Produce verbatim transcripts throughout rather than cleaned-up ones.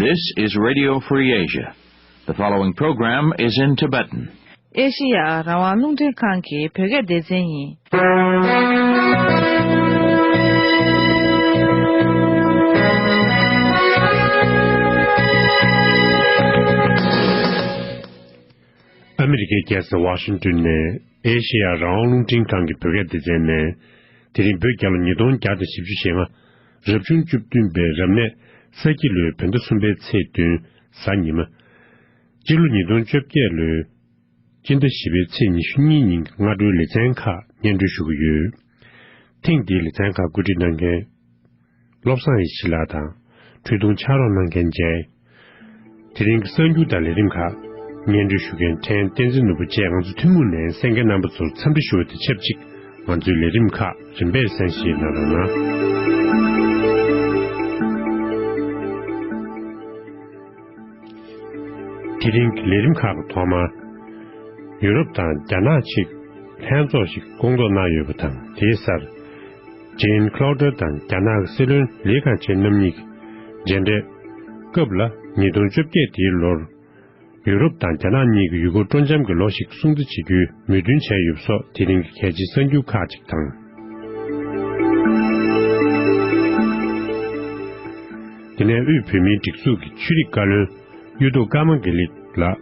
This is Radio Free Asia. The following program is in Tibetan. ཨེ་ཤེ་ཡ་རང་དབང་རླུང་འཕྲིན་ཁང་གི་བོད་སྐད་སྡེ་ཚན་ཡིན། ཨ་མི་རི་ཀའི་རྒྱལ་ས་ཝ་ཤིང་ཏོན་ནས་ཨེ་ཤེ་ཡ་རང་དབང་རླུང་འཕྲིན་ཁང་གི་བོད་སྐད་སྡེ་ཚན་ནས། དེ་རིང་བོད་རྒྱལ་ལོ་ཉིས་སྟོང་བརྒྱ་དང་བཞི་བཅུ་ཞེ་ལྔ། རབ་བྱུང་བཅུ་བདུན་པའི་རབ་གནས་ས་ཁྱི་ལོའི་བོད་ཟླ་གསུམ་པའི་ཚེས་བདུན། གཟའ་ཉི་མ། སྤྱི་ལོ་ཉིས་སྟོང་བཅོ་བརྒྱད་ལོའི་སྤྱི་ཟླ་བཞི་པའི་ཚེས་ཉི་ཤུ་གཉིས་ཉིན་གྱི་སྔ་དྲོའི་ལེ་ཚན་ཁག་སྙན་སྒྲོན་ཞུ་གི་ཡོད། ཐེངས་འདིའི་ལེ་ཚན་ཁག་བཀོད་སྒྲིག་གནང་མཁན། བློ་བཟང་ཡེ་ཤེས་ལགས་དང་། འཕྲོས་དུང་ཕྱག་རོགས་གནང་མཁན་མཇལ། དེ་རིང་གི་གསར་འགྱུར་དང་ལས་རིམ་ཁག་སྙན་སྒྲོན་ཞུ་མཁན་ཕྲན་བསྟན་འཛིན་ནོར་བུ་བཅས་ང་ཚོ་ཐུན་མོང་ནས་གསན་མཁན་རྣམ་པ་ཚོར་འཚམས་འདྲི་ཞུ་བ་དང་ཆབས་ཅིག་ང་ཚོའི་ལས་རིམ་ཁག་རིམ་པས་གསན་བཞེས་གནང་རོགས་གནང་། དེ་རིང་གི་ལས་རིམ་ཁག་གི་ཐོག་མར། ཡུ་རོབ་དང་རྒྱ་ནག་ཅིག་ལྷན་ཚོགས་ཤིག་བསྐོང་ཚོགས་གནང་ཡོད་པ་དང་། དེའི་སར། ཇེན་ཁློ་ཌར་དང་རྒྱ་ནག་གི་སྲིད་བློན་ལི་ཁང་ཆེ་རྣམ་གཉིས་ཀྱི་མཇལ་འཕྲད་སྐབས་ལ། ཉིས་སྟོང་བཅོ་བརྒྱད་དེའི་ལོར། ཡུ་རོབ་དང་རྒྱ་ནག་གཉིས་ཀྱི་ཡུལ་སྐོར་སྤྲོ་འཆམ་གྱི་ལོ་ཞིག་སྲུང་བརྩི་བྱེད་རྒྱུའི་མོས་མཐུན་བྱས་ཡོད་པ་སོགས་དེ་རིང་གི་གལ་ཆེའི་གསར་འགྱུར་ཁག་ཅིག་དང་། དེ་ནས་དབུས་བོད་མིའི་སྒྲིག་འཛུགས་ཀྱི་ཆོས་རིག་བཀའ་བློན་གཡུ་ཐོག་ཀརྨ་དགེ་ལེགས་ལགས་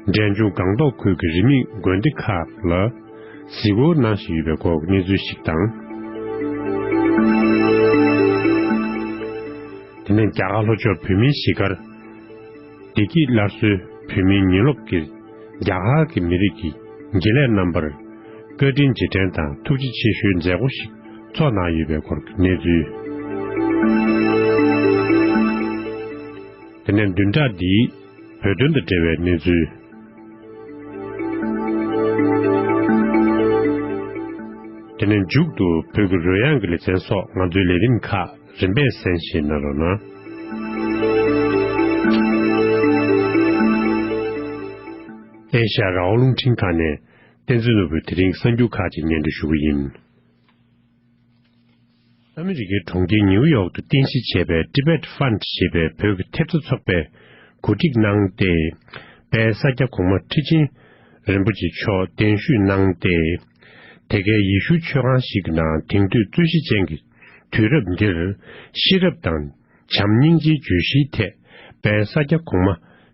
འབྲས་ལྗོངས་སྒང་ཏོག་ཁུལ་གྱི་རིས་མེད་དགོན་སྡེ་ཁག་ལ་གཟིགས་སྐོར་གནང་བཞིན་ཡོད་པའི་སྐོར་གྱི་གནས་ཚུལ་ཞིག་དང་། དེ་ནས་རྒྱ་གར་ལྷོ་ཕྱོགས་བོད་མིའི་གཞིས་སྒར། བདེ་སྐྱིད་སླར་གསོའི་བོད་མིའི་ཉིན་སློབ་ཀྱིས་རྒྱ་གར་གྱི་མི་རིགས་ཀྱི་དགེ་ལས་རྣམ་པར་བཀའ་དྲིན་རྗེས་དྲན་དང་ཐུགས་རྗེ་ཆེ་ཞུའི་མཛད་སྒོ་ཞིག་ཚོགས་གནང་ཡོད་པའི་སྐོར་གྱི་གནས་ཚུལ། དེ་ནས་བདུན་ཕྲག་འདིའི་བོད་དོན་དང་འབྲེལ་བའི་གནས་ཚུལ། དེ་ནས་མཇུག་ཏུ་བོད་ཀྱི་རོལ་དབྱངས་ཀྱི་ལེ་ཚན་སོགས་ང་ཚོའི་ལས་རིམ་ཁག་རིམ་པས་གསན་བཞེས་གནང་རོགས་གནང་། ཨེ་ཤ་ཡ་རང་དབང་རླུང་འཕྲིན་ཁང་ནས་བསྟན་འཛིན་ནོར་བུས་དེ་རིང་གསར་འགྱུར་ཁག་ཅིག་སྙན་སྒྲོན་ཞུ་གི་ཡིན། ཨ་མི་རི་ཀའི་གྲོང་ཁྱེར་ནིའུ་ཡོག་ཏུ་རྟེན་གཞི་བྱས་པའི་Tibet Fund ཞེས་པའི་བོད་ཀྱི་ཐེབས་རྩ་ཚོགས་པས་གོ་སྒྲིག་གནང་སྟེ། དཔལ་ས་སྐྱ་གོང་མ་ཁྲི་ཆེན་རིན་པོ་ཆེ་མཆོག་གདན་ཞུས་གནང་སྟེ། དེ་གའི་ཡེ་ཤུའི་མཆོད་ཁང་ཞིག་གི་ནང་དེང་དུས་རྩོད་གཞི་ཅན་གྱི་དུས་རབས་འདིར་ཤེས་རབ་དང་བྱམས་སྙིང་རྗེའི་བརྗོད་གཞིའི་ཐད་དཔལ་ས་སྐྱ་གོང་མ་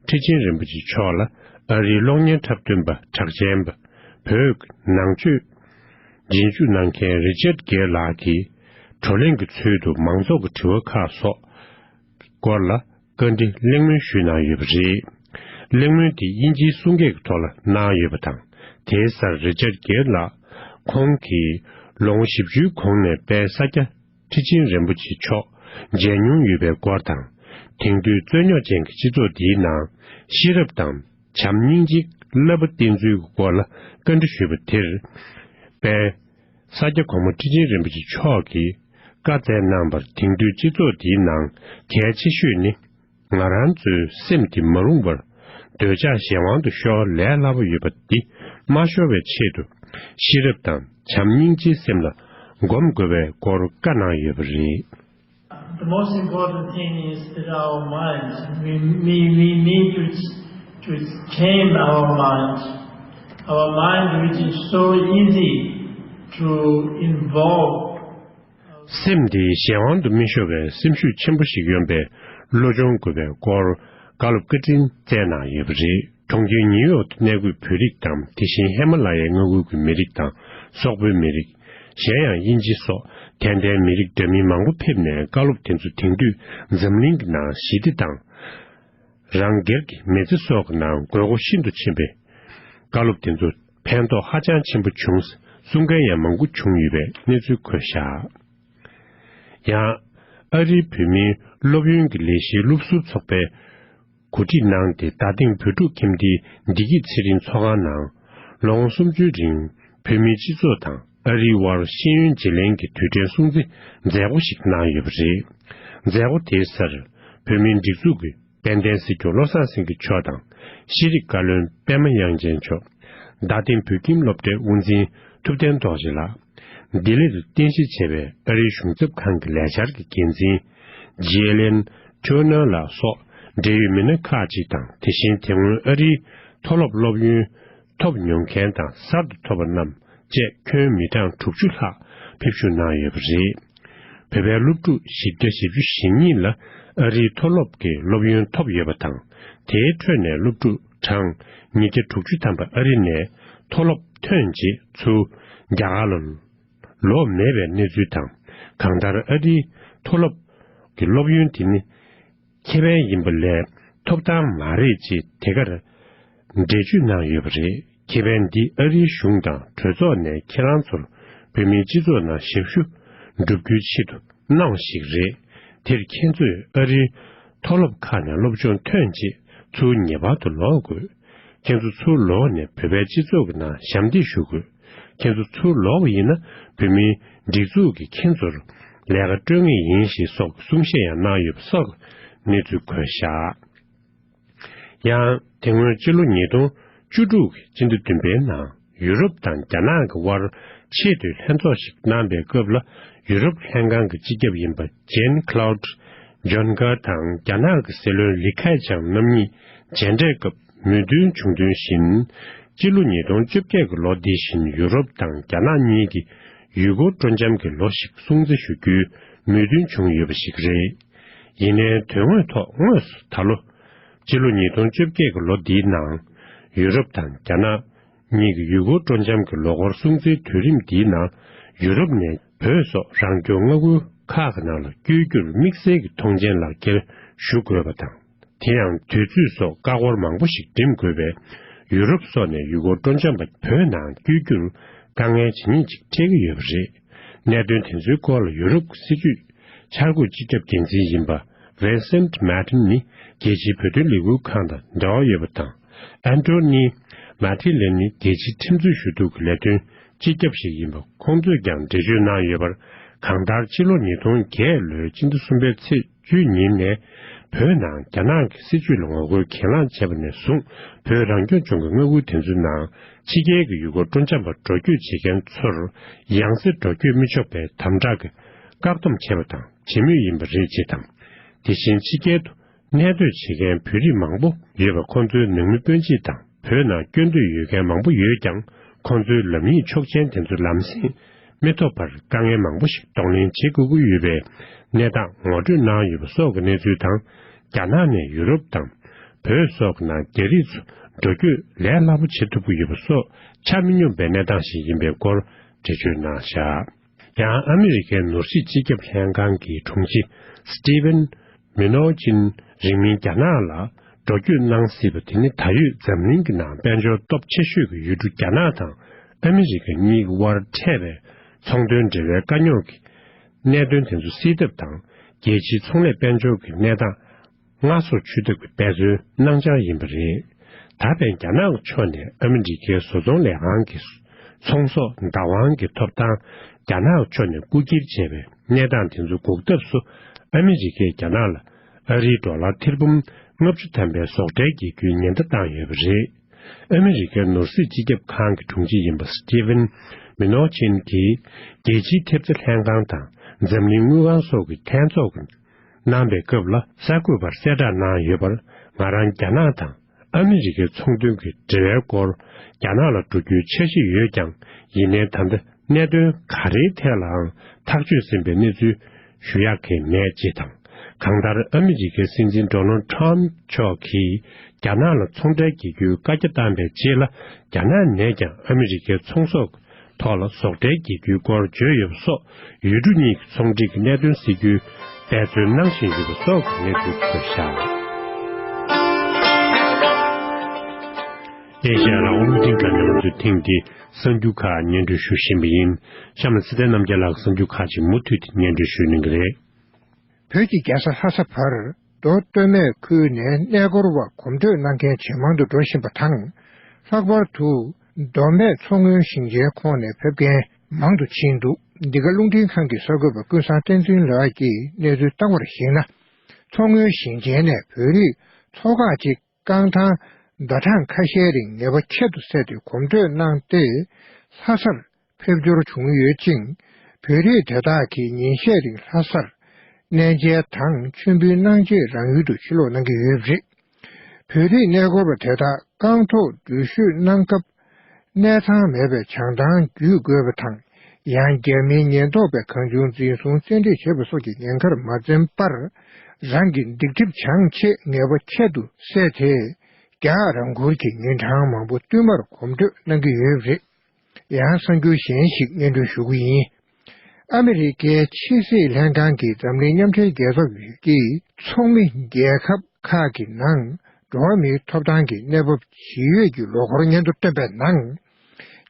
ཁྲི་ཆེན་རིན་པོ་ཆེ་མཆོག་ལ་ཨ་རིའི་གློག་བརྙན་འཁྲབ་སྟོན་པ་གྲགས་ཅན་པ་བོད་ཀྱི་ནང་ཆོས་རྗེས་འཇུག་གནང་མཁན་རི་ཅར་གེར་ལགས་ཀྱིས་བགྲོ་གླེང་གི་ཚུལ་དུ་མང་ཚོགས་ཀྱི་དྲི་བ་ཁག་སོགས་སྐོར་ལ་བཀའ་འདྲི་གླེང་མོལ་ཞུས་གནང་ཡོད་པ་རེད། གླེང་མོལ་དེ་དབྱིན་ཇིའི་གསུང་སྐད་ཀྱི་ཐོག་ལ་གནང་ཡོད་པ་དང་། དེའི་སར་རི་ཅར་གེར་ལགས་ཁོང་གིས་ལོ་ངོ་བཞི་བཅུའི་གོང་ནས་དཔལ་ས་སྐྱ་ཁྲི་ཆེན་རིན་པོ་ཆེ་མཆོག་མཇལ་མྱོང་ཡོད་པའི་སྐོར་དང་། དེང་དུས་རྩོད་རྙོག་ཅན་གྱི་སྤྱི་ཚོགས་འདིའི་ནང་ཤེས་རབ་དང་བྱམས་སྙིང་རྗེའི་བསླབ་པ་བསྟན་ཚུལ་གྱི་སྐོར་ལ་བཀའ་འདྲི་ཞུས་པ་དེར། དཔལ་ས་སྐྱ་གོང་མ་ཁྲི་ཆེན་རིན་པོ་ཆེ་མཆོག་གིས་བཀའ་སྩལ་གནང་བར། དེང་དུས་སྤྱི་ཚོགས་འདིའི་ནང་གལ་ཆེ་ཤོས་ནི། ང་རང་ཚོའི་སེམས་འདི་མ་རུངས་པར་འདོད་ཆགས་གཞན་དབང་དུ་ཤོར་ལས་སླ་པོ་ཡོད་པ་འདི་མ་ཤོར་བའི་ཆེད་དུ། ཤེས་རབ་དང་བྱམས་སྙིང་རྗེའི་སེམས་ལ་སྒོམ་དགོས་པའི་སྐོར་བཀའ་གནང་ཡོད་པ་རེད། The most important thing is that our minds, we, we, we need to, to tame our minds, our mind which is so easy to involve. སེམས་འདི་གཞན་དབང་དུ་མི་ཤོར་བའི་སེམས་ཤུགས་ཆེན་པོ་ཞིག་ཡོང་པའི་བློ་སྦྱོང་དགོས་པའི་སྐོར་བཀའ་སློབ་བཀའ་དྲིན་སྩལ་གནང་ཡོད་པ་རེད། གྲོང་ཁྱེར་ཉིའུ་ཡོག་ཏུ་གནས་འཁོད་བོད་རིགས་དང་། དེ་བཞིན་ཧི་མ་ལ་ཡའི་མངའ་ཁུལ་གྱི་མི་རིགས་དང་། སོག་པོའི་མི་རིགས། གཞན་ཡང་དབྱིན་ཇི་སོགས་དད་ལྡན་མི་རིགས་འདྲ་མིན་མང་པོ་ཕེབས་ནས། བཀའ་སློབ་དེ་ཚོ་དེང་དུས་འཛམ་གླིང་གི་ནང་ཞི་བདེ་དང་། རང་སྒེར་གྱི་མི་ཚེ་སོགས་ཀྱི་ནང་དགོས་མཁོ་ཤིན་ཏུ་ཆེན་པོས། བཀའ་སློབ་དེ་ཚོ་ཕན་ཐོགས་ཧ་ཅང་ཆེན་པོ་བྱུང་། གསུང་མཁན་ཡང་མང་པོ་བྱུང་ཡོད་པའི་གནས་ཚུལ་འཁོད་བཞག་ཡང་། ཨ་རིའི་བོད་མིའི་སློབ་ཡོན་གྱི་ལས་གཞིའི་སློབ་ཟུར་ཚོགས་པས་གོ་སྒྲིག་གནང་སྟེ། རྡ་སྟེང་བོད་ཕྲུག་ཁྱིམ་སྡེའི་བདེ་སྐྱིད་ཚེ་རིང་ཚོགས་ཁང་ནང་ལོ་ངོ་སུམ་ཅུའི་རིང་བོད་མིའི་སྤྱི་ཚོགས་དང་ཨ་རིའི་དབར་ཤེས་ཡོན་བརྗེ་ལེན་གྱི་དུས་དྲན་སྲུང་བརྩི་མཛད་སྒོ་ཞིག་གནང་ཡོད་པ་རེད། མཛད་སྒོ་དེའི་སར་བོད་མིའི་སྒྲིག་འཛུགས་ཀྱི་དཔལ་ལྡན་སྲིད་སྐྱོང་བློ་བཟང་སེང་གེ་མཆོག་དང་། ཤེས་རིག་བཀའ་བློན་པད་མ་དབྱངས་ཅན་མཆོག་རྡ་སྟེང་བོད་ཁྱིམ་སློབ་གྲྭའི་དབུ་འཛིན་ཐུབ་བསྟན་རྡོ་རྗེ་ལགས། ལྡི་ལི་དུ་རྟེན་གཞི་བྱས་པའི་ཨ་རིའི་གཞུང་ཚབ་ཁང་གི་ལས་འཆར་གྱི་འགན་འཛིན་ཇི་ཨེ་ལེན་ཁྲོ་ནར་ལགས་སོགས་ འབྲེལ་ཡོད་མི་སྣ་ཁག་ཅིག་དང་། དེ་བཞིན་དེ་སྔོན་ཨ་རིའི་མཐོ་སློབ་སློབ་ཡོན་ཐོབ་མྱོང་མཁན་དང་གསར་དུ་ཐོབ་པ་རྣམས་བཅས་ཁྱོན་མི་གྲངས་དྲུག་ཅུ་ལྷག་ཕེབས་ཞུགས་གནང་ཡོད་པ་རེད། བོད་པའི་སློབ་ཕྲུག་བཞི་བརྒྱ་བཞི་བཅུ་ཞེ་གཉིས་ལ་ཨ་རིའི་མཐོ་སློབ་ཀྱི་སློབ་ཡོན་ཐོབ་ཡོད་པ་དང་། དེའི་ཁྲོད་ནས་སློབ་ཕྲུག་གྲངས་ཉིས་བརྒྱ་དྲུག་ཅུ་ཐམ་པ་ཨ་རི་ནས་མཐོ་སློབ་ཐོན་རྗེས་ཚུར་རྒྱ་གར་ལ་ལོག་མེད་པའི་གནས་ཚུལ་དང་། གང་ལྟར་ཨ་རིའི་མཐོ་སློབ་ཀྱི་སློབ་ཡོན་དེ་ནི་ཁེ་ཕན་ཡིན་པ་ལས་ཐོབ་ཐང་མ་རེད་ཅེས་དེ་གར་འགྲེལ་བརྗོད་གནང་ཡོད་པ་རེད། ཁེ་ཕན་འདི་ཨ་རིའི་གཞུང་དང་གྲོས་ཚོགས་ནས་ཁྱེད་རང་ཚོར་བོད་མིའི་སྤྱི་ཚོགས་ནང་ཞབས་ཞུ་སྒྲུབ་རྒྱུའི་ཆེད་དུ་གནང་བ་ཞིག་རེད། དེར་ཁྱེད་ཚོས་ཨ་རིའི་མཐོ་སློབ་ཁག་ནས་སློབ་སྦྱོང་ཐོན་རྗེས་ཚུར་ངེས་པར་དུ་ལོག་དགོས། ཁྱེད་ཚོ་ཚུར་ལོག་ནས་བོད་པའི་སྤྱི་ཚོགས་ཀྱི་ནང་ཞབས་འདེགས་ཞུ་དགོས། ཁྱེད་ཚོ་ཚུར་ལོག་པ་ཡིན་ན་བོད་མིའི་སྒྲིག་འཛུགས་ཀྱིས་ཁྱེད་ཚོར་ལས་ཀ་སྤྲོད་ངེས་ཡིན་ཞེས་སོགས་གསུང་བཤད་ཡང་གནང་ཡོད་པ་སོགས་གནས་ཚུལ་འཁོད་བཞག་ཡང་དེ་སྔོན་ཕྱི་ལོ་ཉིས་སྟོང་བཅུ་དྲུག་གི་སྤྱི་ཟླ་བདུན་པའི་ནང་ཡུ་རོབ་དང་རྒྱ་ནག་གི་དབར་ཆེས་མཐོའི་ལྷན་ཚོགས་ཤིག་གནང་པའི་སྐབས་ལ། ཡུ་རོབ་ལྷན་ཁང་གི་སྤྱི་ཁྱབ་ཡིན་པ་ཇན་ཁ་ལའུ་ཇོན་ཀར་དང་རྒྱ་ནག་གི་སྲིད་བློན་ལི་ཁེ་ཆང་རྣམ་གཉིས་མཇལ་འཕྲད་སྐབས་མོས་མཐུན་བྱུང་དོན་བཞིན། སྤྱི་ལོ་ཉིས་སྟོང་བཅོ་བརྒྱད་ཀྱི་ལོ་འདི་བཞིན་ཡུ་རོབ་དང་རྒྱ་ནག་གཉིས་ཀྱི་ཡུལ་སྐོར་སྤྲོ་འཆམ་གྱི་ལོ་ཞིག་སྲུང་བརྩི་ཞུ་རྒྱུའི་མོས་མཐུན་བྱུང་ཡོད་པ་ཞིག་རེད། ཡིན་ནའི་དོན་དངོས་ཐོག་དངོས་སུ་ད་ལོ་སྤྱི་ལོ་ཉིས་སྟོང་བཅོ་བརྒྱད་ཀྱི་ལོ་འདིའི་ནང་ཡུ་རོབ་དང་རྒྱ་ནག་གཉིས་ཀྱི་ཡུལ་སྐོར་སྤྲོ་འཆམ་གྱི་ལོ་འཁོར་སྲུང་བརྩིའི་དུས་རིམ་འདིའི་ནང་ཡུ་རོབ་ནས་བོད་སོགས་རང་སྐྱོང་མངའ་ཁུལ་ཁག་གི་ནང་ལ་བསྐྱོད་རྒྱུར་དམིགས་བསལ་གྱི་མཐོང་མཆན་ལག་འཁྱེར་ཞུ་དགོས་པ་དང་། དེ་ཡང་དུས་ཚོད་སོགས་ཀ་ཧོར་མང་པོ་ཞིག་འགྲིམ་དགོས་པས། ཡུ་རོབ་སོགས་ནས་ཡུལ་སྐོར་སྤྲོ་འཆམ་པ་བོད་ནང་བསྐྱོད་རྒྱུར་དཀའ་ངལ་ཇི་སྙེད་ཅིག་འཕྲད་ཀྱི་ཡོད་པ་རེད། གནད་དོན་དེ་ཚོའི་སྐོར་ལ་ཡུ་རོབ་ཀྱི་སྲིད་བྱུས་འཆར་འགོད་སྤྱི་ཁྱབ་འགན་འཛིན་ཡིན་པ་Vincent Martin ནི་རྒྱལ་སྤྱིའི་བོད་དོན་ལས་འགུལ་ཁང་དང་འབྲེལ་བ་ཡོད་པ་དང་། Anthony Matillen ནི་རྒྱལ་སྤྱིའི་ཁྲིམས་རྩོད་ཞུ་གཏུག་གི་ལས་དོན་སྤྱི་ཁྱབ་ཞིག་ཡིན་པ། ཁོང་ཚོས་ཀྱང་འགྲེལ་བརྗོད་གནང་ཡོད་པར། གང་ལྟར་ཕྱི་ལོ་ཉིས་སྟོང་བརྒྱད་ལོའི་སྤྱི་ཟླ་གསུམ་པའི་ཚེས་བཅུའི་ཉིན་ནས་བོད་ནང་རྒྱ་ནག་གི་སྲིད་བྱུས་ལ་ངོ་རྒོལ་གྱེན་ལངས་བྱས་པ་ནས་བཟུང་། བོད་རང་སྐྱོང་ལྗོངས་ཀྱི་མངའ་ཁུལ་དེ་ཚོའི་ནང་ཕྱི་རྒྱལ་གྱི་ཡུལ་སྐོར་སྤྲོ་འཆམ་པ་འགྲོ་སྐྱོད་བྱེད་མཁན་ཚོར་ཡང་སེ་འགྲོ་སྐྱོད་མི་ཆོག་པའི་དམ་དྲག་གི་བཀག་སྡོམ་བྱས་པ་དང་བྱེད་མུས་ཡིན་པ་རེད་ཅེས་དང་། དེ་བཞིན་ཕྱི་རྒྱལ་དུ་གནས་སྡོད་བྱེད་མཁན་བོད་རིགས་མང་པོ་ཡོད་པ། ཁོང་ཚོའི་ནང་མི་སྤུན་མཆེད་དང་བོད་ནང་སྐྱོད་འདོད་ཡོད་མཁན་མང་པོ་ཡོད་ཀྱང་། ཁོང་ཚོའི་ལམ་ཡིག་ཆོག་མཆན་དེ་ཚོ་ལམ་སེང་མི་ཐོབ་པར་དཀའ་ངལ་མང་པོ་ཞིག་གདོང་ལེན་བྱེད་དགོས་ཀྱི་ཡོད་པའི་གནས་སྟངས་ངོ་སྤྲོད་གནང་ཡོད་པ་སོགས་ཀྱི་གནས་ཚུལ་དང་། རྒྱ་ནག་ནས་ཡུ་རོབ་དང་བོད་སོགས་ཀྱི་ནང་རྒྱ་རིགས་ཚོ་འགྲོ་སྐྱོད་ལས་སླ་པོ་བྱེད་ཐུབ་ཀྱི་ཡོད་པ་སོགས་ཆ་མི་སྙོམས་པའི་གནས་སྟངས་ཤིག་ཡིན་པའི་སྐོར་འགྲེལ་བརྗོད་གནང་བཞག་ཡང་ཨ་མི་རི་ཀའི་ནོར་སྲིད་སྤྱི་ཁྱབ་ལྷན་ཁང་གི་དྲུང་ཆེ་Steven Mnuchin རིང་མིན་རྒྱ་ནག་ལ་འགྲོ་སྐྱོད་གནང་སྲིད་པ་དེ་ནི་ད་ཡོད་འཛམ་གླིང་གི་ནང་དཔལ་འབྱོར་སྟོབས་ཆེ་ཤོས་ཀྱི་ཡུལ་གྲུ་རྒྱ་ནག་དང་ཨ་མི་རི་ཀ་གཉིས་ཀྱི་དབར་འཕྲད་པའི་ཚོང་དོན་འབྲེལ་བའི་དཀའ་རྙོག་གི་གནད་དོན་དེ་ཚོ་སེལ་ཐབས་དང་། རྒྱལ་སྤྱིའི་ཚོང་ལས་དཔལ་འབྱོར་གྱི་གནས་སྟངས་སྔར་སོར་ཆུད་ཐབས་ཀྱི་འབད་བརྩོན་གནང་འཆར་ཡིན་པ་རེད། ད་ཕན་རྒྱ་ནག་གི་ཕྱོགས་ནས་ཨ་མི་རི་ཀའི་བཟོ་ཚོང་ལས་ཁང་གི་ཚོང་ཟོག་བདག་དབང་གི་ཐོབ་ཐང་རྒྱ་ནག་གི་ཕྱོགས་ནས་རྐུ་འཁྱེར་བྱས་པའི་གནས་སྟངས་དེ་ཚོ་འགོག་ཐབས་སུ་ཨ་མི་རི་ཀས་རྒྱ་ནག་ལ་ཨ་རིའི་ཌོ་ལར་ཐེར་འབུམ་ལྔ་བཅུ་ཐམ་པའི་ཟོག་ཁྲལ་འགེལ་རྒྱུའི་ཉེན་བརྡ་བཏང་ཡོད་པ་རེད། ཨ་མི་རི་ཀའི་ནོར་སྲིད་སྤྱི་ཁྱབ་ཁང་གི་དྲུང་ཆེ་ཡིན་པ་Steven Mnuchin གྱིས་རྒྱལ་སྤྱིའི་ཐེབས་རྩ་ལྷན་ཁང་དང་འཛམ་གླིང་དངུལ་ཁང་སོགས་ཀྱི་ལྷན་ཚོགས་ཀྱི་གནང་པའི་སྐབས་ལ་གསར་འགོད་པར་གསལ་བསྒྲགས་གནང་ཡོད་པར། ང་རང་རྒྱ་ནག་དང་ཨ་མི་རི་ཀའི་ཚོང་དོན་གྱི་འབྲེལ་བའི་སྐོར་རྒྱ་ནག་ལ་འགྲོ་རྒྱུའི་འཆར་གཞི་ཡོད་ཀྱང་། ཡིན་ནའི་ད་ལྟ་གནད་དོན་ག་རེའི་ཐད་ལའང་ཐག་གཅོད་ཟིན་པའི་གནས་ཚུལ་ཞུ་ཡག་གི་མེད་ཅེས་དང་། གང་ལྟར་ཨ་མི་རི་ཀའི་སྲིད་འཛིན་Donald Trump མཆོག་གིས་རྒྱ་ནག་ལ་ཚོང་ཁྲལ་འགེལ་རྒྱུའི་བཀའ་རྒྱ་བཏང་པའི་རྗེས་ལ། རྒྱ་ནག་ནས་ཀྱང་ཨ་མི་རི་ཀའི་ཚོང་ཟོག་ཐོག་ལ་ཟོག་ཁྲལ་འགེལ་རྒྱུའི་སྐོར་བརྗོད་ཡོད་པ་སོགས། ཡུལ་གྲུ་གཉིས་ཀྱི་ཚོང་འབྲེལ་གྱི་གནད་དོན་སེལ་རྒྱུའི་འབད་བརྩོན་གནང་བཞིན་ཡོད་པ་སོགས་ཀྱི་གནས་ཚུལ་འཁོད་བཞག་ཨེ་ཤ་ཡ་རང་དབང་རླུང་འཕྲིན་ཁང་ནས་ང་ཚོས་ཐེངས་འདིའི་གསར་འགྱུར་ཁག་སྙན་སྒྲོན་ཞུ་བཞིན་པ་ཡིན། གཤམ་ལ་ཚེ་བརྟན་རྣམ་རྒྱལ་ལགས་གསར་འགྱུར་ཁག་ཅིག་མུ་མཐུད་དེ་སྙན་སྒྲོན་ཞུ་གནང་གི་རེད། བོད་ཀྱི་རྒྱལ་ས་ལྷ་ས་བར་མདོ་སྟོད་སྨད་ཁུལ་ནས་གནས་སྐོར་བ་གོམ་བགྲོད་གནང་མཁན་ཇེ་མང་དུ་འགྲོ་བཞིན་པ་དང་། ལྷག་པར་དུ་མདོ་སྨད་མཚོ་སྔོན་ཞིང་ཆེན་ཁོངས་ནས་ཕེབས་མཁན་མང་དུ་ཕྱིན་འདུག་འདི་ག་རླུང་འཕྲིན་ཁང་གི་གསར་འགོད་པ་ཀུན་བཟང་བསྟན་འཛིན་ལགས་ཀྱིས་གནས་ཚུལ་བཏང་བར་གཞིགས་ན། མཚོ་སྔོན་ཞིང་ཆེན་ནས་བོད་རིགས་ཚོ་ཁག་ཅིག་རྐང་ཐང་ཟླ་གྲངས་ཁ་ཤས་རིང་ངེས་པ་ཁྱད་དུ་བསད་དེ་གོམ་བགྲོད་གནང་སྟེ། ལྷ་སར་ཕེབས་འབྱོར་བྱུང་ཡོད་ཅིང་། བོད་རིགས་དེ་དག་གིས་ཉིན་ཤས་རིང་ལྷ་སར་ གནས་མཇལ་དང་མཆོད་འབུལ་གནང་ཆེད་རང་ཡུལ་དུ་ཕྱིར་ལོག་གནང་གི་ཡོད་པ་རེད། བོད་རིགས་གནས་སྐོར་བ་དེ་དག་རྐང་ཐོག་འགྲུལ་བཞུད་གནང་སྐབས། གནས་ཚང་མེད་པའི་བྱང་ཐང་བརྒྱུད་དགོས་པ་དང་། ཡང་རྒྱ་མིའི་ཉེན་རྟོག་པས་གང་བྱུང་འཛིན་བཟུང་བཙན་ཁྲིད་བྱེད་པ་སོགས་ཀྱི་ཉེན་ཁར་མ་འཛེམས་པར། རང་གི་སྡིག་སྒྲིབ་བྱང་ཆེད་ངེས་པ་ཁྱད་དུ་བསད་དེ། རྒྱ་རང་འཁུར་གྱི་ཉིན་གྲངས་མང་པོ་བསྟུད་མར་གོམ་བགྲོད་གནང་གི་ཡོད་པ་རེད། ཡང་གསར་འགྱུར་གཞན་ཞིག་སྙན་སྒྲོན་ཞུ་གི་ཡིན། ཨ་མི་རི་ཀའི་ཕྱི་སྲིད་ལྷན་ཁང་གིས་འཛམ་གླིང་མཉམ་འབྲེལ་རྒྱལ་ཚོགས་ཀྱི་ཚོགས་མི་རྒྱལ་ཁབ་ཁག་གི་ནང་། འགྲོ་བ་མིའི་ཐོབ་ཐང་གི་གནས་བབ་ཇི་ཡོད་ཀྱི་ལོ་འཁོར་སྙན་ཐོ་བཏོན་པའི་ནང་།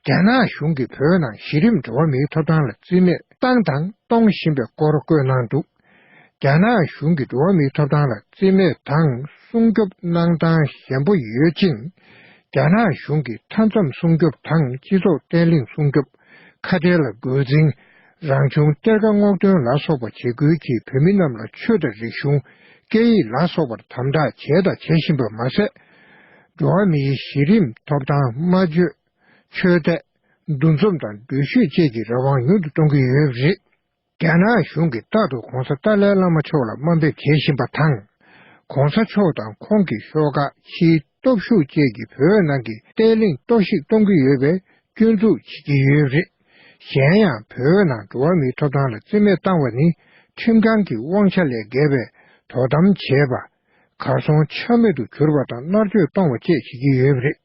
རྒྱ་ནག་གཞུང་གིས་བོད་ནང་གཞི་རིམ་འགྲོ་བ་མིའི་ཐོབ་ཐང་ལ་རྩིས་མེད་བཏང་དང་གཏོང་བཞིན་པའི་སྐོར་བཀོད་གནང་འདུག་རྒྱ་ནག་གཞུང་གིས་འགྲོ་བ་མིའི་ཐོབ་ཐང་ལ་རྩིས་མེད་དང་སྲུང་སྐྱོབ་གནང་སྟངས་ཞན་པོ་ཡོད་ཅིང་། རྒྱ་ནག་གཞུང་གིས་མཐའ་མཚམས་སྲུང་སྐྱོབ་དང་སྤྱི་ཚོགས་བརྟན་ལྷིང་སྲུང་སྐྱོབ། ཁ་བྲལ་ལ་རྒོལ་འཛིང་། རང་བྱུང་གཏེར་ཁ་སྔོག་འདོན་ལ་སོགས་པ་བྱེད་ཁུལ་གྱིས་བོད་མི་རྣམས་ལ་ཆོས་དང་རིག་གཞུང་། སྐད་ཡིག་ལ་སོགས་པར་དམ་དྲག་བྱས་དང་བྱེད་བཞིན་པ་མ་ཟད། འགྲོ་བ་མིའི་གཞི་རིམ་ཐོབ་ཐང་སྨྲ་བརྗོད། ཆོས་དད། འདུ་འཛོམས་དང་འགྲུལ་བཞུད་བཅས་ཀྱི་རང་དབང་ཉུང་དུ་གཏོང་གི་ཡོད་པ་རེད། རྒྱ་ནག་གཞུང་གིས་རྟག་ཏུ་༧གོང་ས་ཏཱ་ལའི་བླ་མ་མཆོག་ལ་དམའ་འབེབས་བྱེད་བཞིན་པ་དང་། ྋགོང་ས་མཆོག་དང་ཁོང་གི་ཤོག་ཁག་ཕྱིའི་སྟོབས་ཤུགས་བཅས་ཀྱིས་བོད་ནང་གི་བརྟན་ལྷིང་གཏོར་བཤིག་གཏོང་གི་ཡོད་པའི་སྐྱོན་འཛུགས་བྱེད་ཀྱི་ཡོད་པ་རེད། གཞན་ཡང་བོད་ནང་འགྲོ་བ་མིའི་ཐོབ་ཐང་ལ་རྩིས་མེད་བཏང་བ་ནི་ཁྲིམས་ཁང་གི་དབང་ཆ་ལས་བརྒལ་བའི་དོ་དམ་བྱས་པ། གར་སོང་ཆ་མེད་དུ་གྱུར་བ་དང་མནར་གཅོད་གཏོང་བ་བཅས་བྱེད་ཀྱི་ཡོད་པ་རེད།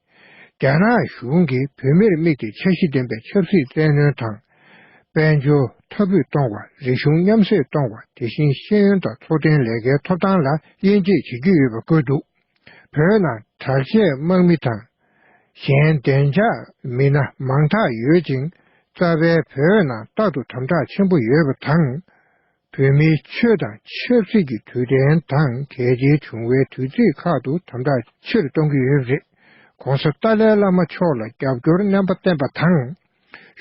རྒྱ་ནག་གཞུང་གིས་བོད་མིར་དམིགས་ཏེ་འཆར་གཞི་ལྡན་པའི་ཆབ་སྲིད་བཙན་གནོན་དང་། དཔལ་འབྱོར་མཐོ་བོད་གཏོང་བ། རིག་གཞུང་མཉམ་བསྲེས་གཏོང་བ། དེ་བཞིན་ཤེས་ཡོན་དང་འཚོ་རྟེན་ལས་ཀའི་ཐོབ་ཐང་ལ་དབྱེ་འབྱེད་བྱེད་ཀྱི་ཡོད་པ་བཀོད་འདུག་བོད་ནང་དྲག་ཆས་དམག་མི་དང་། གཞན་བདེ་འཇགས་མི་སྣ་མང་དག་ཡོད་ཅིང་། རྩ་བའི་བོད་ནང་རྟག་ཏུ་དམ་དྲག་ཆེན་པོ་ཡོད་པ་དང་། བོད་མིའི་ཆོས་དང་ཆབ་སྲིད་ཀྱི་དུས་དྲན་དང་གལ་ཆེ་བྱུང་བའི་དུས་ཚིགས་ཁག་ཏུ་དམ་དྲག་ཆེར་གཏོང་གི་ཡོད་པ་རེད། ྋགོང་ས་ཏཱ་ལའི་བླ་མ་མཆོག་ལ་རྒྱབ་སྐྱོར་རྣམ་པ་བསྟན་པ་དང་།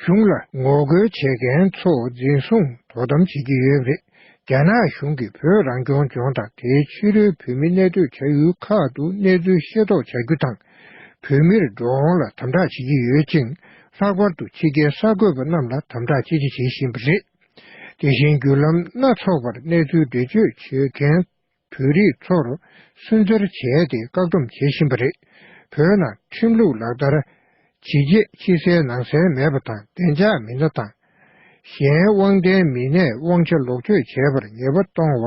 གཞུང་ལ་ངོ་རྒོལ་བྱེད་མཁན་ཚོ་འཛིན་བཟུང་དོ་དམ་བྱེད་ཀྱི་ཡོད་པ་རེད། རྒྱ་ནག་གཞུང་གིས་བོད་རང་སྐྱོང་ལྗོངས་དང་དེའི་ཕྱི་རོལ་བོད་མི་གནས་སྡོད་བྱ་ཡུལ་ཁག་ཏུ་གནས་ཚུལ་ཤེས་རྟོགས་བྱ་རྒྱུ་དང་། བོད་མིར་འགྲོ་འོང་ལ་དམ་དྲག་བྱེད་ཀྱི་ཡོད་ཅིང་། ལྷག་པར་དུ་ཕྱི་རྒྱལ་གསར་འགོད་པ་རྣམས་ལ་དམ་དྲག་ཅི་ཆེ་བྱེད་བཞིན་པ་རེད། དེ་བཞིན་བརྒྱུད་ལམ་སྣ་ཚོགས་པར་གནས་ཚུལ་འགྲེལ་བརྗོད་བྱེད་མཁན་བོད་རིགས་ཚོར་སུན་གཙེར་བྱས་ཏེ་བཀག་སྡོམ་བྱེད་བཞིན་པ་རེད། བོད་ནང་ཁྲིམས་ལུགས་ལག་བསྟར་ཇི་བྱེད་ཕྱི་གསལ་ནང་གསལ་མེད་པ་དང་བདེ་འཇགས་མི་སྣ་དང་། གཞན་དབང་ལྡན་མི་སྣས་དབང་ཆ་ལོག་སྤྱོད་བྱས་པར་ཉེས་པ་གཏོང་བ་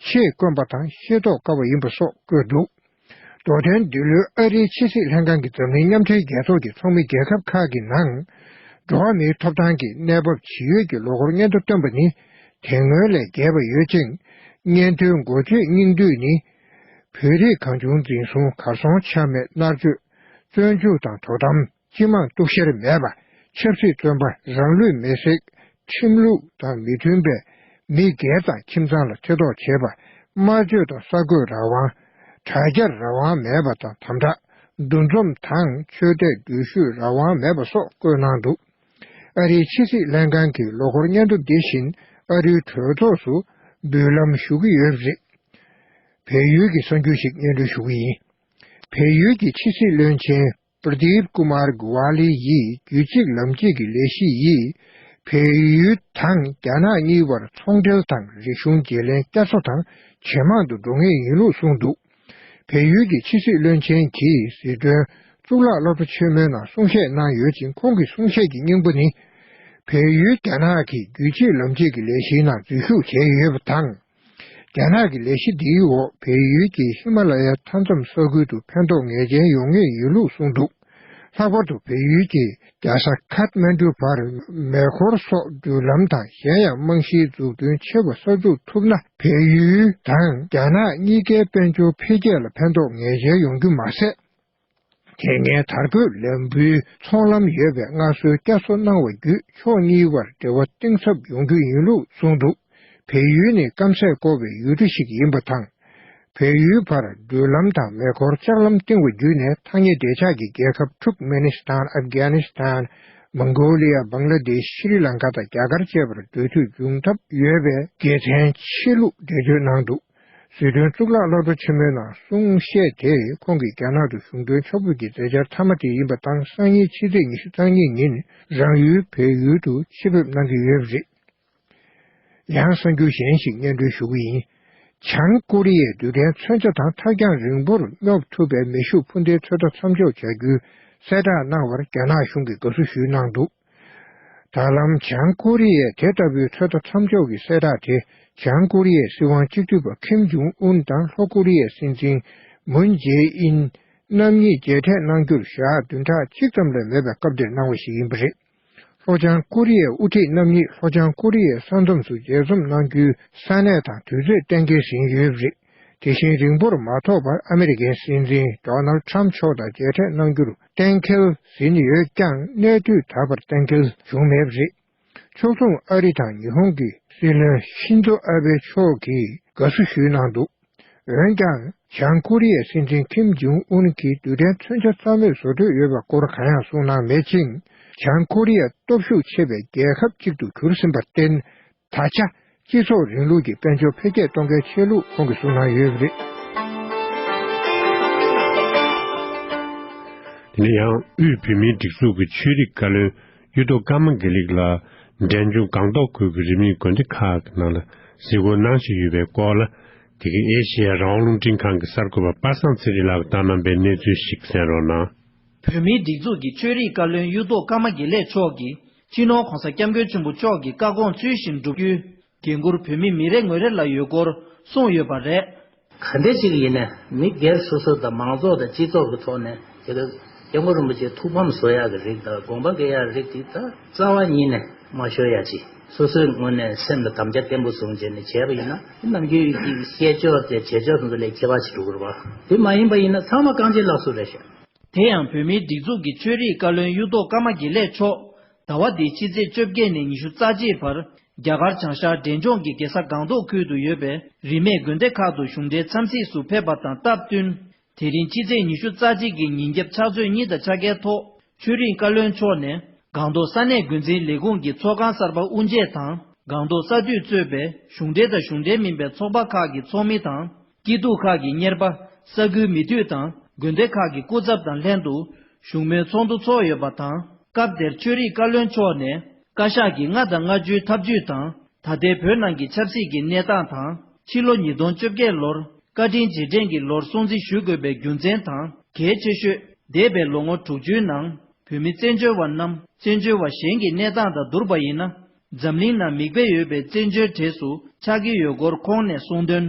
ཆེས་དཀོན་པ་དང་ཤེས་རྟོགས་དཀའ་བ་ཡིན་པ་སོགས་བཀོད་འདུག་མདོ་དོན་འདི་ལོའི་ཨ་རིའི་ཕྱི་སྲིད་ལྷན་ཁང་གི་འཛམ་གླིང་མཉམ་འབྲེལ་རྒྱལ་ཚོགས་ཀྱི་ཚོགས་མི་རྒྱལ་ཁབ་ཁག་གི་ནང་། འགྲོ་བ་མིའི་ཐོབ་ཐང་གི་གནས་བབ་ཇི་ཡོད་ཀྱི་ལོ་འཁོར་སྙན་ཐོ་བཏོན་པ་ནི་དེ་སྔོན་ལས་རྒྱས་པ་ཡོད་ཅིང་། སྙན་ཐོའི་འགོ་བརྗོད་སྙིང་བསྡུས་ནི། བོད་རིགས་གང་བྱུང་འཛིན་བཟུང་། གར་སོང་ཆ་མེད། མནར་གཅོད། བཙོན་འཇུག་དང་དོ་དམ། སྤྱི་དམངས་གཏུག་བཤེར་མེད་པ། ཆབ་སྲིད་བཙོན་པ། རང་ལུས་མེར་སྲེག་ཁྲིམས་ལུགས་དང་མི་མཐུན་པའི་མི་སྒེར་དང་ཁྱིམ་ཚང་ལ་ཐེ་གཏོགས་བྱེད་པ། སྨྲ་བརྗོད་དང་གསར་འགོད་རང་དབང་། དྲ་རྒྱར་རང་དབང་མེད་པ་དང་དམ་དྲག་འདུ་འཛོམས་དང་ཆོས་དད་འགྲུལ་བཞུད་རང་དབང་མེད་པ་སོགས་བཀོད་གནང་འདུག་ཨ་རིའི་ཕྱི་སྲིད་ལྷན་ཁང་གི་ལོ་འཁོར་སྙན་ཐོ་འདི་བཞིན་ཨ་རིའི་གྲོས་ཚོགས་སུ་འབུལ་ལམ་ཞུ་གི་ཡོད་པ་རེད། བལ་ཡུལ་གྱི་གསར་འགྱུར་ཞིག་སྙན་སྒྲོན་ཞུ་གི་ཡིན། བལ་ཡུལ་གྱི་ཕྱི་སྲིད་བློན་ཆེན་པྲ་དིབ་ཀུ་མར་གུ་ཝ་ལི་ཡིས་རྒྱུད་གཅིག་ལམ་གཅིག་གི་ལས་གཞི་ཡིས། བལ་ཡུལ་དང་རྒྱ་ནག་གཉིས་བར་ཚོང་འབྲེལ་དང་རིག་གཞུང་བརྗེ་ལེན་བསྐྱར་གསོ་དང་ཇེ་མང་དུ་འགྲོ་ངེས་ཡིན་ལུགས་གསུངས་འདུག་བལ་ཡུལ་གྱི་ཕྱི་སྲིད་བློན་ཆེན་གྱིས་ཟི་ཁྲོན་གཙུག་ལག་སློབ་གྲྭ་ཆེན་མོའི་ནང་གསུང་བཤད་གནང་ཡོད་ཅིང་། ཁོང་གི་གསུང་བཤད་ཀྱི་སྙིང་པོ་ནི། བལ་ཡུལ་རྒྱ་ནག་གི་རྒྱུད་གཅིག་ལམ་གཅིག་གི་ལས་གཞིའི་ནང་འཛུལ་ཞུགས་བྱས་ཡོད་པ་དང་། རྒྱ་ནག་གི་ལས་གཞི་འདིའི་འོག་བལ་ཡུལ་གྱི་ཧི་མ་ལ་ཡ་མཐའ་མཚམས་ས་ཁུལ་དུ་ཕན་ཐོགས་ངེས་ཅན་ཡོང་ངེས་ཡིན་ལུགས་གསུངས་འདུག་ལྷག་པར་དུ་བལ་ཡུལ་གྱི་རྒྱལ་ས་ཁཱཐ་མན་གྲུ་བར་མེ་འཁོར་སོགས་འགྲུལ་ལམ་དང་། གཞན་ཡང་རྨང་གཞིའི་འཛུགས་སྐྲུན་ཆེ་བ་གསར་འཛུགས་ཐུབ་ན། བལ་ཡུལ་དང་རྒྱ་ནག་གཉིས་ཀའི་དཔལ་འབྱོར་འཕེལ་རྒྱས་ལ་ཕན་ཐོགས་ངེས་ཅན་ཡོང་རྒྱུ་མ་ཟད། དེ་སྔའི་དར་གོས་ལམ་བུའི་ཚོང་ལམ་ཡོད་པའི་སྔར་སྲོལ་བསྐྱར་གསོ་གནང་བ་བརྒྱུད། ཕྱོགས་གཉིས་བར་འབྲེལ་བ་གཏིང་ཟབ་ཡོང་རྒྱུ་ཡིན་ལུགས་གསུངས་འདུག་བལ་ཡུལ་ནི་སྐམ་སས་བསྐོར་བའི་ཡུལ་གྲུ་ཞིག་ཡིན་པ་དང་། བལ་ཡུལ་བར་འགྲུལ་ལམ་དང་མེ་འཁོར་ལྕགས་ལམ་བཏིང་བ་བརྒྱུད་ནས། ཐག་ཉེ་འབྲེལ་ཆགས་ཀྱི་རྒྱལ་ཁབ་ཐུར་ཀ་མེ་ནི་སི་ཐན། ཨབ་གྷ་ནི་སི་ཐན། མོང་གོ་ལི་ཡ། བང་ལ་དེཤ། ཤྲི་ལང་ཀ་དང་རྒྱ་གར་བཅས་པར་འགྲོ་འཐུས་འབྱུང་ཐབས་ཡོད་པའི་དགེ་མཚན་ཆེ་ལུགས་འགྲེལ་བརྗོད་གནང་འདུག་སི་ཁྲོན་གཙུག་ལག་སློབ་གྲྭ་ཆེན་མོའི་ནང་གསུང་བཤད་དེ། ཁོང་གིས་རྒྱ་ནག་ཏུ་གཞུང་དོན་ཕྱོགས་ཕེབས་ཀྱི་མཛད་འཆར་མཐའ་མ་དེ་ཡིན་པ་དང་། སང་ཉིན་ཕྱི་ཚེས་ཉི་ཤུ་རྩ་གཉིས་ཉིན་རང་ཡུལ་བལ་ཡུལ་དུ་ཆེད་ཕེབས་གནང་གི་ཡོད་པ་རེད། ཡང་གསར་འགྱུར་གཞན་ཞིག་སྙན་སྒྲོན་ཞུ་གི་ཡིན། བྱང་ཀོ་རི་ཡས་རྡུལ་ཕྲན་མཚོན་ཆ་དང་ཐབས་རྒྱང་རིང་པོར་སྙོབ་ཐུབ་པའི་མེ་ཤུགས་འཕུར་མདེལ་ཚོད་ལྟ་མཚམས་འཇོག་བྱ་རྒྱུའི་གསལ་བསྒྲགས་གནང་བར་རྒྱ་ནག་གཞུང་གིས་དགའ་བསུ་ཞུས་གནང་འདུག། ད་ལམ་བྱང་ཀོ་རི་ཡས་དེ་ལྟ་བུའི་ཚོད་ལྟ་མཚམས་འཇོག་གི་གསལ་བསྒྲགས་དེ། བྱང་ཀོ་རི་ཡའི་སྲིད་དབང་སྤྱི་འཐུས་པ་ཁིམ་ཇུང་ཨུན་དང་ལྷོ་ཀོ་རི་ཡའི་སྲིད་འཛིན་མུན་ཇེ་ཨིན་རྣམ་གཉིས་མཇལ་འཕྲད་གནང་རྒྱུར་ཞག་བདུན་ཕྲག་གཅིག་ཙམ་ལས་མེད་པའི་སྐབས་དེར་གནང་བ་ཞིག་ཡིན་པ་རེད། ལྷོ་བྱང་ཀོ་རི་ཡའི་དབུ་ཁྲིད་རྣམ་གཉིས་ལྷོ་བྱང་ཀོ་རི་ཡའི་ས་མཚམས་སུ་མཇལ་འཛོམས་གནང་རྒྱུའི་ས་གནས་དང་དུས་ཚོད་གཏན་འཁེལ་ཟིན་ཡོད་པ་རེད། དེ་བཞིན་རིང་པོར་མ་ཐོགས་པར་ཨ་མེ་རི་ཁའི་སྲིད་འཛིན་ཌོ་ནལ་ཁྲམ་མཆོག་དང་མཇལ་འཕྲད་གནང་རྒྱུར་གཏན་འཁེལ་ཟིན་ཡོད་ཀྱང་གནས་དུས་ད་བར་གཏན་འཁེལ་བྱུང་མེད་པ་རེད། ཕྱོགས་མཚུངས་ཨ་རི་དང་ཉི་ཧོང་གི་སྲིད་བློན་ཤིན་ཛོ་ཨ་བྷེ་མཆོག་གིས་དགའ་བསུ་ཞུས་གནང་འདུག། འོན་ཀྱང་། བྱང་ཀོ་རི་ཡའི་སྲིད་འཛིན་ཁིམ་ཇུང་ཨུན་གྱིས་རྡུལ་ཕྲན་མཚོན་ཆ་རྩ་མེད་བཟོ་འདོད་ཡོད་པའི་སྐོར་གང་ཡང་གསུངས་གནང་མེད་ཅིང་། བྱང་ཀོ་རི་ཡ་སྟོབས་ཤུགས་ཆེ་བའི་རྒྱལ་ཁབ་ཅིག་ཏུ་གྱུར་ཟིན་པར་བརྟེན། ད་ཆ་སྤྱི་ཚོགས་རིང་ལུགས་ཀྱི་དཔལ་འབྱོར་འཕེལ་རྒྱས་གཏོང་གལ་ཆེ་ལུགས་ཁོང་གིས་གསུངས་གནང་ཡོད་པ་རེད། དེ་ནས་ཡང་དབུས་བོད་མིའི་སྒྲིག་འཛུགས་ཀྱི་ཆོས་རིག་བཀའ་བློན་གཡུ་ཐོག་ཀརྨ་དགེ་ལེགས་ལགས་འབྲས་ལྗོངས་སྒང་ཏོག་ཁུལ་གྱི་རིས་མེད་དགོན་སྡེ་ཁག་གི་ནང་ལ་གཟིགས་སྐོར་གནང་བཞིན་ཡོད་པའི་སྐོར་ལ། དེ་གའི་ཨེ་ཤེ་ཡ་རང་དབང་རླུང་འཕྲིན་ཁང་གི་གསར་འགོད་པ་པ་སངས་ཚེ་རིང་ལགས་ཀྱིས་བཏང་གནང་པའི་གནས་ཚུལ་ཞིག་གསན་རོགས་གནང་། བོད་མིའི་སྒྲིག་འཛུགས་ཀྱི་ཆོས་རིག་བཀའ་བློན་གཡུ་ཐོག་ཀརྨ་དགེ་ལེགས་མཆོག་གིས་སྤྱི་ནོར་༧གོང་ས་༧སྐྱབས་མགོན་ཆེན་པོ་མཆོག་གི་བཀའ་དགོངས་ཚུལ་བཞིན་བསྒྲུབ་རྒྱུའི་འགན་འཁུར་བོད་མི་མི་རེ་ངོ་རེ་ལ་ཡོད་སྐོར་གསུངས་ཡོད་པ་རེད། ག་འདྲ་ཅིག་ཡིན་ནའི་མི་སྒེར་སོ་སོ་དང་མང་ཚོགས་དང་སྤྱི་ཚོགས་ཀྱི་ཐོག་ནས་དེ་ག་སྐྱབས་མགོན་རིན་པོ་ཆེ་ཐུགས་ཕམ་བཟོ་ཡག་གི་རིགས་དང་དགོངས་པ་འགལ་ཡག་རིགས་དེ་ད་རྩ་བ་ཉིད་ནས་མ་ཤོར་ཡག་ཅིག། སོ་སོའི་ངོས་ནས་སེམས་ལ་དམ་བཅའ་བརྟན་པོ་བཟུང་བྱས་ནས་བྱས་པ་ཡིན་ན་ནམ་རྒྱུན་གྱི་བཤད་ཕྱོགས་དེ་བྱེད་ཕྱོགས་དེ་ཚོ་ལས་ཁྱད་པར་ཅིག་འགྲོ་གི་རེད་པ། དེ་མ་ཡིན་པ་ཡིན་ན་ཚང་མ་རྐང་རྗེན་ལག་སུ་རེད་ཤག། དེ་ཡང་བོད་མིའི་སྒྲིག་འཛུགས་ཀྱི་ཆོས་རིག་བཀའ་བློན་གཡུ་ཐོག་ཀརྨ་དགེ་ལེགས་མཆོག་ཟླ་བ་འདིའི་ཕྱི་ཚེས་བཅོ་བརྒྱད་ནས་ཉི་ཤུ་རྩ་གཅིག་བར་རྒྱ་གར་བྱང་ཤར་འབྲས་ལྗོངས་ཀྱི་རྒྱལ་ས་སྒང་ཏོག་ཁུལ་དུ་ཡོད་པའི་རིས་མེད་དགོན་སྡེ་ཁག་ཏུ་གཞུང་འབྲེལ་འཚམས་གཟིགས་སུ་ཕེབས་པ་དང་སྟབས་བསྟུན། དེ་རིང་ཕྱི་ཚེས་ཉི་ཤུ་རྩ་གཅིག་གི་ཉིན་རྒྱབ་ཕྱག་ཚོད་གཉིས་དང་ཕྱེད་ཀའི་ཐོག་ཆོས་རིག་བཀའ་བློན་མཆོག་ནས་སྒང་ཏོག་ས་གནས་འགོ་འཛིན་ལས་ཁུངས་ཀྱི་ཚོགས་ཁང་གསར་པ་དབུ་འབྱེད་དང་། སྒང་ཏོག་ས་འཐུས་གཙོས་པའི་གཞུང་འབྲེལ་དང་གཞུང་འབྲེལ་མིན་པའི་ཚོགས་པ་ཁག་གི་ཚོགས་མི་དང་། སྐྱིད་སྡུག་ཁག་གི་གཉེར་པ། ས་ཁུལ་མི་འཐུས་དང་དགོན་སྡེ་ཁག་གི་སྐུ་ཚབ་དང་ལྷན་དུ་བཞུགས་མོལ་ཚོགས་འདུ་ཚོགས་ཡོད་པ་དང་། སྐབས་དེར་ཆོས་རིག་བཀའ་བློན་མཆོག་ནས་བཀའ་ཤག་གི་ལྔ་དང་ལྔ་བཅུའི་ཐབས་ཇུས་དང་། ད་ལྟའི་བོད་ནང་གི་ཆབ་སྲིད་ཀྱི་གནས་སྟངས་དང་། ཕྱི་ལོ་ཉིས་སྟོང་བཅོ་བརྒྱད་ལོར་བཀའ་དྲིན་རྗེས་དྲན་གྱི་ལོར་སྲུང་བརྩི་ཞུ་དགོས་པའི་རྒྱུ་མཚན་དང་། གལ་ཆེ་ཤོས་འདས་པའི་ལོ་ངོ་དྲུག་ཅུའི་ནང་བོད་མི་བཙན་བྱོལ་བ་རྣམས་བཙན་བྱོལ་བ་གཞན་གྱི་གནས་སྟངས་དང་བསྡུར་བ་ཡིན་ན། འཛམ་གླིང་ནང་མིག་དཔེ་ཡོད་པའི་བཙན་བྱོལ་གྲས་སུ་ཆགས་ཀྱི་ཡོད་སྐོར་ཁོང་ནས་གསུངས་དོན།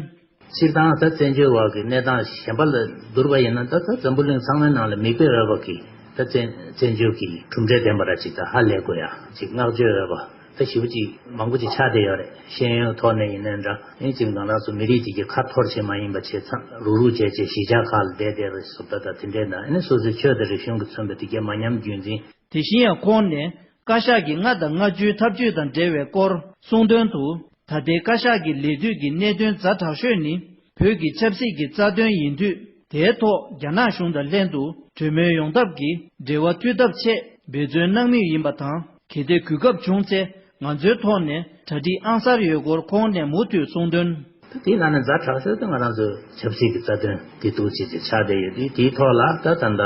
སྤྱིར་བཏང་ད་བཙན་བྱོལ་བ་གི་གནས་སྟངས་གཞན་པ་ལ་བསྡུར་བ་ཡིན་ན། ད་ད་འཛམ་བུ་གླིང་ཚང་མའི་ནང་ལ་མིག་དཔེ་འོས་པ་གི་ད་བཙན་བཙན་བྱོལ་གྱི་གྲུབ་འབྲས་ལྡན་པ་ར་ཅིག་ད་ཧ་ལས་དགོས་ཡ་ཅིག་བསྔགས་བརྗོད་འོས་པ་ད་ཞེ་པོ་ཅིག་མང་པོ་ཅིག་ཆགས་བསྡད་ཡོད་རེད། ཤེས་ཡོན་ཐོག་ནས་ཡིན་ནའི་འདྲ། ཨེ་ཅིག་ང་རང་ཚོ་མི་རིགས་ཅིག་གི་ཁ་འཐོར་བྱེད་མ་ཡིན་པ་བྱས་ཙང་རུག་རུག་བྱས་བྱས་གཞིས་ཆགས་ཁག་ལ་བསྡད་བསྡད་པའི་བཟོ་ལྟ་དང་དེ་འདྲའི་ནང་ཨ་ནི་སོ་སོའི་ཆོས་དང་རིག་གཞུང་གིས་མཚོན་པའི་དེ་གའི་མ་ཉམས་རྒྱུན་འཛིན། དེ་བཞིན་ཡང་ཁོང་ནས་བཀའ་ཤག་གི་ལྔ་དང་ལྔ་བཅུའི་ཐབས་ཇུས་དང་འབྲེལ་བའི་སྐོར་གསུངས་དོན་དུ། ད་ལྟའི་བཀའ་ཤག་གི་ལས་དུས་ཀྱི་གནད་དོན་ཛ་དྲག་ཤོས་ནི་བོད་ཀྱི་ཆབ་སྲིད་ཀྱི་རྩ་དོན་ཡིན་དུས། དེའི་ཐོག་རྒྱ་ནག་གཞུང་དང་ལྷན་དུ་གྲོས་མོལ་ཡོང་ཐབས་ཀྱི་འབྲེལ་བ་མཐུད་ཐབས་ཆེད་འབད་བརྩོན་གནང་མུས་ཡིན་པ་དང་། གལ་ཏེ་གོ་སྐབས་བྱུང་ཚེ་ང་ཚོའི་ཐོག་ནས་གྲ་སྒྲིག་ཨང་གསར་ཡོད་སྐོར་ཁོང་ནས་མུ་མཐུད་གསུངས་དོན། ད་དེའི་ནང་ནས་ཛ་དྲག་ཤོས་དེ་ང་རང་ཚོའི་ཆབ་སྲིད་ཀྱི་རྩ་དོན་དེ་འདུག་ཅེས་ཅིག་ཆགས་བསྡད་ཡོད་དུས། དེའི་ཐོག་ལ་ད་ད་ལྟ་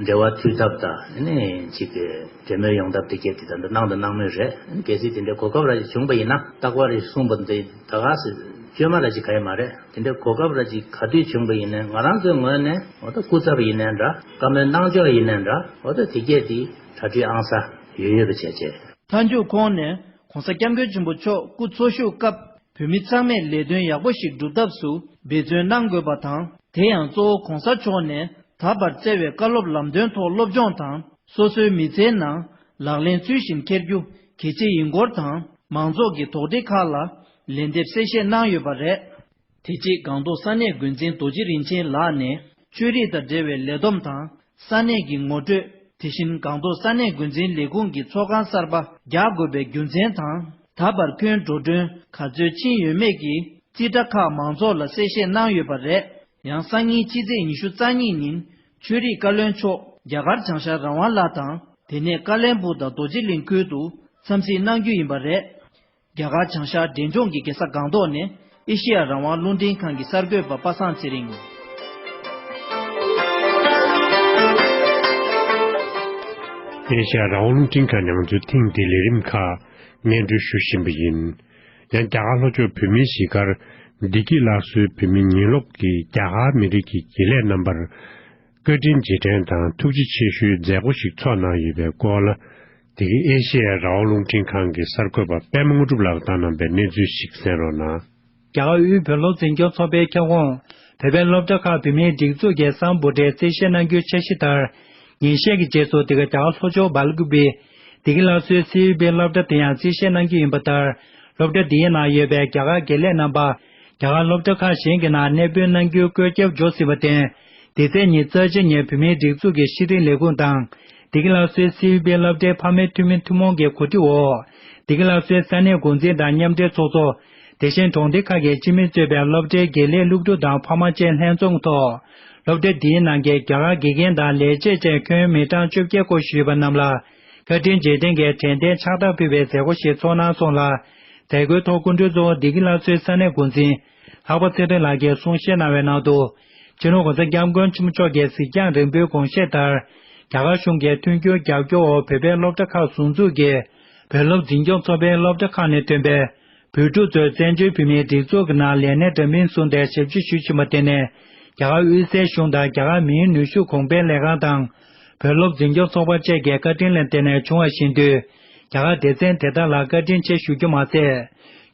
འབྲེལ་བ་མཐུད་ཐབས་དང་ཨ་ནི་ཅིག་གི་གྲོས་མོལ་ཡོང་ཐབས་དེ་གས་དེ་ད་ལྟ་གནང་དང་གནང་མུས་རེད། ཨ་ནི་གལ་སྲིད་དེ་འདྲའི་གོ་སྐབས་ར་ཅིག་བྱུང་པ་ཡིན་ན། རྟག་པར་རེ་གསུངས་པ་འདི་ད་ག་སེ་བཅོས་མ་ར་ཅིག་ག་ཡེ་མ་རེད། དེ་འདྲའི་གོ་སྐབས་ར་ཅིག་ག་དུས་བྱུང་པ་ཡིན་ནའི་ང་རང་ཚོའི་ངོས་ནས་འོ་ད་སྐུ་ཚབ་ཡིན་ནའི་འདྲ། བཀའ་མོལ་གནང་ཕྱོགས་ཡིན་ནའི་འདྲ། འོ་ད་དེ་གས་དེ་གྲ་སྒྲིག་ཨང་གསར་ཡོད་ཡོད་པ་བྱས་བྱས། མཐའ་མཇུག་ཁོང་ནས་༧གོང་ས་༧སྐྱབས་མགོན་ཆེན་པོ་མཆོག་སྐུ་འཚོ་བཞུགས་སྐབས་བོད་མི་ཚང་མས་ལས་དོན་ཡག་པོ་ཞིག་སྒྲུབ་ཐབས་སུ་འབད་བརྩོན་གནང་དགོས་པ་དང་། དེ་ཡང་གཙོ་བོ་གོང་ས་མཆོག་ནས་ད་བར་བསྩལ་བའི་བཀའ་སློབ་ལམ་སྟོན་ཐོག་སློབ་སྦྱོང་དང་། སོ་སོའི་མི་ཚེའི་ནང་ལག་ལེན་ཚུལ་བཞིན་འཁྱེར་རྒྱུ་གལ་ཆེ་ཡིན་སྐོར་དང་། མང་ཚོགས་ཀྱི་དོགས་འདྲི་ཁག་ལ་ལན་འདེབས་གསལ་བཤད་གནང་ཡོད་པ་རེད། དེ་རྗེས་སྒང་ཏོག་ས་གནས་འགོ་འཛིན་རྡོ་རྗེ་རིན་ཆེན་ལགས་ནས་ཆོས་རིག་དང་འབྲེལ་བའི་ལས་བསྡོམས་དང་། ས་གནས་ཀྱི་ངོ་སྤྲོད། དེ་བཞིན་སྒང་ཏོག་ས་གནས་འགོ་འཛིན་ལས་ཁུངས་ཀྱི་ཚོགས་ཁང་གསར་པ་རྒྱག་དགོས་པའི་རྒྱུ་མཚན་དང་། ད་བར་ཁྱོན་འགྲོ་གྲོན་ག་ཚོད་ཕྱིན་ཡོད་མེད་ཀྱི་རྩིས་ཁྲ་ཁག་མང་ཚོགས་ལ་གསལ་བཤད་གནང་ཡོད་པ་རེད། ཡང་སང་ཉིན་ཕྱི་ཚེས་ཉི་ཤུ་རྩ་གཉིས་ཉིན་ཆོས་རིག་བཀའ་བློན་མཆོག་རྒྱ་གར་བྱང་ཤར་རང་དབང་ལ་དང་། དེ་ནས་ཀ་ལན་སྦུག་དང་རྡོ་རྗེ་གླིང་ཁུལ་དུ་འཚམས་གཟིགས་གནང་རྒྱུ་ཡིན་པ་རེད། རྒྱ་གར་བྱང་ཤར་འབྲས་ལྗོངས་ཀྱི་རྒྱལ་ས་སྒང་ཏོག་ནས་ཨེ་ཤེ་ཡ་རང་དབང་རླུང་འཕྲིན་ཁང་གི་གསར་འགོད་པ་པ་སངས་ཚེ་རིང་། ཨེ་ཤེ་ཡ་རང་དབང་རླུང་འཕྲིན་ཁང་ནས་ང་ཚོའི་ཐེངས་འདིའི་ལས་རིམ་ཁག་སྙན་སྒྲོན་ཞུ་བཞིན་པ་ཡིན། ཡང་རྒྱ་གར་ལྷོ་ཕྱོགས་བོད་མིའི་གཞིས་སྒར་བདེ་སྐྱིད་སླར་གསོའི་བོད་མི་ཉིན་སློབ་ཀྱིས་རྒྱ་གར་མི་རིགས་ཀྱི་དགེ་ལས་རྣམ་པར་བཀའ་དྲིན་རྗེས་དྲན་དང་ཐུགས་རྗེ་ཆེ་ཞུའི་མཛད་སྒོ་ཞིག་ཚོགས་གནང་ཡོད་པའི་སྐོར་ལ། འདི་གའི་ཨེ་ཤེ་ཡ་རང་དབང་རླུང་འཕྲིན་ཁང་གི་གསར་འགོད་པ་པད་མ་དངོས་གྲུབ་ལགས་དང་གནང་པའི་གནས་ཚུལ་ཞིག་གསན་རོགས་གནང་། རྒྱ་གར་དབུས་བོད་སློབ་འཛིན་སྐྱོང་ཚོགས་པའི་ཁྱབ་ཁོངས་བོད་པའི་སློབ་གྲྭ་ཁག་བོད་མིའི་སྒྲིག་འཛུགས་ཀྱི་གསར་འབོར་གྲས་རྩིས་བཞེས་གནང་རྒྱུའི་འཆར་གཞི་ལྟར། ཉིན་ཤས་ཀྱི་རྗེས་སུ་འདི་ག་རྒྱ་གར་ལྷོ་ཕྱོགས་སྦེལ་ཀུ་པེ་བདེ་སྐྱིད་སླར་གསོའི་སི་ཝི་པི་སློབ་གྲྭ་དེ་ཡང་རྩིས་བཞེས་གནང་རྒྱུ་ཡིན་པ་ལྟར། སློབ་གྲྭ་འདིའི་ནང་ཡོད་པའི་རྒྱ་གར་དགེ་ལས་རྣམ་པ་རྒྱ་གར་སློབ་གྲྭ་ཁག་གཞན་གྱི་ནང་གནས་སྤོས་གནང་རྒྱུའི་བཀོད་ཁྱབ་འབྱོར་ཟིན་པར་བརྟེན། འདི་ཚེས་ཉི་ཤུ་རྩ་གཅིག་ཉིན་བོད་མིའི་སྒྲིག་འཛུགས་ཀྱི་ཤེས་རིག་ལས་ཁུངས་དང་། བདེ་སྐྱིད་སླར་གསོའི་སི་ཝི་པི་སློབ་གྲྭའི་ཕ་མའི་འཐུས་མི་ཐུན་མོང་གི་གོ་སྒྲིག་འོག་བདེ་སྐྱིད་སླར་གསོའི་ས་གནས་འགོ་འཛིན་དང་མཉམ་འབྲེལ་ཚོགས་གཙོ། དེ་བཞིན་གྲོང་སྡེ་ཁག་གི་སྤྱི་མི་གཙོས་པའི་སློབ་གྲྭའི་དགེ་ལས། སློབ་ཕྲུག་དང་ཕ་མ་བཅས་ལྷན་འཛོམས་ཐོག་སློབ་གྲྭ་འདིའི་ནང་གི་རྒྱ་གར་དགེ་རྒན་དང་ལས་བྱེད་བཅས་ཁྱོན་མི་གྲངས་བཅོ་བརྒྱད་སྐོར་ཞིག་ཡོད་པ་རྣམས་ལ། བཀའ་དྲིན་རྗེས་དྲན་གྱི་དྲན་རྟེན་ཕྱག་རྟགས་ཕུལ་བའི་མཛད་སྒོ་ཞིག་ཚོགས་གནང་སོང་ལ། མཛད་སྒོའི་ཐོག་སྐུ་མགྲོན་གཙོ་བོ་བདེ་སྐྱིད་སླར་གསོའི་ས་གནས་འགོ་འཛིན་ལྷག་པ་ཚེ་རིང་ལགས་ཀྱིས་གསུང་བཤད་གནང་བའི་ནང་དུ། སྤྱི་ནོར་༸གོང་ས་༸སྐྱབས་མགོན་ཆེན་པོ་མཆོག་གི་གཟིགས་སྐྱོང་རིམ་པའི་དགོངས་བཞེད་ལྟར། རྒྱ་གར་གཞུང་གིས་མཐུན་འགྱུར་རྒྱབ་སྐྱོར་འོག་བོད་པའི་སློབ་གྲྭ་ཁག་ཟུང་འཛུགས་ཀྱིས་བོད་སློབ་འཛིན་སྐྱོང་ཚོགས་པའི་སློབ་གྲྭ་ཁག་ནས་ཐོན་པའི་བོད་ཕྲུག་ཚོས་བཙན་བྱོལ་བོད་མིའི་སྒྲིག་འཛུགས་ཀྱི་ནང་ལས་གནས་འདྲ་མིན་བཟུང་སྟེ་ཞབས་ཞུ་ཞུ་བཞིན་པ་དེ་ནི། རྒྱ་གར་དབུས་སའི་གཞུང་དང་རྒྱ་གར་མིའི་ནུས་ཤུགས་གོང་འཕེལ་ལས་ཁང་དང་། བོད་སློབ་འཛིན་སྐྱོང་ཚོགས་པ་བཅས་ཀྱི་བཀའ་དྲིན་ལ་བརྟེན་ནས་བྱུང་བ་བཞིན་དུ། རྒྱ་གར་སྡེ་ཚན་དེ་དག་ལ་བཀའ་དྲིན་ཆེ་ཞུ་རྒྱུ་མ་ཟད།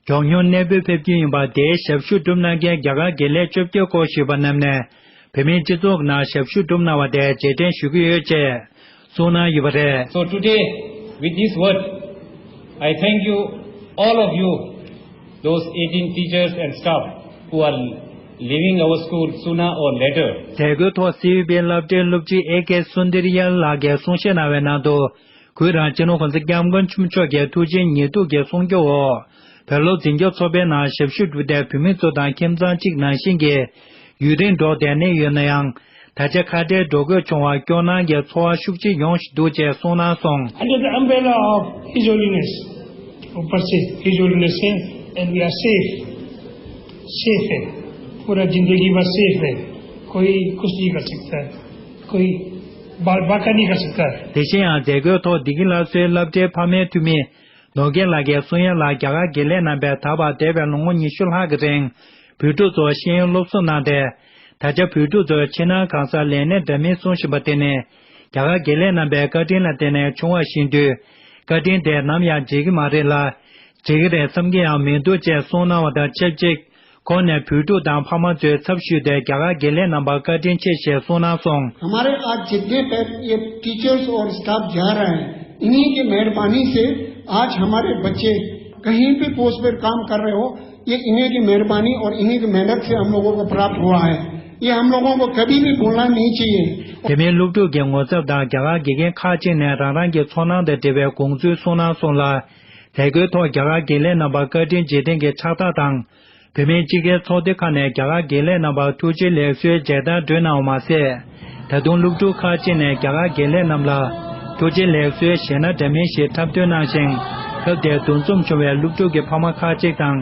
མགྱོགས་མྱུར་གནས་སྤོས་ཕེབས་རྒྱུ་ཡིན་པ། དེའི་ཞབས་ཞུ་སྒྲུབ་གནང་མཁན་རྒྱ་གར་དགེ་ལས་བཅོ་བརྒྱད་སྐོར་ཞིག་ཡོད་པ་རྣམས་ནས། བོད་མིའི་སྤྱི་ཚོགས་ནང་ཞབས་ཞུ་བསྒྲུབས་གནང་བ་དེ་རྗེས་དྲན་ཞུ་གི་ཡོད་ཅེས་གསུངས་གནང་ཡོད་པ་རེད། So today, with this word, I thank you, all of you, those eighteen teachers and staff who are leaving our school sooner or later. མཛད་སྒོའི་ཐོག་སི་ཝི་པི་སློབ་གྲྭའི་སློབ་སྤྱི་ཨེ་ཀེ་སུན་དར་ཡ་ལགས་ཀྱིས་གསུང་བཤད་གནང་བའི་ནང་དུ། གུས་རང་སྤྱི་ནོར་༸གོང་ས་༸སྐྱབས་མགོན་ཆེན་པོ་མཆོག་གི་ཐུགས་རྗེ་ཉེར་བསྡུ་གི་གསུང་སྐྱོབ་འོག་བོད་སློབ་འཛིན་སྐྱོང་ཚོགས་པའི་ནང་ཞབས་ཞུ་བསྒྲུབས་ཏེ། བོད་མི་ཚོ་དང་ཁྱིམ་ཚང་གཅིག་ནང་བཞིན་གྱི་ཡུན་རིང་འགྲོགས་བསྡད་གནས་ཡོད་ན་ཡང་། ད་ཆ་ཁ་བྲལ་འགྲོ་དགོས་བྱུང་བར་སྐྱོ་སྣང་གི་ཚོར་བ་ཤུགས་ཆེ་ཡོང་བཞིན་འདུག་ཅེས་གསུངས་གནང་སོང་། Under the umbrella of His Holiness, ऊपर से His Holiness है, and we are safe, safe है, पूरा जिंदगी भर सेफ है, कोई कुछ नहीं कर सकता है, कोई बा- बाका नहीं कर सकता है। དེ་བཞིན་ཡང་མཛད་སྒོའི་ཐོག་བདེ་སྐྱིད་སླར་གསོའི་སློབ་གྲྭའི་ཕ་མའི་འཐུས་མི་ནོར་རྒྱས་ལགས་ཀྱིས་གསུང་ཡ་ལ། རྒྱ་གར་དགེ་ལས་རྣམ་པས་ད་བར་འདས་པའི་ལོ་ངོ་ཉི་ཤུ་ལྷག་གི་རིང་བོད་ཕྲུག་ཚོར་ཤེས་ཡོན་སློབ་གསོ་གནང་སྟེ། ད་ཆ་བོད་ཕྲུག་ཚོས་ཕྱི་ནང་གང་སར་ལས་གནས་འདྲ་མིན་བཟུང་བཞིན་པ་དེ་ནི། རྒྱ་གར་དགེ་ལས་རྣམ་པའི་བཀའ་དྲིན་ལ་བརྟེན་ནས་བྱུང་བ་བཞིན་དུ། བཀའ་དྲིན་དེ་ནམ་ཡང་བརྗེད་ཀྱི་མ་རེད་ལ། བརྗེད་ཀྱི་རེད་བསམ་གྱི་ཡང་མི་འདུག་ཅེས་གསུངས་གནང་བ་དང་ཆབས་ཅིག་ཁོང་ནས་བོད་ཕྲུག་དང་ཕ་མ་ཚོའི་ཚབ་ཞུས་ཏེ། རྒྱ་གར་དགེ་ལས་རྣམ་པར་བཀའ་དྲིན་ཆེ་ཞེས་གསུངས་གནང་སོང་། हमारे आज जितने पे ये टीचर्स और स्टाफ जा रहे हैं, इन्हीं की मेहरबानी से आज हमारे बच्चे कहीं पे पोस्ट पर काम कर रहे हो, ये इन्हीं की मेहरबानी और इन्हीं की मेहनत से हम लोगों को प्राप्त हुआ है। ये हम लोगों को कभी भी भूलना नहीं चाहिए। དེ་མིན་སློབ་ཕྲུག་གི་ངོ་ཚབ་དང་རྒྱ་གར་དགེ་རྒན་ཁག་ཅིག་ནས་རང་རང་གི་ཚོར་སྣང་དང་འབྲེལ་བའི་དགོངས་ཚུལ་གསུངས་གནང་སོང་ལ། མཛད་སྒོའི་ཐོག་རྒྱ་གར་དགེ་ལས་རྣམ་པར་བཀའ་དྲིན་རྗེས་དྲན་གྱི་ཕྱག་རྟགས་དང་། བོད་མིའི་སྤྱི་སྒེར་ཚོགས་སྡེ་ཁག་ནས་རྒྱ་གར་དགེ་ལས་རྣམ་པར་ཐུགས་རྗེ་ལེགས་གསོའི་མཇལ་དར་སྒྲོན་གནང་བ་མ་ཟད། ད་དུང་སློབ་ཕྲུག་ཁག་ཅིག་ནས་རྒྱ་གར་དགེ་ལས་རྣམས་ལ་ཐུགས་རྗེ་ལེགས་གསོའི་གཞས་སྣ་འདྲ་མིན་ཞིག་འཁྲབ་སྟོན་གནང་ཞིང་། སྐབས་དེར་འདུ་འཛོམས་བྱུང་བའི་སློབ་ཕྲུག་གི་ཕ་མ་ཁག་ཅིག་དང་།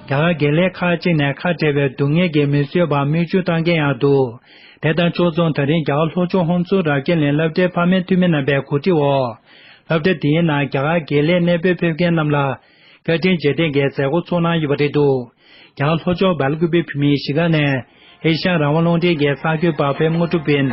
རྒྱ་གར་དགེ་ལས་ཁག་ཅིག་ནས་ཁ་བྲལ་བའི་སྡུག་བསྔལ་གྱིས་མི་བཟོད་པར་མིག་ཆུ་བཏང་མཁན་ཡང་འདུག་དེ་དང་ཕྱོགས་མཚུངས། ད་རིང་རྒྱ་གར་ལྷོ་ཕྱོགས་ཧོན་སུར་རབ་རྒྱས་གླིང་སློབ་གྲྭའི་ཕ་མའི་འཐུས་མི་རྣམ་པའི་གོ་སྒྲིག་འོག་སློབ་གྲྭ་དེའི་ནང་རྒྱ་གར་དགེ་ལས་གནས་སྤོས་ཕེབས་མཁན་རྣམས་ལ། བཀའ་དྲིན་རྗེས་དྲན་གྱི་མཛད་སྒོ་ཚོགས་གནང་ཡོད་པ་རེད་འདུག་རྒྱ་གར་ལྷོ་ཕྱོགས་སྦེལ་ཀུ་པེ་བོད་མིའི་གཞིས་ཀ་ནས་ཨེ་ཤ་ཡ་རང་དབང་རླུང་འཕྲིན་གྱི་གསར་འགོད་པ་པད་མ་དངོས་གྲུབ་ཡིན།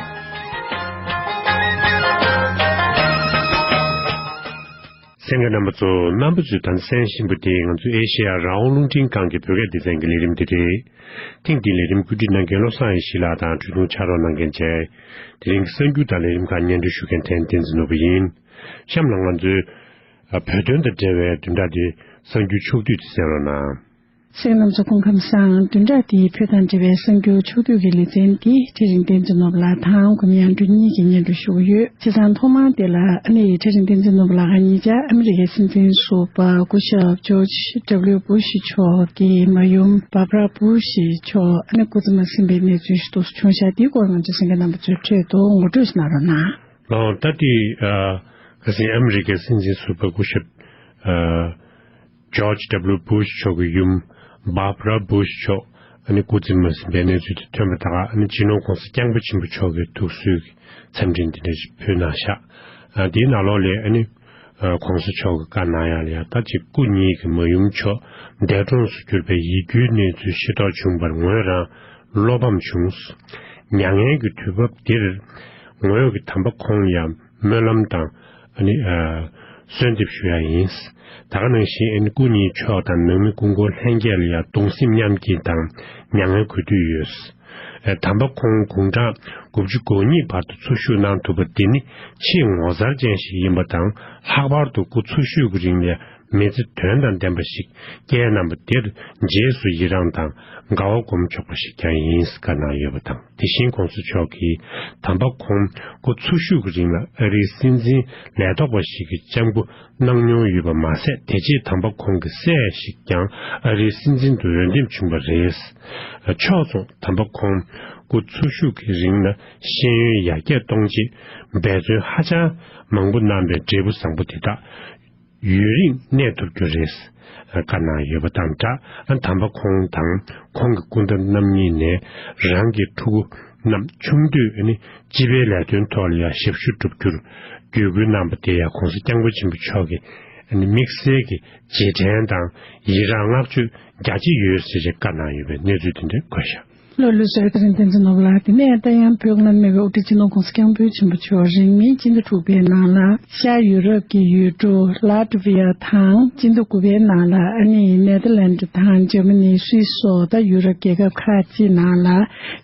གསན་མཁན་རྣམ་པ་ཚོ། རྣམ་པ་ཚོས་ད་གསན་བཞིན་པ་དེ་ང་ཚོ་ཨེ་ཤ་ཡ་རང་དབང་རླུང་འཕྲིན་ཁང་གི་བོད་སྐད་སྡེ་ཚན་གྱི་ལས་རིམ་དེ་རེད། ཐེངས་འདིའི་ལས་རིམ་བཀོད་སྒྲིག་གནང་མཁན་བློ་བཟང་ཡེ་ཤེས་ལགས་དང་འཕྲིན་ཐུང་ཕྱག་རོགས་གནང་མཁན་བཅས། དེ་རིང་གི་གསར་འགྱུར་དང་ལས་རིམ་ཁག་སྙན་སྒྲོན་ཞུ་མཁན་བསྟན་འཛིན་ནོར་བུ་ཡིན། གཤམ་ལ་ང་ཚོས་ཨ་བོད་དོན་དང་འབྲེལ་བའི་བདུན་ཕྲག་འདིའི་གསར་འགྱུར་ཕྱོགས་བསྡུས་དེ་གསན་རོགས་གནང་། གསན་མཁན་རྣམ་ཚོ་སྐུ་ཁམས་བཟང་། བདུན་ཕྲག་འདིའི་བོད་དང་འབྲེལ་བའི་གསར་འགྱུར་ཕྱོགས་བསྡུས་ཀྱི་ལེ་ཚན་འདི་ཁྲི་རིང་བསྟན་འཛིན་ནོར་བུ་ལགས་དང་འགོ་མི་དབྱངས་སྒྲོན་གཉིས་ཀྱིས་སྙན་སྒྲོན་ཞུ་གི་ཡོད། བྱས་ཙང་ཐོག་མར་དེ་ལ་ཨ་ནི་ཁྲི་རིང་བསྟན་འཛིན་ནོར་བུ་ལགས་ང་གཉིས་ཆ་ཨ་མི་རི་ཀའི་སྲིད་འཛིན་ཟུར་པ་སྐུ་ཞབས་ཇོརྗ་ཌབ་ལིའུ་བུ་ཤི་མཆོག་གི་མ་ཡུམ་བྷར་བྷ་ར་བུ་ཤི་མཆོག་ཨ་ནི་སྐུ་ཚེ་མ་ཟིན་པའི་གནས་ཚུལ་ཞིག་ཏུ་བྱུང་ཤག་དེའི་སྐོར་ང་ཚོའི་གསན་མཁན་རྣམ་པ་ཚོའི་ཁྲོད་དུ་ངོ་སྤྲོད་ཞིག་གནང་རོགས་གནང་། ལགས་ད་དེ་ཨ་ཁ་སང་ཨ་མི་རི་ཀའི་སྲིད་འཛིན་ཟུར་པ་སྐུ་ཞབས་ཨ་ཇོརྗ་ཌབ་ལིའུ་བུ་ཤི་མཆོག་གི་ཡུམ་བྷར་བྷ་ར་བུ་ཤི་མཆོག་ཨ་ནི་སྐུ་ཚེ་མ་ཟིན་པའི་གནས་ཚུལ་དེ་ཐོན་པ་དང་། ཨ་ནི་སྤྱི་ནོར་༸གོང་ས་༸སྐྱབས་མགོན་ཆེན་པོ་མཆོག་གིས་ཐུགས་གསོའི་འཚམས་འཕྲིན་དེ་འདྲ་ཞིག་ཕུལ་གནང་ཤག་ཨ་དེའི་ནང་ལོགས་ལ་ཨ་ནི་ ཨ་༸གོང་ས་མཆོག་གིས་བཀའ་གནང་ཡག་ལ་ཡ། ད་ཅིག་སྐུ་ཉིད་ཀྱི་མ་ཡུམ་མཆོག་འདས་གྲོངས་སུ་གྱུར་པའི་ཡིད་སྐྱོའི་གནས་ཚུལ་ཤེས་རྟོགས་བྱུང་བར་ངོས་རང་བློ་ཕམ་བྱུང་། མྱ་ངན་གྱི་དུས་བབ་འདིར་ངོས་ཀྱིས་དམ་པ་ཁོང་ལ་ཡ་སྨོན་ལམ་དང་ཨ་ནི་ཨ་གསོལ་འདེབས་ཞུ་ཡག་ཡིན། ད་ག་ནང་བཞིན་ཨ་ནི་སྐུ་ཉིད་མཆོག་དང་ནང་མི་སྐུ་འཁོར་ལྷན་རྒྱས་ལ་ཡ་གདུང་སེམས་མཉམ་སྐྱེད་དང་མྱ་ངན་གུས་འདུད་ཡོད། ཨ་དམ་པ་ཁོང་དགུང་གྲངས་དགུ་བཅུ་གོ་གཉིས་བར་དུ་འཚོ་བཞུགས་གནང་ཐུབ་པ་འདི་ནི་ཆེས་ངོ་མཚར་ཅན་ཞིག་ཡིན་པ་དང་། ལྷག་པར་དུ་སྐུ་འཚོ་བཞུགས་ཀྱི་རིང་ལ་མི་ཚེ་དོན་དང་ལྡན་པ་ཞིག་བསྐྱལ་གནང་བ་དེར་རྗེས་སུ་ཡི་རངས་དང་དགའ་བ་སྒོམ་ཆོག་པ་ཞིག་ཀྱང་ཡིན་བཀའ་གནང་ཡོད་པ་དང་། དེ་བཞིན་༸གོང་ས་མཆོག་གིས་དམ་པ་ཁོང་སྐུ་འཚོ་བཞུགས་ཀྱི་རིང་ལ་ཨ་རིའི་སྲིད་འཛིན་ལས་ཐོག་པ་ཞིག་གི་ལྕམ་སྐུ་གནང་མྱོང་ཡོད་པ་མ་ཟད། དེ་རྗེས་དམ་པ་ཁོང་གི་སྲས་ཤིག་ཀྱང་ཨ་རིའི་སྲིད་འཛིན་དུ་འོས་འདེམས་བྱུང་བ་རེད། ཕྱོགས་མཚུངས་དམ་པ་ཁོང་སྐུ་འཚོ་བཞུགས་ཀྱི་རིང་ལ་ཤེས་ཡོན་ཡར་རྒྱས་གཏོང་ཆེད་འབད་བརྩོན་ཧ་ཅང་མང་པོ་གནང་པའི་འབྲས་བུ་བཟང་པོ་དེ་དག་ཡུན་རིང་གནས་ཐུབ་རྒྱུ་རེད། བཀའ་གནང་ཡོད་པ་དང་སྦྲགས། དམ་པ་ཁོང་དང་ཁོང་གི་སྐུ་ཟླ་རྣམ་གཉིས་ནས་རང་གི་ཕྲུ་གུ་རྣམས་ཆུང་དུས་ནས་སྤྱི་པའི་ལས་དོན་ཐོག་ལ་ཡང་ཞབས་ཞུ་བསྒྲུབ་རྒྱུར་བརྒྱུད་སྐུལ་གནང་པ་དེ་ཡང་༸གོང་ས་༸སྐྱབས་མགོན་ཆེན་པོ་མཆོག་གིས་དམིགས་བསལ་གྱི་རྗེས་དྲན་དང་ཡི་རངས་བསྔགས་བརྗོད་རྒྱ་ཆེ་ཡོད་ཟེར་བྱས་བཀའ་གནང་ཡོད་པའི་གནས་ཚུལ་དེ་འདྲ་བཀོད་བཞག་ལྷོ་ལྷོ་སར་དེ་རིང་བསྟན་འཛིན་ནོར་བུ་ལགས། དེ་ནས་ད་ཡང་བོད་ནང་མེད་པའི་དབུ་ཁྲིད་སྤྱི་ནོར་༸གོང་ས་༸སྐྱབས་མགོན་ཆེན་པོ་མཆོག་རིང་མིན་སྤྱི་ཟླ་དྲུག་པའི་ནང་ལ་ཤར་ཡུ་རོབ་ཀྱི་ཡུལ་གྲུ་ལ་ཏི་ཝི་ཡ་དང་། སྤྱི་ཟླ་དགུ་པའི་ནང་ལ་ཨ་ནི་ནེ་དར་ལན་ཌི་དང་འཇར་མ་ནི། སུད་སི་སོགས་ད་ཡུ་རོབ་རྒྱལ་ཁབ་ཁག་ཅིག་ནང་ལ་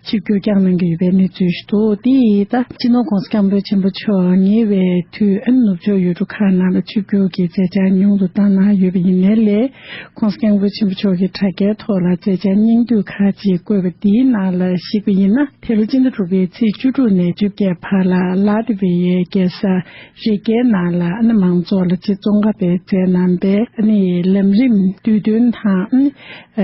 ཆིབས་བསྒྱུར་བསྐྱངས་གནང་གི་ཡོད་པའི་གནས་ཚུལ་ཞིག་འདུག་དེ་ཡིས་ད་སྤྱི་ནོར་༸གོང་ས་༸སྐྱབས་མགོན་ཆེན་པོ་མཆོག་ཉེ་བའི་དུས་ཨ་ནི་ནུབ་ཕྱོགས་ཡུལ་གྲུ་ཁག་ནང་ལ་ཆིབས་བསྒྱུར་གྱི་མཛད་འཆར་ཉུང་དུ་བཏང་གནང་ཡོད་པ་ཡིན་ནའི་ལས། ༸གོང་ས་༸སྐྱབས་མགོན་ཆེན་པོ་མཆོག་གིས་དྲ་རྒྱའི་ཐོག་ལ་མཛད་འཆར་སྙིང་བསྡུས་ཁག་ཅིག་བཀོད་པ་འདིའི་ནང་ལ་གཞིགས་པ་ཡིན་ན། དེ་ལོ་སྤྱི་ཟླ་དྲུག་པའི་ཚེས་བཅུ་དྲུག་ནས་བཅོ་བརྒྱད་བར་ལ་ལ་ཏི་ཝི་ཡའི་རྒྱལ་ས་རི་གའི་ནང་ལ་ཨ་ནི་མང་ཚོགས་ལ་ཆེད་བཙོང་ཁ་པའི་མཛད་རྣམ་པའི་ཨ་ནི་ལམ་རིམ་བསྡུས་སྟོན་དང་། ཨ་ནི་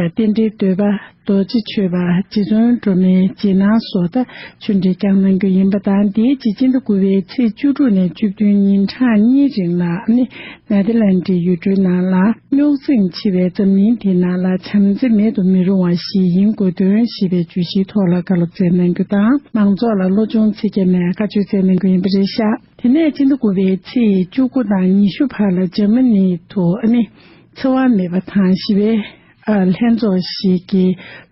རྟེན་འབྲེལ་བསྟོད་པ། རྡོ་རྗེ་མཆོད་པ། རྗེ་བཙུན་སྒྲོལ་མའི་རྗེས་གནང་སོགས་ད་ཆོས་འབྲེལ་བསྐྱངས་གནང་རྒྱུ་ཡིན་པ་དང་། དེའི་རྗེས་སྤྱི་ཟླ་དགུ་པའི་ཚེས་བཅུ་དྲུག་ནས་བཅུ་བདུན་ཉིན་གྲངས་གཉིས་རིང་ལ་ཨ་ནི་ནེ་དར་ལན་ཌི་ཡུལ་གྲུའི་ནང་ལ་རྙོག་འཛིང་ཆེ་བའི་འཛམ་གླིང་འདིའི་ནང་ལ་བྱམས་བརྩེ་མེད་དུ་མི་རུང་བ་ཞིག་ཡིན་དགོས་དོན་ཞེས་པའི་བརྗོད་གཞིའི་ཐོག་ལ་བཀའ་སློབ་སྩལ་གནང་རྒྱུ་དང་། མང་ཚོགས་ལ་བློ་སྦྱོང་ཚིག་བརྒྱབ་ནས་བཀའ་ཆོས་སྩལ་གནང་རྒྱུ་ཡིན་པ་རེད་ཤག་དེ་ནས་སྤྱི་ཟླ་དགུ་པའི་ཚེས་བཅུ་དགུ་དང་ཉི་ཤུ་བར་ལ་འཇར་མ་ནི་དུ་ཨ་ནི་འཚེ་བ་མེད་པ་དང་ཞི་བའི་ཨ་ལྷན་ཚོགས་ཤིག་གི་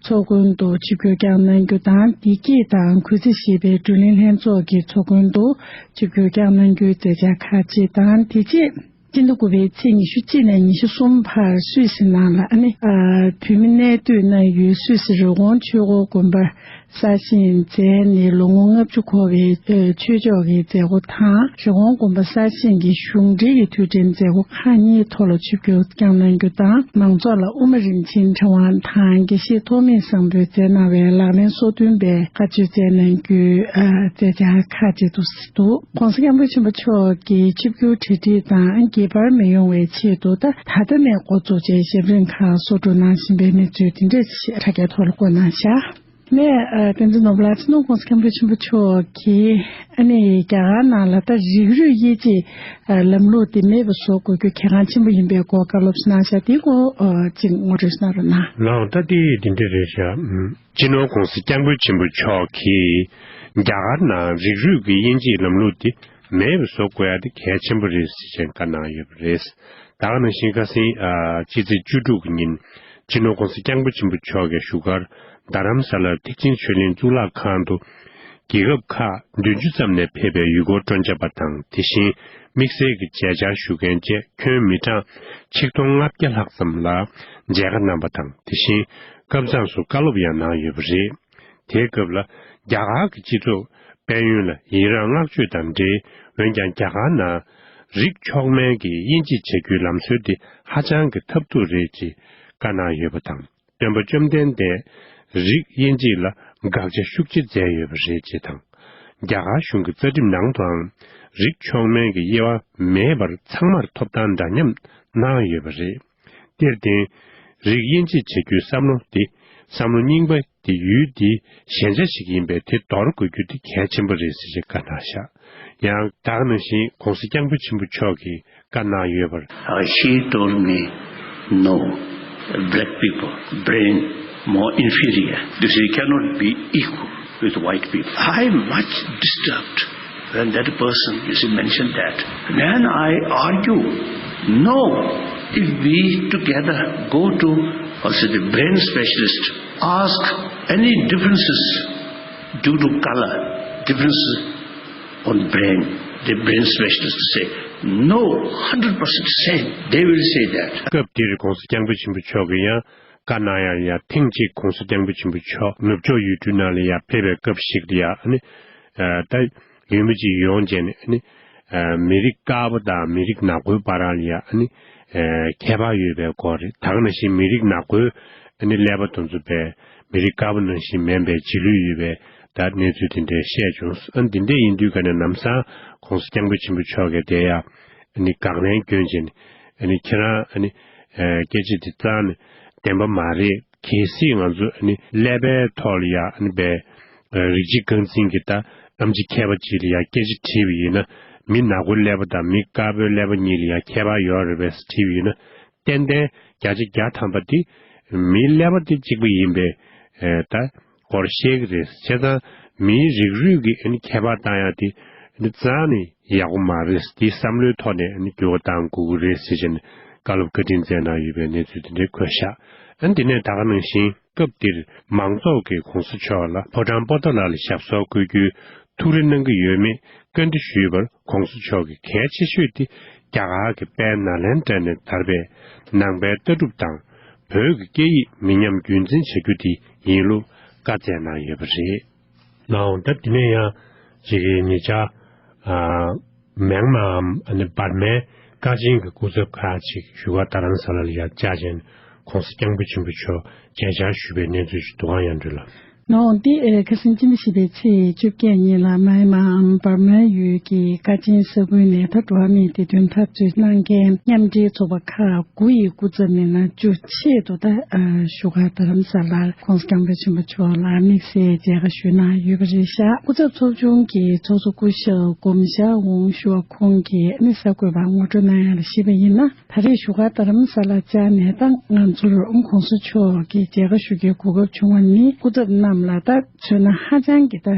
ཚོགས་མགོན་དུ་ཆིབས་བསྒྱུར་བསྐྱངས་གནང་རྒྱུ་དང་། བདེ་སྐྱིད་དང་གུས་བརྩི་ཞེས་པའི་བགྲོ་གླེང་ལྷན་ཚོགས་ཀྱི་ཚོགས་མགོན་དུ་ཆིབས་བསྒྱུར་བསྐྱངས་གནང་རྒྱུའི་མཛད་འཆར་ཁག་ཅིག་དང་། དེ་རྗེས་སྤྱི་ཟླ་དགུ་པའི་ཚེས་ཉི་ཤུ་གཅིག་ནས་ཉི་ཤུ་གསུམ་བར་སུད་སི་ནང་ལ་ཨ་ནི་ཨ་བོད་མི་གནས་སྡོད་གནང་ཡུལ་སུད་སི་རི་ཀོན་ཆོས་འཁོར་དགོན་པར་གསར་བཞེངས་མཛད་ནས་ལོ་ངོ་ལྔ་བཅུ་འཁོར་བའི་ཆོས་ཕྱོགས་ཀྱི་མཛད་སྒོ་དང་། རི་ཀོན་དགོན་པ་གསར་བཞེངས་ཀྱི་གཞུང་འབྲེལ་གྱི་དུས་དྲན་མཛད་སྒོ་ཁག་གཉིས་ཐོག་ལ་ཆིབས་བསྒྱུར་བསྐྱངས་གནང་རྒྱུ་དང་། མང་ཚོགས་ལ་དབུ་མ་རིན་ཆེན་ཕྲེང་བ་དང་དགེ་བཤེས་ཐོགས་མེད་བཟང་པོས་མཛད་གནང་བའི་ལག་ལེན་སོ་བདུན་པའི་བཀའ་ཆོས་སྩལ་གནང་རྒྱུའི་ཨ་མཛད་འཆར་ཁག་ཅིག་ཏུ་གཟིགས་འདུག ༸གོང་ས་༸སྐྱབས་མགོན་ཆེན་པོ་མཆོག་གི་ཆིབས་བསྒྱུར་གྲ་སྒྲིག་དང་། ཨ་ནི་འགྱེལ་བར་མི་ཡོང་བའི་ཆེད་དུ་ད་ད་ལྟ་ནས་འགོ་བཙུགས་བྱས་ཞབས་རིམ་ཁག་སོར་འགྲོ་གནང་བཞིན་པའི་གནས་ཚུལ་དེ་འདྲ་ཞིག་དྲ་རྒྱའི་ཐོག་ལ་བཀོད་གནང་བཞག་ནས་ཨ་བསྟན་འཛིན་ནོར་བུ་ལགས། སྤྱི་ནོར་༸གོང་ས་༸སྐྱབས་མགོན་ཆེན་པོ་མཆོག་གིས་ཨ་ནི་རྒྱ་གར་ནང་ལ་ད་རིགས་རུས་དབྱེ་འབྱེད་ཨ་ལམ་ལུགས་དེ་མེད་པ་བཟོ་དགོས་རྒྱུ་གལ་འགངས་ཆེན་པོ་ཡིན་པའི་སྐོར་བཀའ་སློབ་གནང་བཞག་དེའི་སྐོར་ཨ་ཅིག་ངོ་སྤྲོད་གནང་རོགས་གནང་། ལགས། ད་དེ་འདི་འདྲ་རེད་ཤག་སྤྱི་ནོར་༸གོང་ས་༸སྐྱབས་མགོན་ཆེན་པོ་མཆོག་གིས་རྒྱ་གར་ནང་རིགས་རུས་ཀྱི་དབྱེ་འབྱེད་ལམ་ལུགས་དེ་མེད་པ་བཟོ་དགོས་ཡ་དེ་གལ་ཆེན་པོ་རེད་ཟེར་བྱས་བཀའ་གནང་ཡོད་པ་རེད། ད་ག་ནང་བཞིན་ཁ་སང་ཨ་ཕྱི་ཚེས་བཅུ་དྲུག་གི་ཉིན་སྤྱི་ནོར་༸གོང་ས་༸སྐྱབས་མགོན་ཆེན་པོ་མཆོག་གི་བཞུགས་སྒར་རྡ་རམ་ས་ལར་ཐེག་ཆེན་ཆོས་གླིང་གཙུག་ལག་ཁང་དུ་རྒྱལ་ཁབ་ཁག་བདུན་ཅུ་ཙམ་ནས་ཕེབས་པའི་ཡུལ་སྐོར་སྤྲོ་འཆམ་པ་དང་། དེ་བཞིན་དམིགས་བསལ་གྱི་མཇལ་བཅར་ཞུ་མཁན་བཅས་ཁྱོན་མི་གྲངས་ཆིག་སྟོང་ལྔ་བརྒྱ་ལྷག་ཙམ་ལ་མཇལ་ཁ་གནང་པ་དང་། དེ་བཞིན་སྐབས་མཚམས་སུ་བཀའ་སློབ་ཡང་གནང་ཡོད་པ་རེད། དེའི་སྐབས་ལ་རྒྱ་གར་གྱི་སྤྱི་ཚོགས་དཔལ་ཡོན་ལ་ཡི་རངས་བསྔགས་བརྗོད་དང་འབྲེལ། འོན་ཀྱང་རྒྱ་གར་ནང་རིགས་མཆོག་དམན་གྱི་དབྱེ་འབྱེད་བྱ་རྒྱུའི་ལམ་སྲོལ་དེ་ཧ་ཅང་གི་ཐབས་སྡུག་རེད་ཅེས་བཀའ་གནང་ཡོད་པ་དང་། སྟོན་པ་བཅོམ་ལྡན་འདས་རིགས་དབྱེ་འབྱེད་ལ་དགག་བྱ་ཤུགས་ཆེ་མཛད་ཡོད་པ་རེད་ཅེས་དང་། རྒྱ་གར་གཞུང་གི་རྩ་ཁྲིམས་ནང་དུའང་རིགས་མཆོག་དམན་གྱི་དབྱེ་བ་མེད་པར་ཚང་མར་ཐོབ་ཐང་འདྲ་མཉམ་གནང་ཡོད་པ་རེད། དེར་བརྟེན། རིགས་དབྱེ་འབྱེད་བྱ་རྒྱུའི་བསམ་བློ་དེ་བསམ་བློ་རྙིང་པ་དེ་ཡུལ་དེའི་ཞན་ཆ་ཞིག་ཡིན་པས་དེ་འདོར་དགོས་རྒྱུ་དེ་གལ་ཆེན་པོ་རེད་ཟེར་ཞེས་བཀའ་གནང་བཞག་ཡང་ད་ག་ནང་བཞིན་༸གོང་ས་༸སྐྱབས་མགོན་ཆེན་པོ་མཆོག་གིས་བཀའ་གནང་ཡོད་པར། Uh, she told me, "No, black people brain more inferior. This cannot be equal with white people." I am much disturbed. When that person, you see, mentioned that, then I argue, no, if we together go to, also the brain specialist, ask any differences due to color, differences on brain, the brain specialist say, no, hundred percent same, they will say that. སྐབས་དེར་༧གོང་ས་༧སྐྱབས་མགོན་ཆེན་པོ་མཆོག་གིས་ཡང་བཀའ་གནང་ཡ་ཡ། ཐེངས་གཅིག་༧གོང་ས་༧སྐྱབས་མགོན་ཆེན་པོ་མཆོག་ནུབ་ཕྱོགས་ཡུལ་གྲུའི་ནང་ལ་ཡ་ཕེབས་པའི་སྐབས་ཤིག་ལ་ཡ་ཨ་ནི། ཨ་ད་ཡུལ་མི་ཅིག་ཡོང་བྱས་ནས་ཨ་ནི། ཨ་མི་རིགས་དཀར་པོ་དང་མི་རིགས་ནག་པོའི་བར་ལ་ཡ་ཨ་ནི། ཨ་ཁྱད་པར་ཡོད་པའི་སྐོར་རེད། ད་ག་ནང་བཞིན་མི་རིགས་ནག་པོའི་ཨ་ནི་ཀླད་པ་དེ་ཚོ་བས་མི་རིགས་དཀར་པོ་ནང་བཞིན་མིན་པའི་རྗེས་ལུས་ཡོད་པའི་ད་གནས་ཚུལ་དེ་འདྲ་བཤད་བྱུང་། ཨ་འདི་འདྲ་ཡིན་དུས་ག་ནས་ལམ་སང་༧གོང་ས་༧སྐྱབས་མགོན་ཆེན་པོ་མཆོག་གིས་དེ་ཡ་ཨ་ནི་དགག་ལན་བསྐྱོན་བྱས་ནས་ཨ་ནི་ཁྱེད་རང་ཨ་ནི་ཨ་སྐད་ཆ་དེ་རྩ་ནས་བདེན་པ་མ་རེད། གལ་སྲིད་ང་ཚོ་ཨ་ནི་ཀླད་པའི་ཐོག་ལ་ཡ་ཨ་ནི་བས་རིགས་གཅིག་རྐང་འཛིན་གྱི་ད་ཨེམ་ཆི་མཁས་པ་ཅིག་ལ་ཡ་སྐད་ཆ་དྲིས་པ་ཡིན་ན། མི་ནག་པོའི་ཀླད་པ་དང་མི་དཀར་པོའི་ཀླད་པ་གཉིས་ལ་ཡ་ཁྱད་པར་ཡོད་རེད་པས་དྲིས་པ་ཡིན་ན། ཏན་ཏན་བརྒྱ་ཆ་བརྒྱ་ཐམ་པ་དེ་མིའི་ཀླད་པ་དེ་གཅིག་པ་ཡིན་པས། ཨེ་ད་སྐོར་བཤད་ཀྱི་རེད། བྱས་ཙང་མིའི་རིགས་རུས་ཀྱི་ཨ་ནི་ཁྱད་པར་བཏང་ཡ་དེ་ཨ་ནི་རྩ་ནས་ཡག་པོ་མ་རེད། དེ་བསམ་བློའི་ཐོག་ནས་ཨ་ནི་འགྱུར་བ་བཏང་དགོས་ཀྱི་རེད་ཟེར་བྱས་ནས་བཀའ་སློབ་བཀའ་དྲིན་སྩལ་གནང་ཡོད་པའི་གནས་ཚུལ་དེ་འདྲ་འཁོད་བཞག་ཨ་ནི་དེ་ནས་ད་ག་ནང་བཞིན་སྐབས་འདིར་མང་ཚོགས་ཀྱིས་༧གོང་ས་མཆོག་ལ་ཕོ་བྲང་པོ་ཏཱ་ལ་ལ་ཞབས་སོར་བཀོད་རྒྱུའི་ཐུགས་རེ་གནང་གི་ཡོད་མེད་བཀའ་འདྲི་ཞུས་པར་༧གོང་ས་མཆོག་གིས་གལ་ཆེ་ཤོས་དེ་རྒྱ་གར་གྱི་དཔལ་ནཱ་ལེནྡྲ་ནས་དར་བའི་ནང་པའི་ལྟ་གྲུབ་དང་། བོད་ཀྱི་སྐད་ཡིག་མི་ཉམས་རྒྱུན་འཛིན་བྱ་རྒྱུ་དེ་ཡིན་ལུགས་བཀའ་སྩལ་གནང་ཡོད་པ་རེད། ནའོ་ད་དེ་ནས་ཡང་ཅིག་གི་ཉེ་ཆར་ཨ་མེང་མའམ་ཨ་ནི་འབར་མའི་བཀའ་ཆེན་གྱི་སྐུ་ཚབ་ཁག་ཅིག་བཞུགས་སྒར་རྡ་རམ་ས་ལ་ལ་ཡར་བཅར་བྱས་ནས་༧གོང་ས་༧སྐྱབས་མགོན་ཆེན་པོ་མཆོག་མཇལ་བཅར་ཞུས་པའི་གནས་ཚུལ་ཞིག་འདུག་ག་ཡང་འགྲོ་ལ། ནོ་འདི་ཨེ་ཁ་སང་སྤྱི་ཟླ་བཞི་པའི་ཚེས་བཅོ་བརྒྱད་ཉིན་ལ་མཱི་མཱའམ་འབར་མའི་ཡུལ་གྱི་ཀ་ཆེན་ས་ཁུལ་ནས་ད་འགྲོ་བ་མིའི་བདེ་དོན་འཐབ་རྩོད་གནང་མཁན་མཉམ་འབྲེལ་ཚོགས་པ་ཁག་དགུ་ཡི་སྐུ་ཚབ་ནས་ན་བཅུ་ཆེད་དུ་ད་ཨ་བཞུགས་སྒར་རྡ་རམ་ས་ལར་༧གོང་ས་༧སྐྱབས་མགོན་ཆེན་པོ་མཆོག་ལ་དམིགས་བསལ་མཇལ་ཁ་ཞུས་གནང་ཡོད་པ་རེད་ཤག་སྐུ་ཚབ་ཚོགས་ཆུང་གི་ཚོགས་གཙོ་སྐུ་ཞབས་གོམ་ཤ་ཝུང་ཞུ་བ་ཁོང་གིས་ཨ་ནི་གསར་འགོད་པར་ངོ་སྤྲོད་གནང་ཡ་ལ་གཞིགས་པ་ཡིན་ན། ད་རེས་བཞུགས་སྒར་རྡ་རམ་ས་ལར་བཅར་ནས་ད་ང་ཚོར་༧གོང་ས་མཆོག་གི་མཇལ་ཁ་ཞུ་རྒྱུའི་གོ་སྐབས་བྱུང་བ་ནི་སྐུ་ཚབ་རྣམས་ལ་ད་མཚོན་ན་ཧ་ཅང་གི་ད་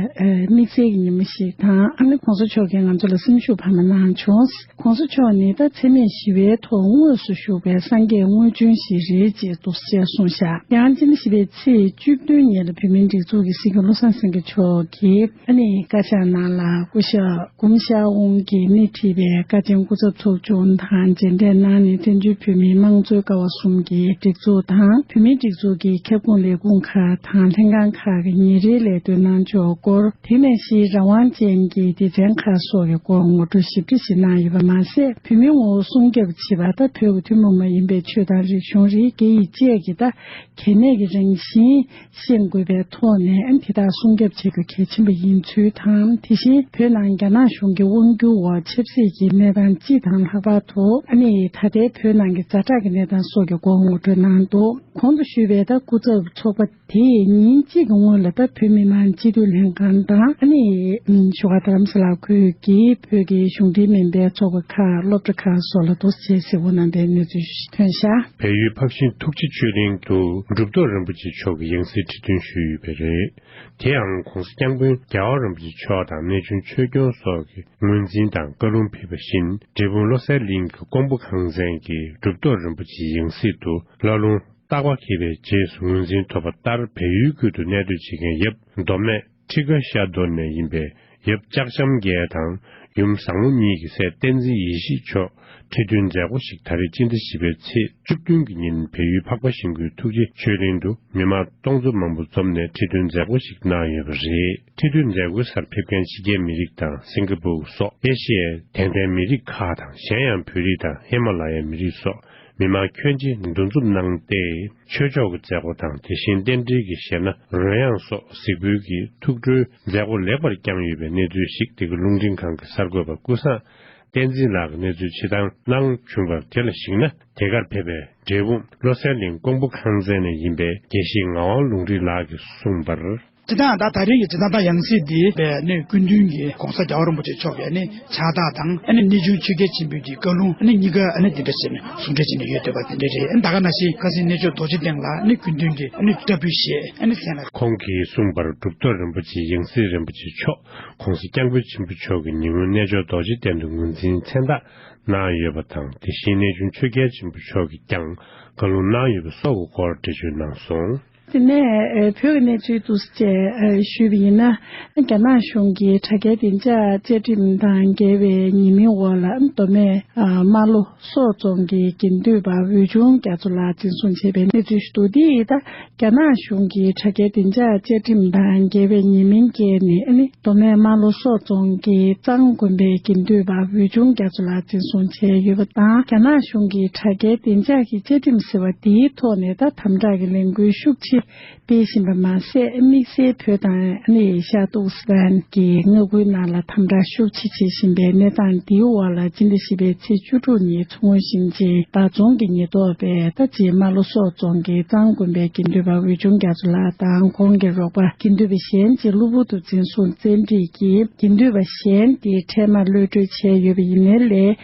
དམིགས་བསལ་གྱི་ཉིན་མོ་ཞིག་དང་ཨ་ནི་༧གོང་ས་མཆོག་གིས་ང་ཚོ་ལ་སེམས་ཤུགས་འཕར་མ་གནང་བྱུང་། ༧གོང་ས་མཆོག་ནི་ད་འཚེ་མེད་ཞི་བའི་ཐོག་དངོས་སུ་བཞུགས་པའི་སངས་རྒྱས་དངོས་བྱོན་ཞིག་རེད་ཅེས་འདུག་ཅེས་གསུངས་བཞག་ཡང་སྤྱི་ཟླ་བཞི་པའི་ཚེས་བཅུ་བདུན་ཉིན་ལ་བོད་མིའི་སྒྲིག་འཛུགས་ཀྱི་སྲིད་སྐྱོང་བློ་བཟང་སེང་གེ་མཆོག་གིས་ཨ་ནི་བཀའ་ཤག་ནང་ལ་སྐུ་ཞབས་གུམ་ཤ་ཝུང་གིས་སྣེ་ཁྲིད་པའི་བཀའ་བསྟན་སྐུ་ཚབ་ཚོགས་ཆུང་དང་མཇལ་འཕྲད་གནང་ནས་བཙན་བྱོལ་བོད་མིའི་དམངས་གཙོའི་ཀ་བ་གསུམ་གྱི་སྒྲིག་འཛུགས་དང་བོད་མིའི་སྒྲིག་འཛུགས་ཀྱི་ཁྱབ་ཁོངས་ལས་ཁུངས་ཁག་དང་ལྷན་ཁང་ཁག་གི་ཉིན་རེའི་ལས་དོན་གནང་ཕྱོགས་སྐོར། དེ་ནང་བཞིན་རང་དབང་ཅན་གྱི་སྡེ་ཚན་ཁག་སོགས་ཀྱི་སྐོར་ངོ་སྤྲོད་ཞིབ་ཕྲ་ཞིག་གནང་ཡོད་པ་མ་ཟད། བོད་མིའི་ངོ་བོ་སྲུང་སྐྱོབ་བྱེད་པ་དང་བོད་ཀྱི་ཐུན་མོང་མ་ཡིན་པའི་ཆོས་དང་རིག་གཞུང་རིག་སྐད་ཡིག་བཅས་ཀྱི་ད་གལ་གནད་ཀྱི་རང་བཞིན་ཤེས་དགོས་པའི་ཐོག་ནས་དེ་དག་སྲུང་སྐྱོབ་བྱེད་རྒྱུ་གལ་ཆེན་པོ་ཡིན་ཚུལ་དང་། དེ་བཞིན་བོད་ནང་རྒྱ་ནག་གཞུང་གི་དབང་སྒྱུར་འོག་ཆབ་སྲིད་ཀྱི་གནས་སྟངས་སྤྱི་དང་ལྷག་པར་དུ་ཨ་ནི་ད་ལྟའི་བོད་ནང་གི་ཛ་དྲག་གི་གནས་སྟངས་སོགས་ཀྱི་སྐོར་ངོ་སྤྲོད་གནང་འདུག་གོང་དུ་ཞུས་པའི་ད་སྐུ་ཚབ་ཚོགས་པ་དེས་ཉིན་གཅིག་གི་སྔོན་ལ་ད་བོད་མི་མང་སྤྱི་འཐུས་ལྷན་ཁང་དང་ཨ་ནི་བཞུགས་སྒར་རྡ་རམ་ས་ལ་ཁུལ་གྱི་བོད་ཀྱི་གཞུང་འབྲེལ་མིན་པའི་ཚོགས་པ་ཁག་སློབ་གྲྭ་ཁག་སོགས་ལ་དོ་སྣང་གཟིགས་སྐོར་གནང་པའི་གནས་ཚུལ་ཐོན་ཤག་བལ་ཡུལ་འཕགས་ཤིང་ཐུགས་རྗེ་ཆོས་གླིང་དུ་གྲུབ་ཐོབ་རིན་པོ་ཆེ་མཆོག་གི་ཡང་སྲིད་ཁྲི་འདོན་ཞུས་ཡོད་པ་རེད། དེའང་༧གོང་ས་༧སྐྱབས་མགོན་རྒྱལ་བ་རིན་པོ་ཆེ་མཆོག་དང་གནས་ཆུང་ཆོས་སྐྱོང་སོགས་ཀྱི་ངོས་འཛིན་དང་བཀའ་ལུང་ཕེབས་པ་བཞིན་འབྲས་སྤུངས་བློ་གསལ་གླིང་གི་ཀོང་པོ་ཁང་ཚན་གྱི་གྲུབ་ཐོབ་རིན་པོ་ཆེའི་ཡང་སྲིད་དུ་ལྷ་ལུང་རྟག་པ་འཁེལ་བའི་རྗེས་སུ་ངོས་འཛིན་ཐོབ་པ་ལྟར་བལ་ཡུལ་ཁུལ་དུ་གནས་སྡོད་བྱེད་མཁན་ཡབ་མདོ་སྨད་ཁྲི་ཀ་ཤ་རྡོར་ནས་ཡིན་པའི་ཡབ་ལྕགས་བྱམས་རྒྱལ་དང་ཡུམ་བཟང་མོ་གཉིས་ཀྱི་སྲས་བསྟན་འཛིན་ཡེ་ཤེས་མཆོག་ཁྲི་འདོན་མཛད་སྒོ་ཞིག་ད་རེས་སྤྱི་ཟླ་བཞི་པའི་ཚེས་བཅུ་བདུན་གྱི་ཉིན་བལ་ཡུལ་འཕགས་པ་ཤིང་ཀུན་ཐུགས་རྗེ་ཆོས་གླིང་དུ་མི་མང་སྟོང་ཚོ་མང་པོ་འཛོམས་ནས་ཁྲི་འདོན་མཛད་སྒོ་ཞིག་གནང་ཡོད་པ་རེད། ཁྲི་འདོན་མཛད་སྒོའི་སར་ཕེབས་མཁན་ཕྱི་རྒྱལ་མི་རིགས་དང་སིང་ག་པུར་སོགས་ཨེ་ཤི་ཡའི་དད་ལྡན་མི་རིགས་ཁག་དང་གཞན་ཡང་བོད་རིགས་དང་ཧི་མ་ལ་ཡའི་མི་རིགས་སོགས་མི་མང་ཁྱོན་ཆེ་འདུ་འཛོམས་གནང་སྟེ། ཆོས་ཕྱོགས་ཀྱི་མཛད་སྒོ་དང་དེ་བཞིན་རྟེན་འབྲེལ་གྱི་གཞས་སྣ་རོལ་དབྱངས་སོགས་གཟིགས་འབུལ་གྱི་ཐུགས་སྤྲོའི་མཛད་སྒོ་ལེགས་པར་བསྐྱངས་ཡོད་པའི་གནས་ཚུལ་ཞིག་འདི་ག་རླུང་འཕྲིན་ཁང་གི་གསར་འགོད་པ་ཀུན་བཟང་བསྟན་འཛིན་ལགས་ཀྱིས་གནས་ཚུལ་ཕྱིར་བཏང་གནང་བྱུང་བར། དེ་ལ་གཞིགས་ན། དེ་གར་ཕེབས་པའི་འབྲས་སྤུངས་བློ་གསལ་གླིང་ཀོང་པོ་ཁང་ཚན་ནས་ཡིན་པའི་དགེ་བཤེས་ངག་དབང་ལུང་རིགས་ལགས་ཀྱིས་གསུངས་པར། སྤྱིར་བཏང་ད་ད་རིང་གི་སྤྱིར་བཏང་ད་ཡང་སྲིད་འདི་བས་ནི་སྐུ་མདུན་གྱི་༸གོང་ས་༸རྒྱལ་བ་རིན་པོ་ཆེ་མཆོག་གི་ནི་ཕྱག་རྟགས་དང་ཨ་ནི་གནས་ཆུང་ཆོས་རྒྱལ་ཆེན་པོའི་གི་བཀའ་ལུང་ཨ་ནི་གཉིས་ཀ་ཨ་ནི་འདི་འདྲ་བྱས་ནས་ཟུང་འབྲེལ་བྱས་ནས་ཡོད་འདོད་པ་དེ་འདྲ་རེད། ཨ་ནི་ད་ག་ནང་བཞིན་ཁ་སང་གནས་མཆོག་རྡོ་རྗེ་གདན་ལ་ཨ་ནི་སྐུ་མདུན་གྱི་ཨ་ནི་བཀྲ་ཤིས་ཞེས་ཨ་ནི་མཚན་ལ། ཁོང་གིས་གསུངས་པར་གྲུབ་ཐོབ་རིན་པོ་ཆེ་ཡང་སྲིད་རིན་པོ་ཆེ་མཆོག་༸གོང་ས་༸སྐྱབས་མགོན་ཆེན་པོ་མཆོག་གིས་ཉེ་སྔོན་གནས་མཆོག་རྡོ་རྗེ་གདན་དུ་ངོས་འཛིན་མཚན་རྟགས་གནང་ཡོད་པ་དང་། དེ་བཞིན་གནས་ཆུང་ཆོས་རྒྱལ་ཆེན་པོ་མཆོག་གིས་ཀྱང་བཀའ་ལུང་གནང་ཡོད་པ་སོགས་ཀྱི་སྐོར་འགྲེལ་བརྗོད་གནང་སོང་། དེ་ནས་ཨེ་བོད་ཀྱི་གནས་ཚུལ་དུ་བཅས་ཨེ་ཞུས་པ་ཡིན་ན། རྒྱ་ནག་གཞུང་གིས་དྲ་རྒྱའི་བདེ་འཇགས་བཅའ་ཁྲིམས་དང་འགལ་བའི་ཉེས་མིང་འོག་ལ་མདོ་སྨད་ཨ་རྨ་ལྷོ་སོག་རྫོང་གི་དགེ་འདུན་པ་འོད་ཆུང་རྒྱ་མཚོ་ལགས་འཛིན་བཟུང་བྱས་པའི་གནས་ཚུལ་ཞིག་འདུག་དེ་ཡིན་ད། རྒྱ་ནག་གཞུང་གིས་དྲ་རྒྱའི་བདེ་འཇགས་བཅའ་ཁྲིམས་དང་འགལ་བའི་ཉེས་མིང་བཀལ་ནས་ཨ་ནི་མདོ་སྨད་རྨ་ལྷོ་སོག་རྫོང་གི་གཙང་དགོན་པའི་དགེ་འདུན་པ་འོད་ཆུང་རྒྱ་མཚོ་ལགས་འཛིན་བཟུང་བྱས་ཡོད་པ་དང་། རྒྱ་ནག་གཞུང་གིས་དྲ་རྒྱའི་བདེ་འཇགས་ཀྱི་བཅའ་ཁྲིམས་ཟེར་བ་དེའི་ཐོག་ནས་ད་དམ་དྲག་གི་ལས་འགུལ་ཤུགས་ཆེ་སྤེལ་བཞིན་པ་མ་ཟད། དམིགས་བསལ་བོད་དང་ཨ་ནི་ཤར་ཏུར་ཀི་སི་ཐན་གྱི་མངའ་ཁུལ་ནང་ལ་དམ་དྲག་ཤུགས་ཆེ་བྱེད་བཞིན་པའི་གནས་སྟངས་འདིའི་འོག་ལ་སྤྱི་ཟླ་བཞི་པའི་ཚེས་བཅུ་དྲུག་ཉིན་མཚོ་སྔོན་ཞིང་ཆེན་བདག་རྫོང་གི་ཉེན་རྟོག་པས་ད་ཅི་རྨ་ལྷོ་སོག་རྫོང་གི་གཙང་དགོན་པའི་དགེ་འདུན་པ་འོད་ཆུང་རྒྱ་མཚོ་ལགས་དང་ཁོང་གི་རོགས་པ་དགེ་འདུན་པ་གཞན་གྱི་གློ་བུར་དུ་འཛིན་བཟུང་བཙན་ཁྲིད་ཀྱིས་དགེ་འདུན་པ་གཞན་དེ་འཕྲལ་མར་གློད་གྲོལ་བྱས་ཡོད་པ་ཡིན་ནའི་ལས།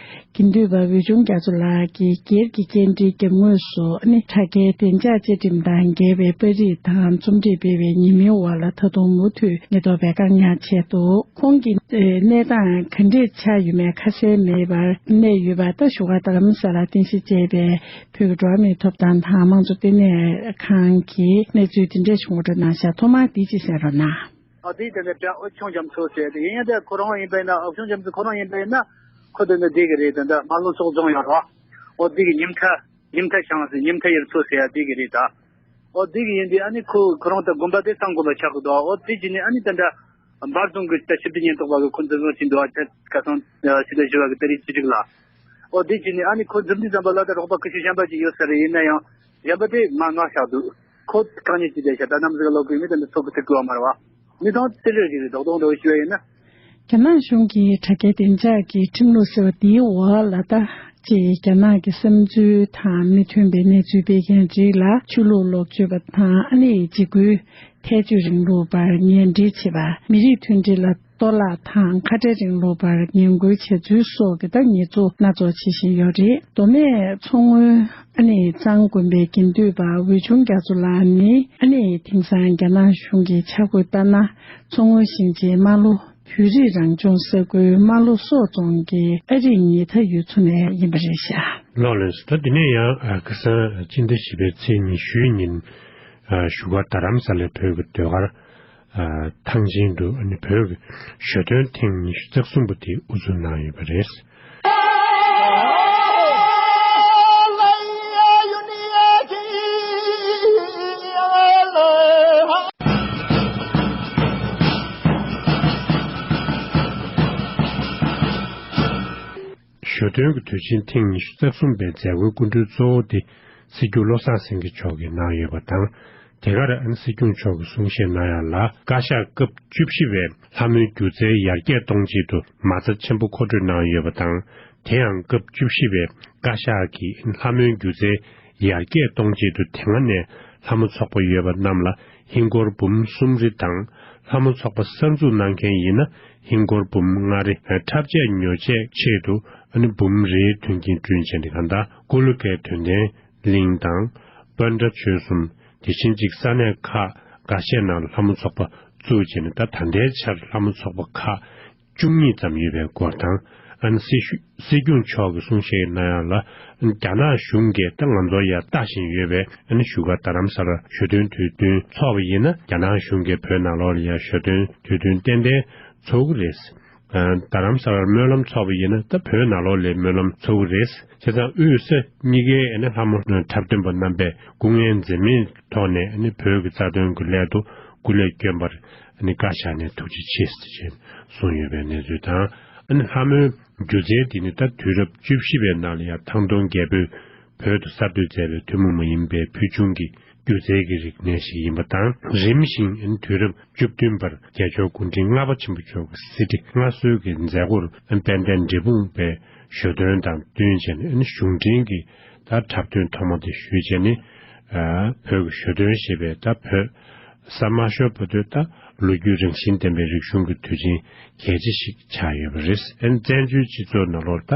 དགེ་འདུན་པ་འོད་ཆུང་རྒྱ་མཚོ་ལགས་ཀྱིས་སྒེར་གྱི་སྐད་འཕྲིན་རྒྱབ་ངོས་སུ་ནི་དྲ་རྒྱའི་བདེ་འཇགས་བཅའ་ཁྲིམས་དང་འགལ་བའི་པར་རིས་དང་རྩོམ་སྒྲིག་སྤེལ་བའི་ཉེས་མིང་འོག་ལ་ད་དུང་མུ་མཐུད་ཉེན་རྟོག་པས་བཀག་ཉར་བྱས་འདུག་ཁོང་གི་གནས་སྟངས་ག་འདྲས་ཆགས་ཡོད་མེད་ཁ་གསལ་མེད་པར་གནས་ཡོད་པ། ད་བཞུགས་སྒར་རྡ་རམ་ས་ལར་རྟེན་གཞི་བྱས་པའི་བོད་ཀྱི་འགྲོ་བ་མིའི་ཐོབ་ཐང་དང་དམངས་གཙོ་ལྟེ་གནས་ཁང་གིས་གནས་ཚུལ་དེ་འདྲས་ཞུ་སྒོ་འགྲོ་གནང་ཤག་ཐོག་མར་དེ་ཅིག་གསན་རོགས་གནང་། ཨ་དེ་དེ་འདྲ་འདྲ་འོད་ཆུང་རྒྱ་མཚོ་ཟེར་དེ་ཡིན་ཡང་དེ་ཁོ་རང་ཡིན་པ་ཡིན་ན། འོད་ཆུང་རྒྱ་མཚོ་ཁོ་རང་ཡིན་པ་ཡིན་ན། ཁོ་དེ་འདྲ་བསྡད་ཀྱི་རེད། དེ་འདྲ་རྨ་ལྷོ་སོག་རྫོང་ཡོད་རོ། འོ་དེ་གི་ཉིན་མཐའ་ཉིན་མཐའ་ཤང་ཟེར་ཉིན་མཐའ་ཡར་མཚོ་ཟེར་ཡ་དེ་གི་རེད་ད། འོ་དེ་གི་ཡིན་དེ་ཨ་ནི་ཁོ་ཁོ་རང་ད་དགོན་པ་དེ་གཙང་དགོན་པ་ཆགས་ཀྱི་འདུག་འོ་དེ་གི་ནི་ཨ་ནི་དེ་འདྲ་འབར་རྫོང་གི་ད་ཞི་བདེ་ཉེན་རྟོག་པ་གི་ཁོ་འཛིན་བཟུང་བྱས་འདུག་ཨ་ཆ་ཁ་སང་ཕྱི་ཟླ་བཞི་བ་གི་ཏ་རིག་བཅུ་དྲུག་ལ། འོ་དེ་བྱས་ནས་ཨ་ནི་ཁོ་འཛིན་དུས་ཙམ་པ་ལ་ད་རོགས་པ་ཁ་ཤས་གཞན་པ་ཅིག་ཡོད་ས་རེད། ཡིན་ན་ཡང་གཞན་པ་དེ་མར་མངགས་བཞག་འདུག་ཁོ་དཀའ་ངལ་ཅིག་བསྡད་ཤག་ད་ནམ་ཟིག་ལོག་གི་མི་དེ་འདྲ་ཚོགས་ཀྱི་ཐུག་གི་བ་མ་རེད་བ། མི་དང་རྩེད་རེས་ཞིག་རེད། རྡོག་རྡོག་འདྲ་བོ་ཞུ་བ་ཡིན་ན། རྒྱ་ནག་གཞུང་གིས་དྲ་རྒྱའི་བདེ་འཇགས་ཀྱི་ཁྲིམས་ལུགས་ཟེར་བ་དེའི་འོག་ལ་ད་ཅེས་རྒྱ་ནག་གི་བསམ་ཚུལ་དང་མི་མཐུན་པའི་གནས་ཚུལ་སྤེལ་མཁན་རིགས་ལ་ཆོས་ལུགས་ལོག་སྤྱོད་པ་དང་ཨ་ནི་འཇིགས་སྐུལ། ཐལ་སྤྱོད་རིང་ལུགས་པར་ངན་འབྲེལ་བྱེད་པ། མི་རིགས་མཐུན་སྒྲིལ་ལ་གཏོར་བརླག་དང་ཁ་བྲལ་རིང་ལུགས་པར་ངན་སྐུལ་བྱས་ཚུལ་སོགས་ཀྱི་ད་ཉེས་འཛུགས་སྣ་ཚོགས་བྱེད་བཞིན་ཡོད་རེད། མདོ་སྨད་མཚོ་སྔོན་ཨ་ནི་གཙང་དགོན་པའི་དགེ་འདུན་པ་འོད་ཆུང་རྒྱ་མཚོ་ལགས་ནི་ཨ་ནི་དེང་སང་རྒྱ་ནག་གཞུང་གི་ཆ་བགོས་ལྟར་ན་མཚོ་སྔོན་ཞིང་ཆེན་རྨ་ལྷོ་བོད་རིགས་རང་སྐྱོང་ས་ཁུལ་རྨ་ལྷོ་སོག་རྫོང་གི་ཨ་རིག་ཉི་ཐ་ཡུལ་ཚོ་ནས་ཡིན་པ་རེད་ཤག་ལགས་ལགས་སོ། ད་དེ་ནས་ཡང་ཁ་སང་སྤྱི་ཟླ་བཞི་པའི་ཚེས་ཉི་ཤུའི་ཉིན་བཞུགས་སྒར་རྡ་རམ་ས་ལའི་བོད་ཀྱི་ཟློས་གར། ཐང་ཆེན་དུ་ཨ་ནི་བོད་ཀྱི་ཞོ་སྟོན་ཐེངས་ཉི་ཤུ་རྩ་གསུམ་པ་དེ་དབུ་འཛུགས་གནང་ཡོད་པ་རེད། ཞོ་སྟོན་གྱི་དུས་ཆེན་ཐེངས་ཉི་ཤུ་རྩ་གསུམ་པའི་མཛད་སྒོའི་སྐུ་མགྲོན་གཙོ་བོ་དེ་སྲིད་སྐྱོང་བློ་བཟང་སེང་གེ་མཆོག་གིས་གནང་ཡོད་པ་དང་། དེ་གར་ཨ་ནི་སྲིད་སྐྱོང་མཆོག་གིས་གསུང་བཤད་གནང་ཡག་ལ། བཀའ་ཤག་སྐབས་བཅུ་བཞི་པས་ལྷ་མོའི་སྒྱུ་རྩལ་ཡར་རྒྱས་གཏོང་ཆེད་དུ་མ་རྩ་ཆེན་པོ་མཁོ་སྤྲོད་གནང་ཡོད་པ་དང་། དེ་ཡང་སྐབས་བཅུ་བཞི་པའི་བཀའ་ཤག་གིས་ལྷ་མོའི་སྒྱུ་རྩལ་ཡར་རྒྱས་གཏོང་ཆེད་དུ་དེ་སྔ་ནས་ལྷ་མོ་ཚོགས་པ་ཡོད་པ་རྣམས་ལ་ཧིན་སྒོར་འབུམ་གསུམ་རེ་དང་། ལྷ་མོ་ཚོགས་པ་གསར་འཛུགས་གནང་མཁན་ཡིན་ན་ཧིན་སྒོར་འབུམ་ལྔ་རེ་འཁྲབ་ཆས་ཉོ་ཆས་ཆེད་དུ་ཨ་ནི་འབུམ་རེའི་མཐུན་རྐྱེན་བསྐྲུན་བྱས་ནས་གང་ལྟར་ཀུ་ལུ་ཀའི་དོན་ལྡན་གླིང་དང་། པཎ་ཌ་ཆོལ་གསུམ། དེ་བཞིན་གཅིག་ས་གནས་ཁག་འགའ་ཤས་ནང་ལྷ་མོ་ཚོགས་པ་བཙུགས་བྱས་ནས་ད་ད་ལྟའི་ཆར་ལྷ་མོ་ཚོགས་པ་ཁག་བཅུ་གཉིས་ཙམ་ཡོད་པའི་སྐོར་དང་། ཨ་ནི་སྲིད་ཤུ་སྲིད་སྐྱོང་མཆོག་གིས་གསུང་བཤད་གནང་ཡག་ལ། རྒྱ་ནག་གཞུང་གིས་ད་ང་ཚོར་ཡ་ལྟ་བཞིན་ཡོད་པས། ཨ་ནི་བཞུགས་སྒར་རྡ་རམ་ས་ལར་ཞོ་སྟོན་དུས་སྟོན་འཚོགས་པ་ཡིན་ན་རྒྱ་ནག་གཞུང་གིས་བོད་ནང་ལོགས་ལ་ཡ་ཞོ་སྟོན་དུས་སྟོན་ཏན་ཏན་འཚོགས་ཀྱི་རེད། རྡ་རམ་ས་ལར་སྨོན་ལམ་འཚོགས་པ་ཡིན་ན་ད་བོད་ནང་ལོགས་ལ་སྨོན་ལམ་འཚོགས་ཀྱི་རེད། བྱས་ཙང་དབུས་ས་གཉིས་ཀའི་ཨ་ནི་ལྷ་མོ་འཁྲབ་སྟོན་པ་རྣམ་པས་སྐུ་ངལ་འཛེམས་མེད་ཐོག་ནས་ཨ་ནི་བོད་ཀྱི་རྩ་དོན་གྱི་སླད་དུ་སྐུ་ལས་བསྐྱོན་པར་ཨ་ནི་བཀའ་ཤག་ནས་ཐུགས་རྗེ་ཆེ་ཟེར་བྱས་གསུངས་ཡོད་པའི་གནས་ཚུལ་དང་། ཨ་ནི་ལྷ་མོའི་སྒྱུ་རྩལ་འདི་ནི་ད་དུས་རབས་བཅུ་བཞི་པའི་ནང་ལ་ཡང་ཐང་སྟོང་རྒྱལ་པོས་བོད་དུ་གསར་གཏོད་མཛད་པའི་ཐུན་མོང་མ་ཡིན་པའི་ཕུལ་བྱུང་གི་སྒྱུ་རྩལ་གྱི་རིག་གནས་ཤིག་ཡིན་པ་དང་། རིམ་བཞིན་དུས་རབས་བཅུ་བདུན་པར་རྒྱལ་མཆོག་སྐུ་ཕྲེང་ལྔ་པ་ཆེན་པོ་མཆོག་གི་གསེར་ཁྲི་མངའ་གསོལ་གྱི་མཛད་སྒོར་དཔལ་ལྡན་འབྲས་སྤུངས་པའི་ཞོ་སྟོན་དང་བསྟུན་བྱས་ནས་གཞུང་འབྲེལ་གྱི་ད་འཁྲབ་སྟོན་ཐོག་མ་དེ་ཞུས་བྱས་ནས། བོད་ཀྱི་ཞོ་སྟོན་ཞེས་པའི་ད་བོད་ ས་དམའ་ཤོས་བར་དུ་ད་ལོ་རྒྱུས་རང་བཞིན་ལྡན་པའི་རིག་གཞུང་གི་དུས་ཆེན་གལ་ཆེ་ཞིག་ཆགས་ཡོད་པ་རེད། ཨན་བཙན་བྱོལ་སྤྱི་ཚོགས་ནང་ལོགས་ད་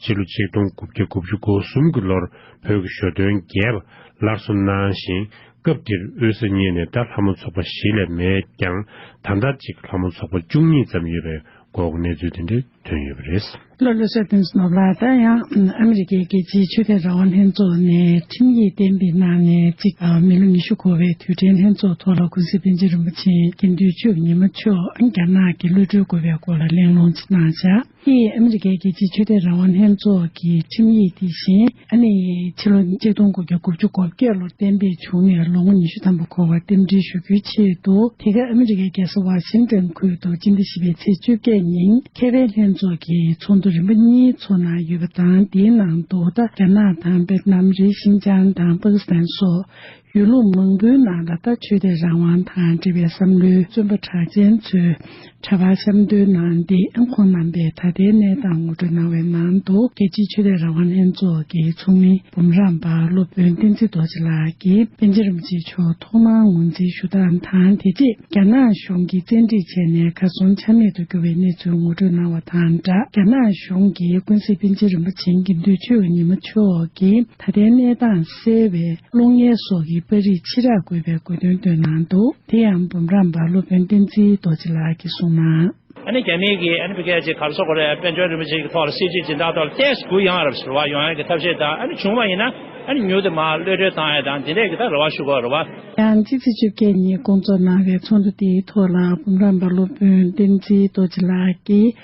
ཕྱི་ལོ་ཆིག་སྟོང་དགུ་བརྒྱ་དགུ་བཅུ་གོ་གསུམ་གྱི་ལོར་བོད་ཀྱི་ཞོ་སྟོན་རྒྱས་པ་སླར་གསོ་གནང་ཞིང་། སྐབས་དེར་དབུས་ས་གཉིས་ནས་ད་ལྷ་མོ་ཚོགས་པ་བཞི་ལས་མེད་ཀྱང་། ད་ལྟ་ཅིག་ལྷ་མོ་ཚོགས་པ་བཅུ་གཉིས་ཙམ་ཡོད་པའི་སྐོར་གྱི་གནས་ཚུལ་དེ་འདྲ་ཐོན་ཡོད་པ་རེད། ལགས་ལགས་སོ། བསྟན་འཛིན་ནོར་བུ་ལགས། ད་ཡང་ཨ་མི་རི་ཀའི་རྒྱལ་སྤྱིའི་ཆོས་དད་རང་དབང་ལྷན་ཚོགས་ནས་ཁྲིམས་ཡིག་གཏན་འབེབས་གནང་ནས་གཅིག་ཨ་མི་ལོ་ཉི་ཤུ་འཁོར་བའི་དུས་དྲན་ལྷན་ཚོགས་ཐོག་ལ་ཀུན་གཟིགས་པཎ་ཆེན་རིན་པོ་ཆེ་དགེ་འདུན་ཆོས་ཀྱི་ཉི་མ་མཆོག་རྒྱ་ནག་གི་གློད་གྲོལ་དགོས་པའི་སྐོར་ལ་གླེང་སློང་ཅིག་གནང་བཞག་དེས་ཨ་མི་རི་ཀའི་རྒྱལ་སྤྱིའི་ཆོས་དད་རང་དབང་ལྷན་ཚོགས་ཀྱི་ཁྲིམས་ཡིག་དེ་བཞིན་ཨ་ནི་ཕྱི་ལོ་ཆིག་སྟོང་དགུ་བརྒྱ་དགུ་བཅུ་གོ་བརྒྱད་ལོར་གཏན་འབེབས་བྱུང་ནས་ལོ་ངོ་ཉི་ཤུ་ཐམ་པ་འཁོར་བར་རྟེན་འབྲེལ་ཞུ་རྒྱུའི་ཆེད་དུ། དེ་ག་ཨ་མི་རི་ཀའི་རྒྱལ་ས་ཝ་ཤིང་ཏོན་ཁུལ་དུ་སྤྱི་ཟླ་བཞི་པའི་ཚེས་བཅོ་བརྒྱད་ཉིན་མཁས་པའི་ལྷན་ཚོགས་ཀྱི་ཚོགས་འདུ་རིམ་པ་གཉིས་ཚོགས་གནང་ཡོད་པ་དང་། དེའི་ནང་དུ་ད་རྒྱ་ནག་དང་ཝེ་ཏི་ནམ་རེད། ཤིན་ཅང་དང་པ་ཀི་སི་ཐན་སོགས་ཡུལ་ལུང་མང་པོའི་ནང་ལ་ད་ཆོས་དད་རང་དབང་དང་འབྲེལ་བའི་བསམ་བློའི་བརྩོན་པ་གྲགས་ཅན་ཚོས་འཕྲལ་ཕར་གཤམ་སྟོན་གནང་སྟེ། ཁོང་རྣམ་པས་ད་ལྟའི་གནས་སྟངས་ངོ་སྤྲོད་གནང་བའི་ནང་དུ། རྒྱལ་སྤྱིའི་ཆོས་དད་རང་དབང་ལྷན་ཚོགས་ཀྱི་ཚོགས་མི་འབུམ་རམས་པ་སློབ་དཔོན་བསྟན་འཛིན་རྡོ་རྗེ་ལགས་ཀྱིས་པཎ་ཆེན་རིན་པོ་ཆེ་མཆོག་ཐོག་མར་ངོས་འཛིན་ཞུ་སྟངས་དང་། དེ་རྗེས་རྒྱ་ནག་གཞུང་གིས་བཙན་ཁྲིད་བྱས་ནས་གར་སོང་ཆ་མེད་དུ་གྱུར་བའི་གནས་ཚུལ་ངོ་སྤྲོད་གནང་བ་དང་སྦྲགས། རྒྱ་ནག་གཞུང་གིས་ཀུན་གཟིགས་པཎ་ཆེན་རིན་པོ་ཆེ་དགེ་འདུན་ཆོས་ཀྱི་ཉི་མ་མཆོག་གི་ད་ལྟའི་གནས་སྟངས་གསལ་བའི་གློག་བརྙན་སོགས་ཀྱི་པར་རིས་ཕྱིར་རག་དགོས་པའི་དགོས་འདུན་བཏོན་གནང་འདུག་དེ་ཡང་འབུམ་རམས་པ་སློབ་དཔོན་བསྟན་འཛིན་རྡོ་རྗེ་ལགས་ཀྱིས་གསུངས་གནང་། ཨ་ནི་རྒྱ་མི་གིས་ཨ་ནི་ཕ་གིར་ཅིག་ག་རེ་ཟེར་དགོས་རེད། དཔལ་འབྱོར་རིན་པོ་ཆེ་གི་ཐོག་ལ་སྲིད་ཇུས་སྦྱིན་བདག་ཐོག་ལ་ཏོག་ཙམ་ཡོང་ཡ་རབས་ཟེར་བ་ཡོང་ཡ་གི་ཐབས་ཤེས་དང་། ཨ་ནི་བྱུང་བ་ཡིན་ན་ཨ་ནི་མྱུར་དུ་མར་གློད་གྲོལ་བཏང་ཡ་དང་དེ་འདྲས་ཀྱི་ད་རེ་བ་ཞུ་དགོས་རེད་བ། ཡང་སྤྱི་ཚེས་བཅོ་བརྒྱད་ཉིན་སྐོང་ཚོགས་གནང་བའི་ཚོགས་འདུ་དེའི་ཐོག་ལ་འབུམ་རམས་པ་སློབ་དཔོན་བསྟན་འཛིན་རྡོ་རྗེ་ལགས་ཀྱིས།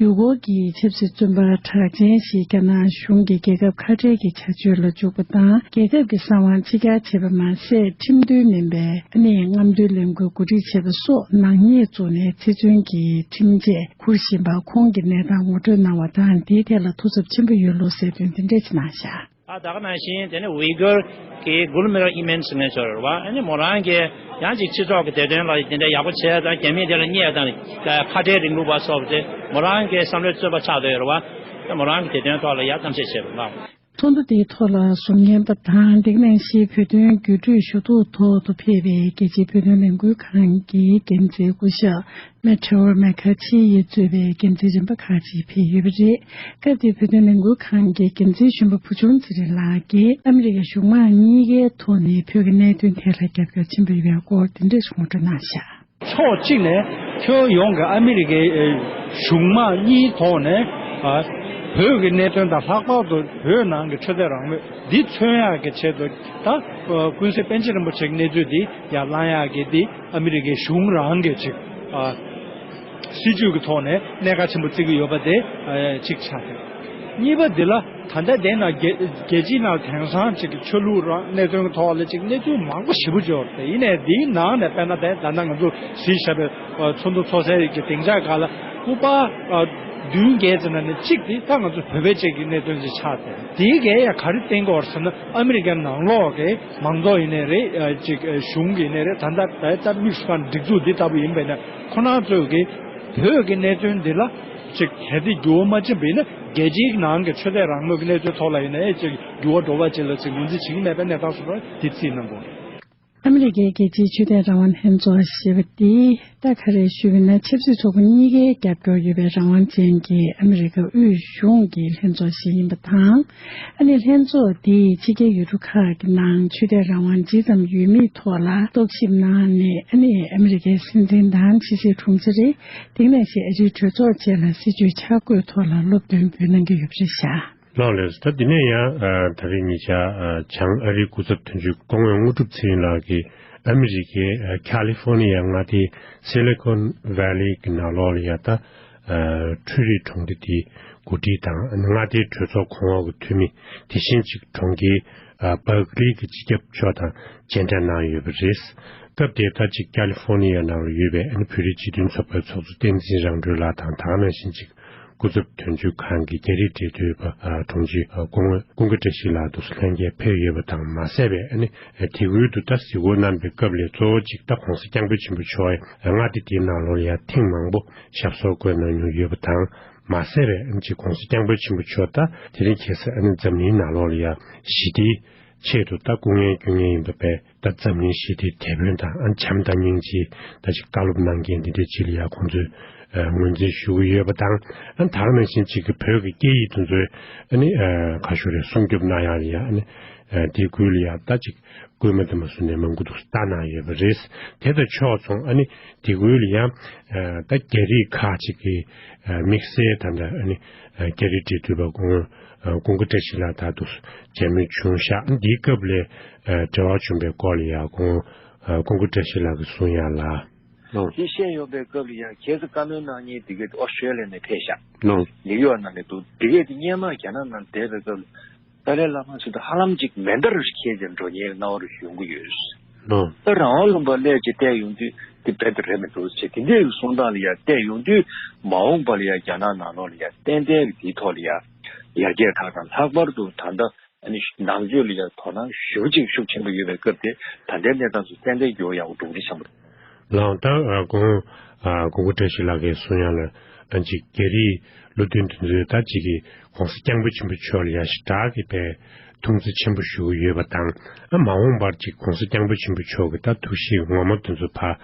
ཡུལ་སྐོར་གྱི་ཆབ་སྲིད་བཙོན་པ་གྲགས་ཅན་ཞིག་རྒྱ་ནག་གཞུང་གིས་རྒྱལ་ཁབ་ཁ་བྲལ་གྱི་བྱ་སྤྱོད་ལ་འཇུག་པ་དང་། རྒྱལ་ཁབ་ཀྱི་གསང་བ་ཕྱི་གྱར་བྱེད་པ་མ་ཟད། ཁྲིམས་མཐུན་མིན་པའི་ཨ་ནི་རྔམ་སྟོན་ལས་འགུལ་གོ་སྒྲིག་བྱས་པ་སོགས་ནག་ཉེས་བཙུགས་ནས་ཚེ་བཙོན་གྱི་ཁྲིམས་ཆད་འཁུར་བཞིན་པ་ཁོང་གི་གནས་སྟངས་ངོ་སྤྲོད་གནང་བ་དང་། དེའི་ཐད་ལ་ཐུགས་འཚབ་ཆེན་པོ་ཡོད་ལུགས་གསལ་སྟོན་དེ་འདྲས་ཀྱིས་གནང་བཞག་ད་ད་ག་ནང་བཞིན་དེ་ནི་ཝི་གུར་གྱི་གུལ་མིར་ཨི་མན་ཟེར་མཁན་ཚོ་རེད་བ། ཨ་ནི་མོ་རང་གིས་ཡང་ཅིག་སྤྱི་ཚོགས་ཀྱི་བདེ་དོན་ལ་དེ་འདྲ་ཡག་པོ་བྱས་དང་། རྒྱ་མི་དེ་ལ་བརྙས་དང་ཁ་བྲལ་རིང་ལུགས་པ་སོགས་དེ་མོ་རང་གི་བསམ་བློའི་བརྩོན་པ་ཆགས་བསྡད་ཡོད་རེད་བ། ཨ་མོ་རང་གི་བདེ་དོན་ཐོག་ལ་ཡང་གཏམ་བཤད་བྱས་པ་ལ། ཚོགས་འདུ་དེའི་ཐོག་ལ་གསུང་མཁན་པ་དང་། དེ་ག་ནང་བཞིན་བོད་དོན་བརྒྱུད་སྤྲོད་ཞུ་གཏུག་ཐོག་ཏུ་ཕེབས་པའི་རྒྱལ་སྤྱིའི་བོད་དོན་ལས་འགུལ་ཁང་གི་འགན་འཛིན་སྐུ་ཞབས། མེ་ཊེ་ཝར་མེ་ཁ་ཆི་ཡིས་གཙོས་པའི་འགན་འཛིན་རིམ་པ་ཁག་ཅིག་ཕེབས་ཡོད་པ་རེད། སྐབས་དེར་བོད་དོན་ལས་འགུལ་ཁང་གི་འགན་འཛིན་གཞོན་པ་བུ་ཆུང་ཚེ་རིང་ལགས་ཀྱིས་ཨ་མི་རི་ཀའི་གཞུང་མང་གཉིས་ཀའི་ཐོག་ནས་བོད་ཀྱི་གནད་དོན་ཐད་ལ་རྒྱབ་སྐྱོར་ཆེན་པོ་ཡོད་པའི་སྐོར་དེ་འདྲ་ཞིག་ངོ་སྤྲོད་གནང་བཞག་ཕྱོགས་གཅིག་ནས་ཁྱོན་ཡོངས་ཀྱི་ཨ་མི་རི་ཀའི་ཨེ་གཞུང་མང་གཉིས་ཐོག་ནས་ཨ་བོད་ཀྱི་གནད་དོན་དང་། ལྷག་པར་དུ་བོད་ནང་གི་ཆོས་དད་རང་མོས་འདི་མཚོན་ཡག་གི་ཆེད་དུ། ད་ཀུན་གཟིགས་པཎ་ཆེན་རིན་པོ་ཆེ་གི་གནས་ཚུལ་འདི་ཡར་བསླང་ཡག་གི་འདི་ཨ་མི་རི་ཀའི་གཞུང་རང་གིས་ཅིག་ཨ། སྲིད་ཇུས་ཀྱི་ཐོག་ནས་གནད་འགག་ཆེན་པོ་བརྩི་གི་ཡོད་པ་དེ་ཨ་གཅིག་ཆགས་ཡོད། གཉིས་པ་འདི་ལ་ད་ལྟ་དེ་ན་རྒྱལ་རྒྱལ་སྤྱིའི་ནང་དེང་སང་ཅིག་གི་ཆོས་ལུགས་རང་གནད་དོན་གྱི་ཐོག་ལ་ཅིག་གནས་ཚུལ་མང་པོ་ཞེ་པོ་ཅིག་ཡོད་རེད། ཡིན་ནའི་འདིའི་ནང་ནས་དཔེར་ན་དེ་ད་ལྟ་ང་ཚོ་གཟིགས་བཞག་པའི་ཚོགས་འདུ་ཚོགས་སའི་གི་སྡིངས་ཆ་སྒང་ལ་སྐུ་པར་ཨ་བདུན་བརྒྱད་ཙམ་ནང་ནས་གཅིག་དེ་ད་ང་ཚོ་བོད་པའི་ཅིག་གི་གནད་དོན་ཅིག་ཆགས་ཏེ། དེའི་གས་ཡང་ག་རེ་བསྟན་གྱི་ཡོད་རེད་ཟེར་ན། ཨ་མི་རི་ཀའི་ནང་ལོགས་ཀྱི་མང་ཚོགས་ཡིན་ནའི་རེད། ཨ་ཅིག་གཞུང་གི་ཡིན་ནའི་རེད། ད་ལྟ་ད་ལྟ་དམིགས་སུ་བཀར་སྒྲིག་འཛུགས་འདི་ལྟ་བུ་ཡིན་པས་ན། ཁོ་རང་ཚོས་ཀྱི་བོད་ཀྱི་གནད་དོན་འདི་ལ་ཅིག་གལ་ཏེ་འགྱུར་བ་མ་ཕྱིན་པ་ཡིན་ན། རྒྱལ་སྤྱིའི་ནང་གི་ཆོས་དད་རང་མོས་ཀྱི་གནས་ཚུལ་ཐོག་ལ་ཡིན་ནའི་ཅིག་འགྱུར་བ་འགྲོ་བ་ཅིག་ལ་ཅིག་ངོས་འཛིན་བྱེད་ཀྱི་མེད་པའི་གནས་སྟངས་སུ་འགྲོ་བ་འདི་རྩིས་གནང་དགོས། ཨ་མི་རི་ཀའི་རྒྱལ་སྤྱིའི་ཆོས་དད་རང་དབང་ལྷན་ཚོགས་ཞེས་པ་འདིས་ད་ག་རེ་ཞུས་པ་ན། ཆབ་སྲིད་ཚོགས་པ་གཉིས་ཀའི་རྒྱབ་སྐྱོར་ཡོད་པའི་རང་དབང་ཅན་གྱི་ཨ་མི་རི་ཀ་དབུས་གཞུང་གི་ལྷན་ཚོགས་ཤིག་ཡིན་པ་དང་། ཨ་ནི་ལྷན་ཚོགས་འདིས་ཕྱི་རྒྱལ་ཡུལ་གྲུ་ཁག་གི་ནང་ཆོས་དད་རང་དབང་ཇི་ཙམ་ཡོད་མེད་ཐོག་ལ་རྟོག་ཞིབ་གནང་ནས། ཨ་ནི་ཨ་མི་རི་ཀའི་སྲིད་འཛིན་དང་ཕྱི་སྲིད་དྲུང་ཆེ་རེད། དེ་ནས་ཕྱི་ཨ་རིའི་གྲོས་ཚོགས་བཅས་ལ་སྲིད་བྱུས་འཆར་འགོད་ཐོག་ལ་སློབ་སྟོན་འབུལ་གནང་གི་ཡོད་པ་རེད་ཤག་ལགས་ལགས། ད་འདི་ནས་ཡང་ཨ་ད་རེས་ཉེ་ཆར་ཨ་བྱང་ཨ་རིའི་སྐུ་ཚབ་དོན་གཅོད་སྐུ་ངོ་དངོས་གྲུབ་ཚེ་རིང་ལགས་ཀྱིས་ཨ་མི་རི་ཀའི་ཨ་ཁ་ལི་ཧྥོ་ནི་ཡ་མངའ་སྡེའི་སི་ལི་ཀོན་ཝེ་ལི་གི་ནང་ལོགས་ལ་ཡ་ད་ཨ་འཕྲུལ་རིག་གྲོང་སྡེ་དེ་གོ་སྒྲིག་དང་། མངའ་སྡེའི་གྲོས་ཚོགས་གོང་འོག་གི་འཐུས་མི། དེ་བཞིན་ཅིག་གྲོང་ཁྱེར་ཨ་སྦར་ཀི་ལི་གི་སྤྱི་ཁྱབ་མཆོག་དང་མཇལ་འཕྲད་གནང་ཡོད་པ་རེད། སྐབས་དེར་ད་ཅིག་ཁ་ལི་ཧྥོ་ནི་ཡ་ནང་ལ་ཡོད་པའི་ཨ་ནི་བོད་རིགས་སྤྱི་མཐུན་ཚོགས་པའི་ཚོགས་གཙོ་བསྟན་འཛིན་རང་གྲོལ་ལགས་དང་། ད་ག་ནང་བཞིན་ཅིག་སྐུ་ཚབ་དོན་གཅོད་ཁང་གི་རྒྱ་རིགས་འབྲེལ་མཐུད་པ་ཨ་དྲུང་ཆེ་ཨ་སྐུ་ངོ་ཀུན་དགའ་བཀྲ་ཤིས་ལགས་དུ་ལྷན་རྒྱས་ཕེབས་ཡོད་པ་དང་མ་ཟད་པའི། ཨ་ནི་དེ་ཁུལ་དུ་ད་གཟིགས་སྐོར་གནང་པའི་སྐབས་ལ་གཙོ་བོ་ཅིག་ད་༧གོང་ས་༧སྐྱབས་མགོན་ཆེན་པོ་མཆོག་མངའ་སྡེ་དེའི་ནང་ལོགས་ལ་ཡ་ཐེངས་མང་པོ་ཞབས་སོར་བཀོད་གནང་མྱོང་ཡོད་པ་དང་མ་ཟད་པའི། ཨ་ནི་ཅིག་༧གོང་ས་༧སྐྱབས་མགོན་ཆེན་པོ་མཆོག་ད་དེ་རིང་ཁ་སང་ཨ་ནི་འཛམ་གླིང་ནང་ལོགས་ལ་ཡ་ཞི་བདེའི་ ཆེད་དུ་ད་སྐུ་ངལ་སྐྱོན་མཁན་ཡིན་པ་བས། ད་འཛམ་གླིང་ཞི་བདེའི་དེད་དཔོན་དང་ཨ་བྱམས་དང་སྙིང་རྗེ་ད་ཅིག་བཀའ་སློབ་གནང་མཁན་འདི་འདྲའི་ཅིག་ལ་ཡང་ཁོང་ཚོས་ཨ་ངོས་འཛིན་ཞུ་གི་ཡོད་པ་དང་། ཨ་ད་ག་ནང་བཞིན་ཅིག་གི་བོད་ཀྱི་སྐད་ཡིག་དེ་ཚོའི་ཨ་ནི་ཨ་ཁ་ཤོ་རེ་སྲུང་སྐྱོབ་གནང་ཡག་ལ་ཡང་ཨ་ནི་ཨ་དེ་ཁུལ་ལ་ཡང་ད་ཅིག་སྐུལ་མ་དེ་མ་བཟོ་ནས་མང་པོ་འདུག་ལྟ་གནང་ཡོད་པ་རེད། དེ་དང་ཕྱོགས་མཚུངས་ཨ་ནི་དེ་ཁུལ་ལ་ཡང་ཨ་ད་རྒྱ་རིགས་ཁག་ཅིག་གི་ཨ་དམིགས་བསལ་ད་ལྟ་ཨ་ནི་ཨ་རྒྱ་རིགས་འབྲེལ་མཐུད་པ་ཀུན་ཀུན་དགའ་བཀྲ་ཤིས་ལགས་ད་དུ་མཇལ་མོལ་བྱུང་ཤག་འདིའི་སྐབས་ལས་འབྲེལ་བ་བྱུང་བའི་སྐོར་ལ་ཡང་ཀུན་ཀུན་དགའ་བཀྲ་ཤིས་ལགས་ཀྱིས་གསུང་ཡག་ལ། ལགས། དེ་བཤད་ཡོད་པའི་སྐབས་ལ་ཡང་ཁྱེད་ཚོ་བཀའ་མོལ་གནང་མཁན་དེ་ག་ཨོ་སི་ཊྲེ་ལི་ཡ་ནས་ཕེབས་ཤག་ལགས། ནིའུ་ཡོག་ནང་ནས་འདུག་དེ་གས་དེ་སྔོན་མ་རྒྱ་ནག་ནང་བསྡད་པའི་སྐབས་ལ་ཏཱ་ལའི་བླ་མ་ཚོ་དང་ཧ་ལམ་ཅིག་མེ་མདའ་རུ་ཁྱེར་ཏེ་འགྲོ་མཁན་གནའ་བོ་རུ་ཡོང་གི་ཡོད། ལགས། ད་རང་དབང་ལུང་པ་སླེབས་ཀྱི་བལྟས་ཡོང་དུས་དེ་རྦད་དེ་རེད་མི་འདུག་ཅེས་དེ་འདྲའི་གསུང་སྟངས་ལ་ཡང་བལྟས་ཡོང་དུས། མ་འོངས་པ་ལ་ཡང་རྒྱ་ནག་ནང་ལོགས་ལ་ཡང་ཏན་ཏན་གྱི་དེའི་ཐོག་ལ་ཡང་ཡར་རྒྱས་གང་དང་། ལྷག་པར་དུ་ད་ལྟ་ཨ་ནི་ནང་ཆོས་ལ་ཡང་དོ་སྣང་ཞེ་པོ་ཅིག་ཤུགས་ཆེན་པོ་ཡོད་པའི་སྐབས་དེ། ད་ལྟའི་གནས་སྟངས་སུ་ཏན་ཏན་འགྱུར་བ་ཡག་པོ་འགྲོ་གི་རེད་བསམ་གྱི་འདུག་ལགས། ད་ཨ་ཀུན་ཨ་ཀུན་དགའ་བཀྲ་ཤིས་ལགས་ཀྱིས་གསུང་ཡག་ལ་ཨ་ཅིག་རྒྱ་རིགས་བློ་མཐུན་དེ་ཚོས་ད་ཅིག་གི་༸གོང་ས་༸སྐྱབས་མགོན་ཆེན་པོ་མཆོག་ལ་ཡང་ཞེ་དྲག་གི་དཔེ་ཐུགས་རྗེ་ཆེན་པོ་ཞུ་གི་ཡོད་པ་དང་། ཨ་མ་འོངས་པར་ཅིག་༸གོང་ས་༸སྐྱབས་མགོན་ཆེན་པོ་མཆོག་གི་ད་ཐུགས་གཤིས་ངོ་མ་དེ་ཚོ་ཕར་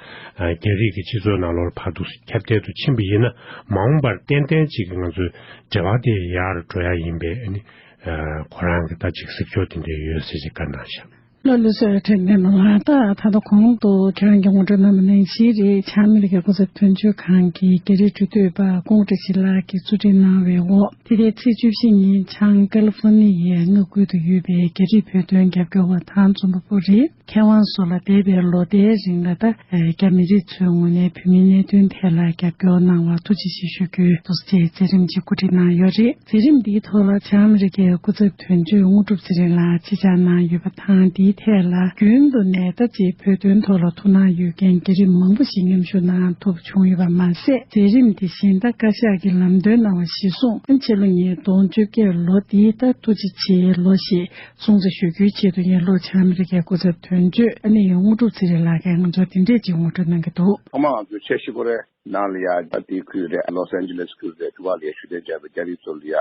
ཨ་རྒྱ་རིགས་ཀྱི་སྤྱི་ཚོགས་ནང་ལོགས་ཕར་འདུག་ཁྱབ་གདལ་དུ་ཕྱིན་པ་ཡིན་ན། མ་འོངས་པར་ཏན་ཏན་ཅིག་གི་ང་ཚོའི་འབྲེལ་བ་དེ་ཡར་འགྲོ་ཡག་ཡིན་པས། ཨ་ནི་ཨ་ཁོ་རང་གི་ད་ཅིག་གཟིགས་ཕྱོགས་དེ་འདྲ་ཡོད་ཟེར་ཅིག་བཀའ་གནང་ཤག་ལགས། ལགས་སོ། དྲན་གནང་ལ། ད་ད་ལྟ་གོང་དུ་ཁྱེད་རང་གིས་ངོ་སྤྲོད་གནང་བ་ནང་བཞིན་རེད། བྱང་ཨ་མི་རི་ཀའི་སྐུ་ཚབ་དོན་གཅོད་ཁང་གི་རྒྱ་རིགས་འབྲེལ་མཐུད་པ་ཀུན་དགའ་བཀྲ་ཤིས་ལགས་ཀྱིས་གཙོ་སྒྲིག་གནང་བའི་འོག་དེ་ཟླའི་ཚེས་བཅུ་བཞི་ཉིན་བྱང་ཀ་ལི་ཧྥོ་ནི་ཡའི་མངའ་ཁུལ་དུ་ཡོད་པའི་རྒྱ་རིགས་བོད་དོན་རྒྱབ་སྐྱོར་བ་དང་རྩོམ་པ་པོ་རེད། མཁས་དབང་སོགས་ལ་འདས་པའི་ལོ་ཟླའི་རིང་ལ་ད་རྒྱ་མི་རིགས་ཚོའི་ངོས་ནས་བོད་མིའི་གནད་དོན་ཐད་ལ་རྒྱབ་སྐྱོར་གནང་བར་ཐུགས་རྗེ་ཆེ་ཞུ་རྒྱུའི་འདུག་སེ་མཛད་རིམ་ཅིག་གོ་སྒྲིག་གནང་ཡོད་རེད། མཛད་རིམ་འདིའི་ཐོག་ལ་བྱང་ཨ་མི་རི་ཀའི་སྐུ་ཚབ་དོན་གཅོད་དངོས་གྲུབ་ཚེ་རིང་ལགས་ཆེད་བཅར་གནང་ཡོད་པ་དང་། འདིའི་ཐད་ལ་རྒྱུན་དུ་ནས་ད་ཅིག་བོད་དོན་ཐོག་ལ་ཐུགས་སྣང་ཡོད་མཁན་རྒྱ་རིགས་མང་པོ་ཞིག་མཉམ་ཞུགས་གནང་ཐུབ་བྱུང་ཡོད་པ་མ་ཟད། མཛད་རིམ་འདི་བཞིན་ད་བཀའ་ཤག་གིས་ལམ་སྟོན་གནང་བ་གཞིར་བཟུང་། ཕྱི་ལོ་ཉིས་སྟོང་བཅོ་བརྒྱད་ལོ་འདི་ད་ཐུགས་རྗེ་ཆེའི་ལོ་ཞེས་སྲུང་བརྩི་ཞུ་རྒྱུའི་ཆེད་དུ་ཡིན་ལུགས་བྱང་ཨ་མི་རི་ཀའི་སྐུ་ཚབ་དོན་གཅོད་ཨ་ནི་དངོས་གྲུབ་ཚེ་རིང་ལགས་ཀྱིས་ང་ཚོར་འདི་འདྲས་ཅིག་ངོ་སྤྲོད་གནང་གི་འདུག་ཐོག་མར་ང་ཚོའི་ཆབ་སྲིད་ཁོ་རའི་ནང་ལ་ཡ་ད་དེའི་ཁུལ་རེད། ལོས་ཨན་ཇི་ལེས་ཁུལ་རེད། དུ་བ་ལ་ཡ་བཞུགས་གདན་འཇགས་པའི་རྒྱ་རིགས་ཚོ་ལ་ཡ་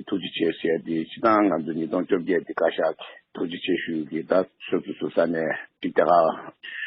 ཐུགས་རྗེ་ཆེ་ཟེར་ཏེ། སྤྱིར་བཏང་ང་ཚོ་ཉིས་སྟོང་བཅོ་བརྒྱད་འདི་བཀའ་ཤག་གི་ཐུགས་རྗེ་ཆེ་ཞུ་རྒྱུ། ད་སོ་སོ་སོ་ས་གནས་ཀྱི་རྒྱ་གར་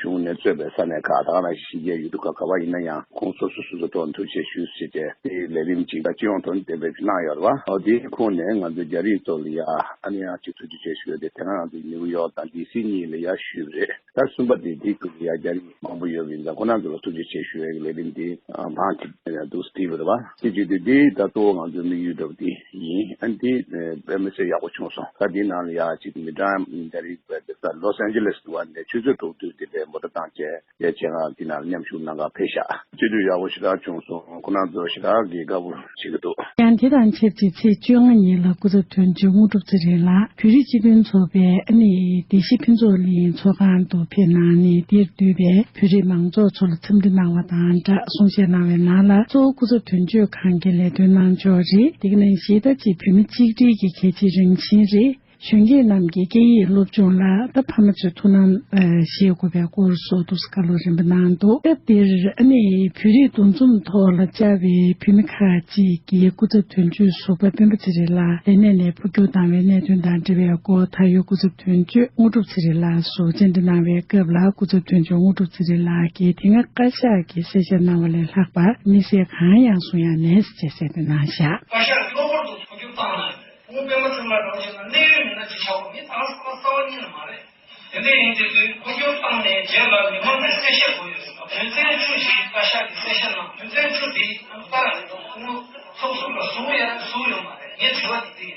གཞུང་ནས་གཙོས་པའི་ས་གནས་ཁག་ད་ག་ནང་བཞིན་ཕྱི་རྒྱལ་ཡུལ་གྲུ་ཁག་ག་བ་ཡིན་ན་ཡང་ཁོང་སོ་སོ་སོ་སོ་ཐོག་ཐུགས་རྗེ་ཆེ་ཞུ་ཟེར་ཏེ། དེའི་ལས་རིམ་ཅིག་ད་སྤྱི་ཡོངས་ཐོག་ནས་གཏན་འབེབས་ཅིག་གནང་ཡོད་རེད་བ། འོ་དེའི་ཁོངས་ནས་ང་ཚོ་རྒྱ་རིགས་ཚོ་ལ་ཡ་ཨ་ནི་ཡང་ཅིག་ཐུགས་རྗེ་ཆེ་ཞུ་ཡོད་དེ། དེ་སྔ་ང་ཚོ་ནིའུ་ཡོག་དང་ཌི་སི་གཉིས་ལ་ཡ་ཞུས་པ་རེད། ད་གསུམ་པ་དེ་དེའི་ཁུལ་ལ་ཡ་རྒྱ་རིགས་མང་པོ་ཡོད་པ་ཡིན་ཙང་། ཁོ་རང་ཚོ་ལ་ཐུགས་རྗེ་ཆེ་ཞུ་ཡག་གི་ལས་རིམ་དེ་ཨ་བང་གི་འདུག་སེ་བྲིས་པ་རེད་བ། དེ་བྱེད་དུས་དེ་ད་གཙོ་བོ་ང་ཚོའི་དམིགས་ཡུལ་འདྲ་བོ་དེ་ཡིན། ཨ་ནི་དེ་དཔེ་མི་སྲིད་ཡག་པོ་བྱུང་སོང་། ད་དེའི་ནང་ལ་ཡ་ཅིག་མི་གྲངས་རྒྱ་རིགས་དཔེ་དེ་ད་ལོས་ཨན་ཇི་ལེས་དུ་བ་ནས་ཆུ་ཚོད་དྲུག་དུས་དེ་ལས་མོ་ཊ་བཏང་བྱས་ཡ་བྱས་ང་དེ་ནང་ལ་མཉམ་ཞུགས་གནང་གར་ཕེབས་ཤག་སྤྱི་འཐུས་ཡག་པོ་ཞེ་དྲག་བྱུང་སོང་། ཁོ་རང་ཚོ་ཞེ་དྲག་གི་དགའ་པོ་བྱེད་ཀྱི་འདུག་ཡང་དེ་དང་ཆབས་ཅིག་ཚེས་བཅོ་ལྔ་ཉིན་ལ་སྐུ་ཚབ་དོན་གཅོད་དངོས་གྲུབ་ཚེ་རིང་ལགས་བོད་རིགས་སྤྱི་མཐུན་ཚོགས་པའི་ཨ་ནི་སྡེ་བཞི་ཕུན་ཚོགས་གླིང་ཚོགས་ཁང་དུ་ཕེབས་གནང་ནས། འདིར་འདུས་པའི་བོད་རིགས་མང་ཚོགས་ཚོ་ལ་འཚམས་འདྲི་གནང་བ་དང་སྦྲགས། གསུང་བཤད་གནང་བའི་ནང་ལ་གཙོ་བོ་སྐུ་ཚབ་དོན་གཅོད་ཁང་གི་ལས་དོན་གནང་ཕྱོགས་རེད། དེ་ག་ནང་བཞིན་ད་ཅིག་བོད་མི་གཅིག་སྒྲིལ་གྱི་གལ་ཆེའི་རང་བཞིན་རེད། གཞོན་སྐྱེས་རྣམས་ཀྱིས་སྐད་ཡིག་སློབ་སྦྱོང་ལ་ད་ཕ་མ་ཚོས་ཐུགས་སྣང་ཨ་བཞེས་དགོས་པའི་སྐོར་སོགས་འདུག་སེ་བཀའ་སློབ་རིམ་པ་གནང་འདུག་སྐབས་དེར་ཨ་ནི་བོད་རིགས་འདུ་འཛོམས་ཐོག་ལ་བཅར་བའི་བོད་མི་ཁག་ཅིག་གིས་སྐུ་ཚབ་དོན་གཅོད་ཟུར་པ་སྤེན་པ་ཚེ་རིང་ལགས་ལས་གནས་ནས་འཕོ་འགྱུར་བཏང་བའི་གནད་དོན་དང་འབྲེལ་བའི་སྐོར་ད་ཡོད་སྐུ་ཚབ་དོན་གཅོད་དངོས་གྲུབ་ཚེ་རིང་ལགས་སུ་བཅར་འདྲི་གནང་བའི་སྐབས་ལ། སྐུ་ཚབ་དོན་གཅོད་དངོས་གྲུབ་ཚེ་རིང་ལགས་ཀྱིས་དེ་སྔ་བཀའ་ཤག་གིས་གསལ་བཤད་གནང་བ་ལས་ལྷག་པར་དམིགས་བསལ་གང་ཡང་གསུང་ཡ་མེད་ཅེས་གསལ་འདོན་གནང་བཞག་བཀའ་ཤག་གིས་གློ་བུར་དུ་འཕོ་འགྱུར་བཏང་ན། ཁོང་སྤེན་པ་ཚེ་རིང་ལགས་འདྲ་བོ་ཅིག་ལ་གནད་ཡོད་མི་སྣ་ཅིག་ཆགས་པ་མི་གང་ཟག་རྩ་བ་ཉིད་ནས་མ་རེད། དེ་འདྲ་ཡིན་དུས་འཕོ་འགྱུར་བཏང་ནས་རྗེས་ལ་མི་མང་ལ་གསལ་བཤད་དགོས་ཡོད་ཟེར་ན། དོན་ཚན་བཅུ་ཞིག་བཀའ་ཤག་གིས་གསལ་བཤད་གནང་། དོན་ཚན་བཅུ་དེ་ལྟར་ཁོང་ཚོགས་ཟུར་ལ་ཟུར་ཡང་ཟུར་ཡོད་མ་རེད། ངས་དྲི་བ་དེ་འདི་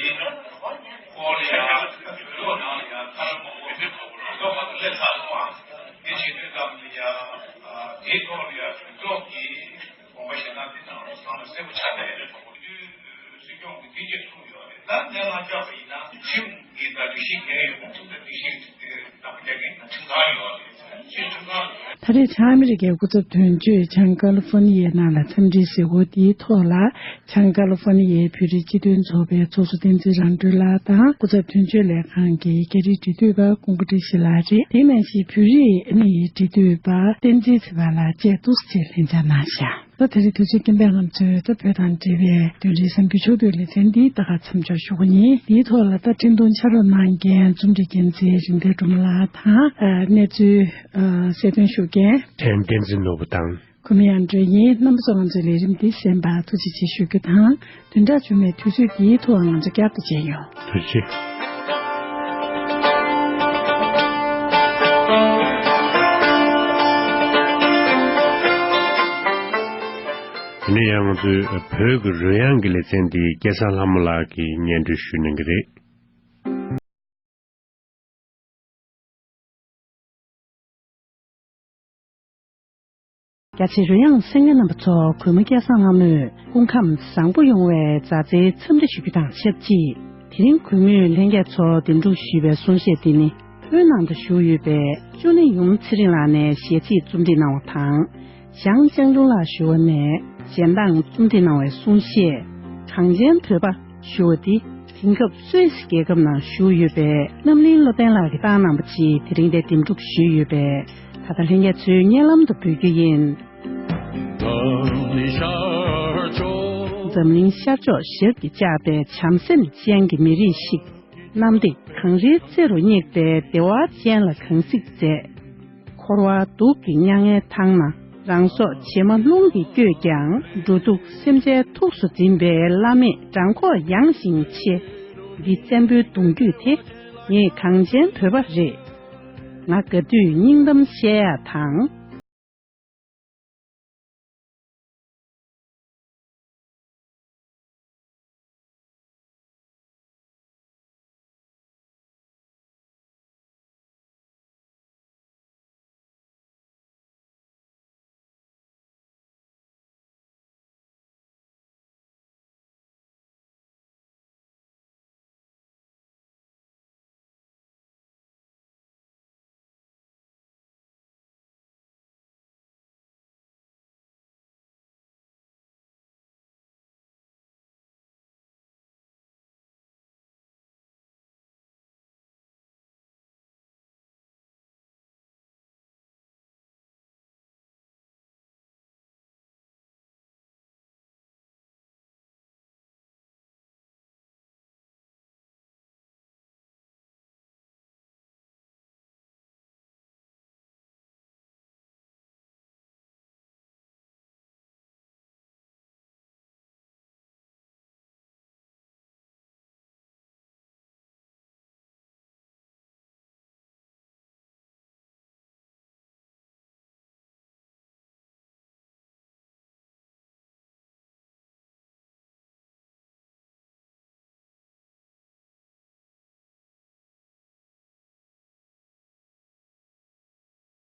ཡིན། ཡང་མི་འོས་ཡིན། ཁོང་ལ་ཡང་བོད་ལྗོངས་ནང་ལ་ཡང་ཐ་ན་མ་འོས་པའི་ཐོག་ལ་ལོ་ཁ་ཐུག་སླེབས་ཚར་སོང་ཨ། དེ་བྱེད་དུས་ཙམ་ལ་ཡང་དེའི་ཐོག་ལ་ཡང་གྲོས་ཚོགས་ཀྱིས་དགོངས་པ་བཞེས་སྟངས་དེ་ནང་ལ་ཚང་མ་གསལ་པོ་ཆགས་བསྡད་ཡོད་རེད། དེ་དུས་སྲིད་སྐྱོང་གིས་དེ་གཅིག་གསུངས་ཡོད་རེད། ད་གནས་སྟངས་བཅག་པ་ཡིན་ན་ཁྲིམས་ཀྱི་ད་སྒྲིག་གཞི་འགལ་ཡོད་པ་ཐུག་ད་སྒྲིག་གཞི་ནང་པ་རྒྱག་མཁན་ཁྲིམས་ཁང་ཡོད་རེད། ཁྲིམས་ཁང་ད་རེས་བྱང་ཨ་མི་རི་ཀའི་སྐུ་ཚབ་དོན་གཅོད་བྱང་ཀ་ལི་ཧྥོ་ནི་ཡའི་ནང་ལ་འཚམས་འདྲིའི་གཟིགས་སྐོར་འདིའི་ཐོག་ལ། བྱང་ཀ་ལི་ཧྥོ་ནི་ཡའི་བོད་རིགས་སྤྱི་མཐུན་ཚོགས་པའི་ཚོགས་གཙོ་བསྟན་འཛིན་རང་གྲོལ་ལགས་དང་། སྐུ་ཚབ་དོན་གཅོད་ལས་ཁང་གི་རྒྱ་རིགས་འབྲེལ་མཐུད་པ་ཀུན་དགའ་བཀྲ་ཤིས་ལགས་རེད། དེ་ནང་བཞིན་བོད་རིགས་ཨ་ནི་འབྲེལ་མཐུད་པ་བསྟན་འཛིན་ཚེ་དཔག་ལགས་བཅས་འདུག་སེ་ལྷན་བཅར་གནང་བཞག་ད་དེ་རིང་དུས་ཚོད་རྐྱེན་པས་ང་ཚོས་ད་བོད་དང་འབྲེལ་བའི་བདུན་རེའི་གསར་འགྱུར་ཕྱོགས་བསྡུས་ལེ་ཚན་འདི་ད་ག་མཚམས་འཇོག་ཞུ་གི་ཡིན། འདིའི་ཐོག་ལ་ད་འཕྲིན་གཏོང་ཕྱག་རོགས་གནང་མཁན་རྩོམ་སྒྲིག་འགན་འཛིན་རིག་ལྡན་སྒྲོལ་མ་ལགས་དང་། ཨ། གནས་ཚུལ། ཨ། གསལ་སྟོན་ཞུ་མཁན་ཨེམ་བསྟན་འཛིན་ནོར་བུ་དང་། ཁོ་མོ་ཡང་འགྲོ་ཡིན། རྣམ་པ་ཚོ་ང་ཚོའི་ལས་རིམ་འདི་གསན་པར་ཐུགས་རྗེ་ཆེ་ཞུ་རྒྱུ་དང་། བདུན་ཕྲག་རྗེས་མའི་དུས་ཚོད་འདིའི་ཐོག་ང་ཚོ་བསྐྱར་དུ་མཇལ་ཡོང་། ཐུགས་རྗེ་ཆེ། དེ་ནས་ཡང་ང་ཚོས་བོད་ཀྱི་རོལ་དབྱངས་ཀྱི་ལེ་ཚན་འདི་སྐལ་བཟང་ལྷ་མོ་ལགས་ཀྱིས་སྙན་སྒྲོན་ཞུ་གནང་གི་རེད། རྒྱ་ཆེའི་རོལ་དབྱངས་གསན་མཁན་རྣམ་པ་ཚོ། གུས་མོ་སྐལ་བཟང་ལྷ་མོས་སྐུ་ཁམས་བཟང་པོ་ཡོང་བའི་མཛའ་བརྩེའི་འཚམས་འདྲི་ཞུ་རྒྱུ་དང་ཆབས་ཅིག་དེ་རིང་གུས་མོས་ལྷན་རྒྱས་ཚོར་འདེམས་སྒྲུག་ཞུས་པའི་གསུང་བཤད་འདི་ནི། བོད་ནང་དུ་བཞུགས་ཡོད་པའི་ཅོ་ནེ་ཡུམ་ཚེ་རིང་ལགས་ནས་ཞལ་ཚིག་རྩོམ་སྒྲིག་གནང་བ་དང་། ཞང་ལྕང་ལུང་ལགས་ཞུ་བ་ནས་གཞན་དང་རྩོམ་སྒྲིག་གནང་བའི་གསུང་བཤད། གངས་ཅན་བོད་པ་ཞུ་བ་འདི། དེང་སྐབས་སུད་སི་རྒྱལ་ཁབ་ནང་བཞུགས་ཡོད་པའི་རྣམ་གླིང་བློ་ལྡན་ལགས་ཀྱིས་བཏང་གནང་བ་ཅིག་དེ་རིང་འདིར་འདེམས་སྒྲུག་ཞུས་ཡོད་པས། ད་ལྟ་ལྷན་རྒྱས་ཚོའི་སྙན་ལམ་དུ་འབུལ་རྒྱུ་ཡིན། འཛམ་གླིང་ཤར་ཕྱོགས་ཞབས་ཀྱིས་བཅགས་པའི་བྱམས་སེམས་ཅན་གྱི་མི་རིགས་ཤིག་གནམ་བདེ་གངས་རིའི་རྩེ་རུ་སྙེགས་པའི་བདེ་བ་ཅན་ལ་གང་གཟིགས་མཛད། འཁོར་བ་སྡུག་གི་མྱ་ངན་ཐང་ན་རང་སྲོག་བྱེ་མ་རླུང་གིས་བསྐྱོད་ཀྱང་། འགྲོ་འདུག་སེམས་ཅན་ཐུགས་སུ་འཛིན་པའི་བླ་མེད་བྲང་ཁོག་ཡངས་ཤིང་ཆེ། འདི་བཙན་པོའི་གདུང་རྒྱུད་དེ། ངེད་གངས་ཅན་བོད་པ་རེད། ང་དགའ་དུས་སྙིང་གཏམ་བཤད་ཡག་དང་།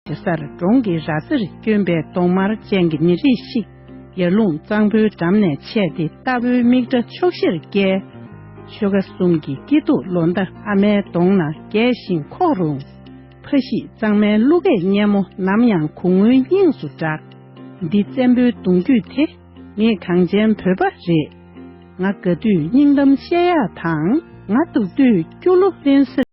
གེ་སར་སྒྲུང་གི་ར་རྩེར་བསྐྱོན་པའི་གདོང་དམར་ཅན་གྱི་མི་རིགས་ཤིག་ཡར་ཀླུང་གཙང་པོའི་འགྲམ་ནས་ཆས་ཏེ་རྟ་ཕོའི་མིག་འདྲ་ཕྱོགས་བཞིར་བསྐྱལ། ཆོལ་ཁ་གསུམ་གྱི་སྐྱིད་སྡུག་ལོ་ཟླ་ཨ་མའི་གདོང་ན་རྒྱས་ཤིང་ཁོག་རུང་། ཕ་གཞིས་གཙང་མའི་གླུ་སྐད་སྙན་མོ་ནམ་ཡང་གུང་ངུའི་དབྱིངས་སུ་གྲགས། འདི་བཙན་པོའི་གདུང་རྒྱུད་དེ། ངེད་གངས་ཅན་བོད་པ་རེད། ང་དགའ་དུས་སྙིང་གཏམ་བཤད་ཡག་དང་། ང་སྡུག་དུས་སྐྱོ་གླུ་ལེན་སྲིད།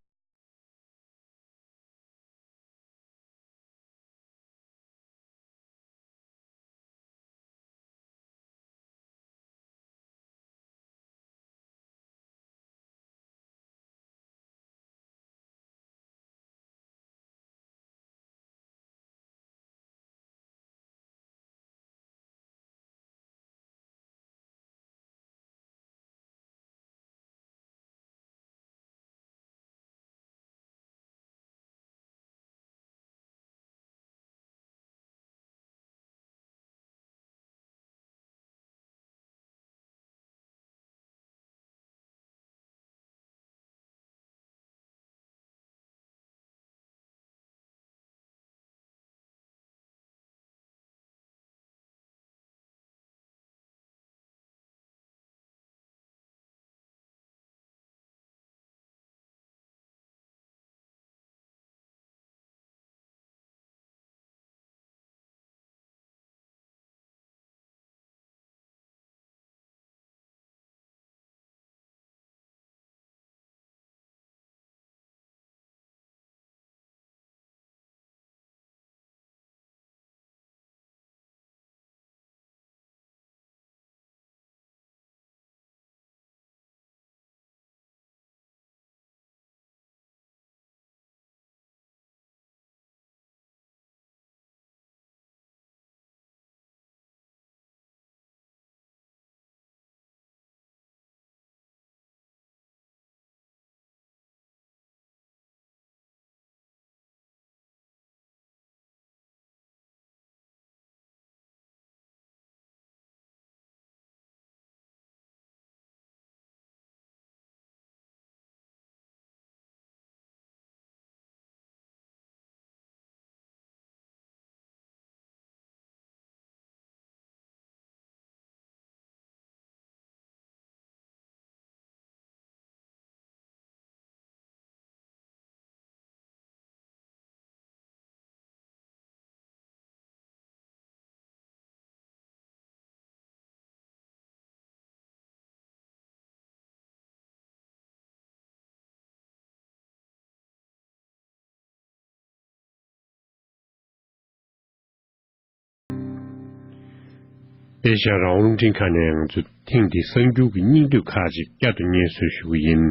ཨེ་ཤ་ཡ་རང་དབང་རླུང་འཕྲིན་ཁང་ནས་ང་ཚོ་ཐེངས་འདིའི་གསར་འགྱུར་གྱི་སྙིང་བསྡུས་ཁག་ཅིག་བསྐྱར་དུ་སྙན་སེང་ཞུ་གི་ཡིན།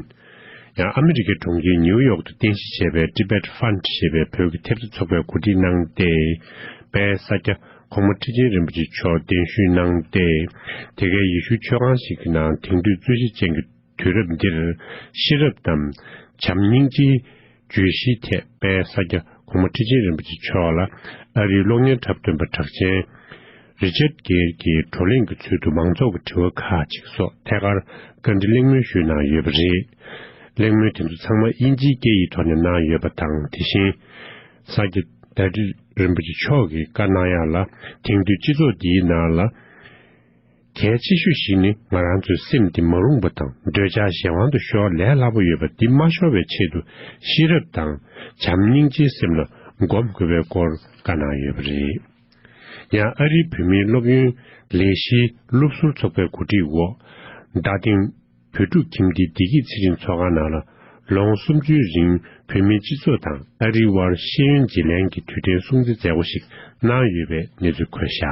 ཡང་ཨ་མི་རི་ཀའི་གྲོང་ཁྱེར་ནིའུ་ཡོག་ཏུ་རྟེན་གཞི་བྱས་པའི་Tibet Fund ཞེས་པའི་བོད་ཀྱི་ཐེབས་རྩ་ཚོགས་པས་གོ་སྒྲིག་གནང་སྟེ། དཔལ་ས་སྐྱ་གོང་མ་ཁྲི་ཆེན་རིན་པོ་ཆེ་མཆོག་གདན་ཞུ་གནང་སྟེ། དེ་གའི་ཡེ་ཤུའི་མཆོད་ཁང་ཞིག་གི་ནང་དེང་དུས་རྩོད་གཞི་ཅན་གྱི་དུས་རབས་འདིར་ཤེས་རབ་དང་བྱམས་སྙིང་རྗེའི་བརྗོད་གཞིའི་ཐད་དཔལ་ས་སྐྱ་གོང་མ་ཁྲི་ཆེན་རིན་པོ་ཆེ་མཆོག་ལ་ཨ་རིའི་གློག་བརྙན་འཁྲབ་སྟོན་པ་གྲགས་ཅན་རི་ཅར་གྷེར་གྱིས་བགྲོ་གླེང་གི་ཚུལ་དུ་མང་ཚོགས་ཀྱི་དྲི་བ་ཁག་ཅིག་སོགས་ཐད་ཀར་བཀའ་འདྲི་གླེང་མོལ་ཞུས་གནང་ཡོད་པ་རེད། གླེང་མོལ་དེ་ཚོ་ཚང་མ་དབྱིན་ཇིའི་སྐད་ཡིག་ཐོག་ནས་གནང་ཡོད་པ་དང་། དེ་བཞིན་ས་སྐྱ་བདག་ཁྲི་རིན་པོ་ཆེ་མཆོག་གིས་བཀའ་གནང་ཡག་ལ། དེང་དུས་སྤྱི་ཚོགས་འདིའི་ནང་ལ། གལ་ཆེ་ཤོས་ཤིག་ནི་ང་རང་ཚོའི་སེམས་འདི་མ་རུངས་པ་དང་འདོད་ཆགས་གཞན་དབང་དུ་ཤོར་ལས་སླ་པོ་ཡོད་པ་འདི་མ་ཤོར་བའི་ཆེད་དུ་ཤེས་རབ་དང་བྱམས་སྙིང་རྗེའི་སེམས་ལ་སྒོམ་དགོས་པའི་སྐོར་བཀའ་གནང་ཡོད་པ་རེད། ཡང་ཨ་རིའི་བོད་མིའི་སློབ་ཡོན་ལས་གཞིའི་སློབ་ཟུར་ཚོགས་པའི་གོ་སྒྲིག་འོག་རྡ་སྟེང་བོད་ཕྲུག་ཁྱིམ་སྡེའི་བདེ་སྐྱིད་ཚེ་རིང་ཚོགས་ཁང་ནང་ལ་ལོ་ངོ་སུམ་ཅུའི་རིང་བོད་མིའི་སྤྱི་ཚོགས་དང་ཨ་རིའི་དབར་ཤེས་ཡོན་བརྗེ་ལེན་གྱི་དུས་དྲན་སྲུང་བརྩི་མཛད་སྒོ་ཞིག་གནང་ཡོད་པའི་གནས་ཚུལ་འཁོད་བཞག་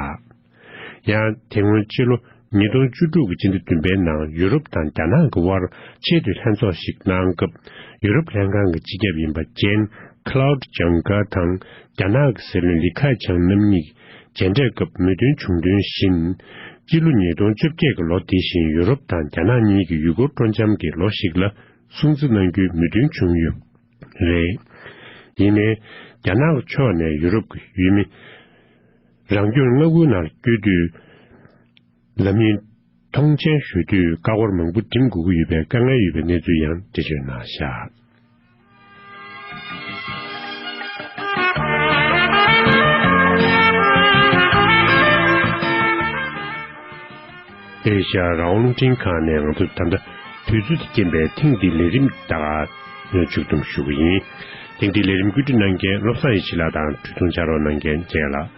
ཡང་དེ་སྔོན་ཕྱི་ལོ་ཉིས་སྟོང་བཅུ་དྲུག་གི་སྤྱི་ཟླ་བདུན་པའི་ནང་ཡུ་རོབ་དང་རྒྱ་ནག་གི་དབར་ཆེས་མཐོའི་ལྷན་ཚོགས་ཤིག་གནང་སྐབས། ཡུ་རོབ་ལྷན་ཁང་གི་སྤྱི་ཁྱབ་ཡིན་པ་ཇན་ཁ་ལའུ་ཌི་ཇང་ག་དང་རྒྱ་ནག་གི་སྲིད་བློན་ལི་ཁེ་ཆང་རྣམ་གཉིས་མཇལ་འཕྲད་སྐབས་མོས་མཐུན་བྱུང་དོན་བཞིན། སྤྱི་ལོ་ཉིས་སྟོང་བཅོ་བརྒྱད་ཀྱི་ལོ་འདི་བཞིན་ཡུ་རོབ་དང་རྒྱ་ནག་གཉིས་ཀྱི་ཡུལ་སྐོར་སྤྲོ་འཆམ་གྱི་ལོ་ཞིག་ལ་སྲུང་བརྩི་གནང་རྒྱུའི་མོས་མཐུན་བྱུང་ཡོད་རེད། ཡིན་ནའི། རྒྱ་ནག་ཕྱོགས་ནས་ཡུ་རོབ་ཀྱི་ཡུལ་མི་རང་སྐྱོང་མངའ་ཁུལ་ནང་བསྐྱོད་དུས། ལམ་ཡིག་མཐོང་མཆན་ཞུ་དུས་ཀ་ཀོར་མང་པོ་འགྲིམ་དགོས་ཀྱི་ཡོད་པའི་དཀའ་ངལ་ཡོད་པའི་གནས་ཚུལ་ཡང་འགྲེལ་བརྗོད་གནང་བཞག་ཨེ་ཤ་ཡ་རང་དབང་རླུང་འཕྲིན་ཁང་ནས་ང་ཚོ་ད་ལྟ་དུས་ཚོད་དང་རྐྱེན་པས་ཐེངས་འདིའི་ལས་རིམ་ད་ག་ནས་མཇུག་བསྡོམས་ཞུ་གི་ཡིན། ཐེངས་འདིའི་ལས་རིམ་བཀོད་སྒྲིག་གནང་མཁན་བློ་བཟང་ཡེ་ཤེས་ལགས་དང་། འཕྲིན་གཏོང་ཕྱག་རོགས་གནང་མཁན་རྒྱལ་ལགས།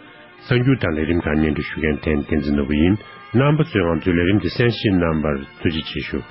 གསར་འགྱུར་དང་ལས་རིམ་ཁག་སྙན་སྒྲོན་ཞུ་མཁན་བསྟན་བསྟན་འཛིན་ནོར་བུ་ཡིན། རྣམ་པ་ཚོས་ང་ཚོའི་ལས་རིམ་འདི་གསན་བཞེས་གནང་བར་ཐུགས་རྗེ་ཆེ་ཞུ།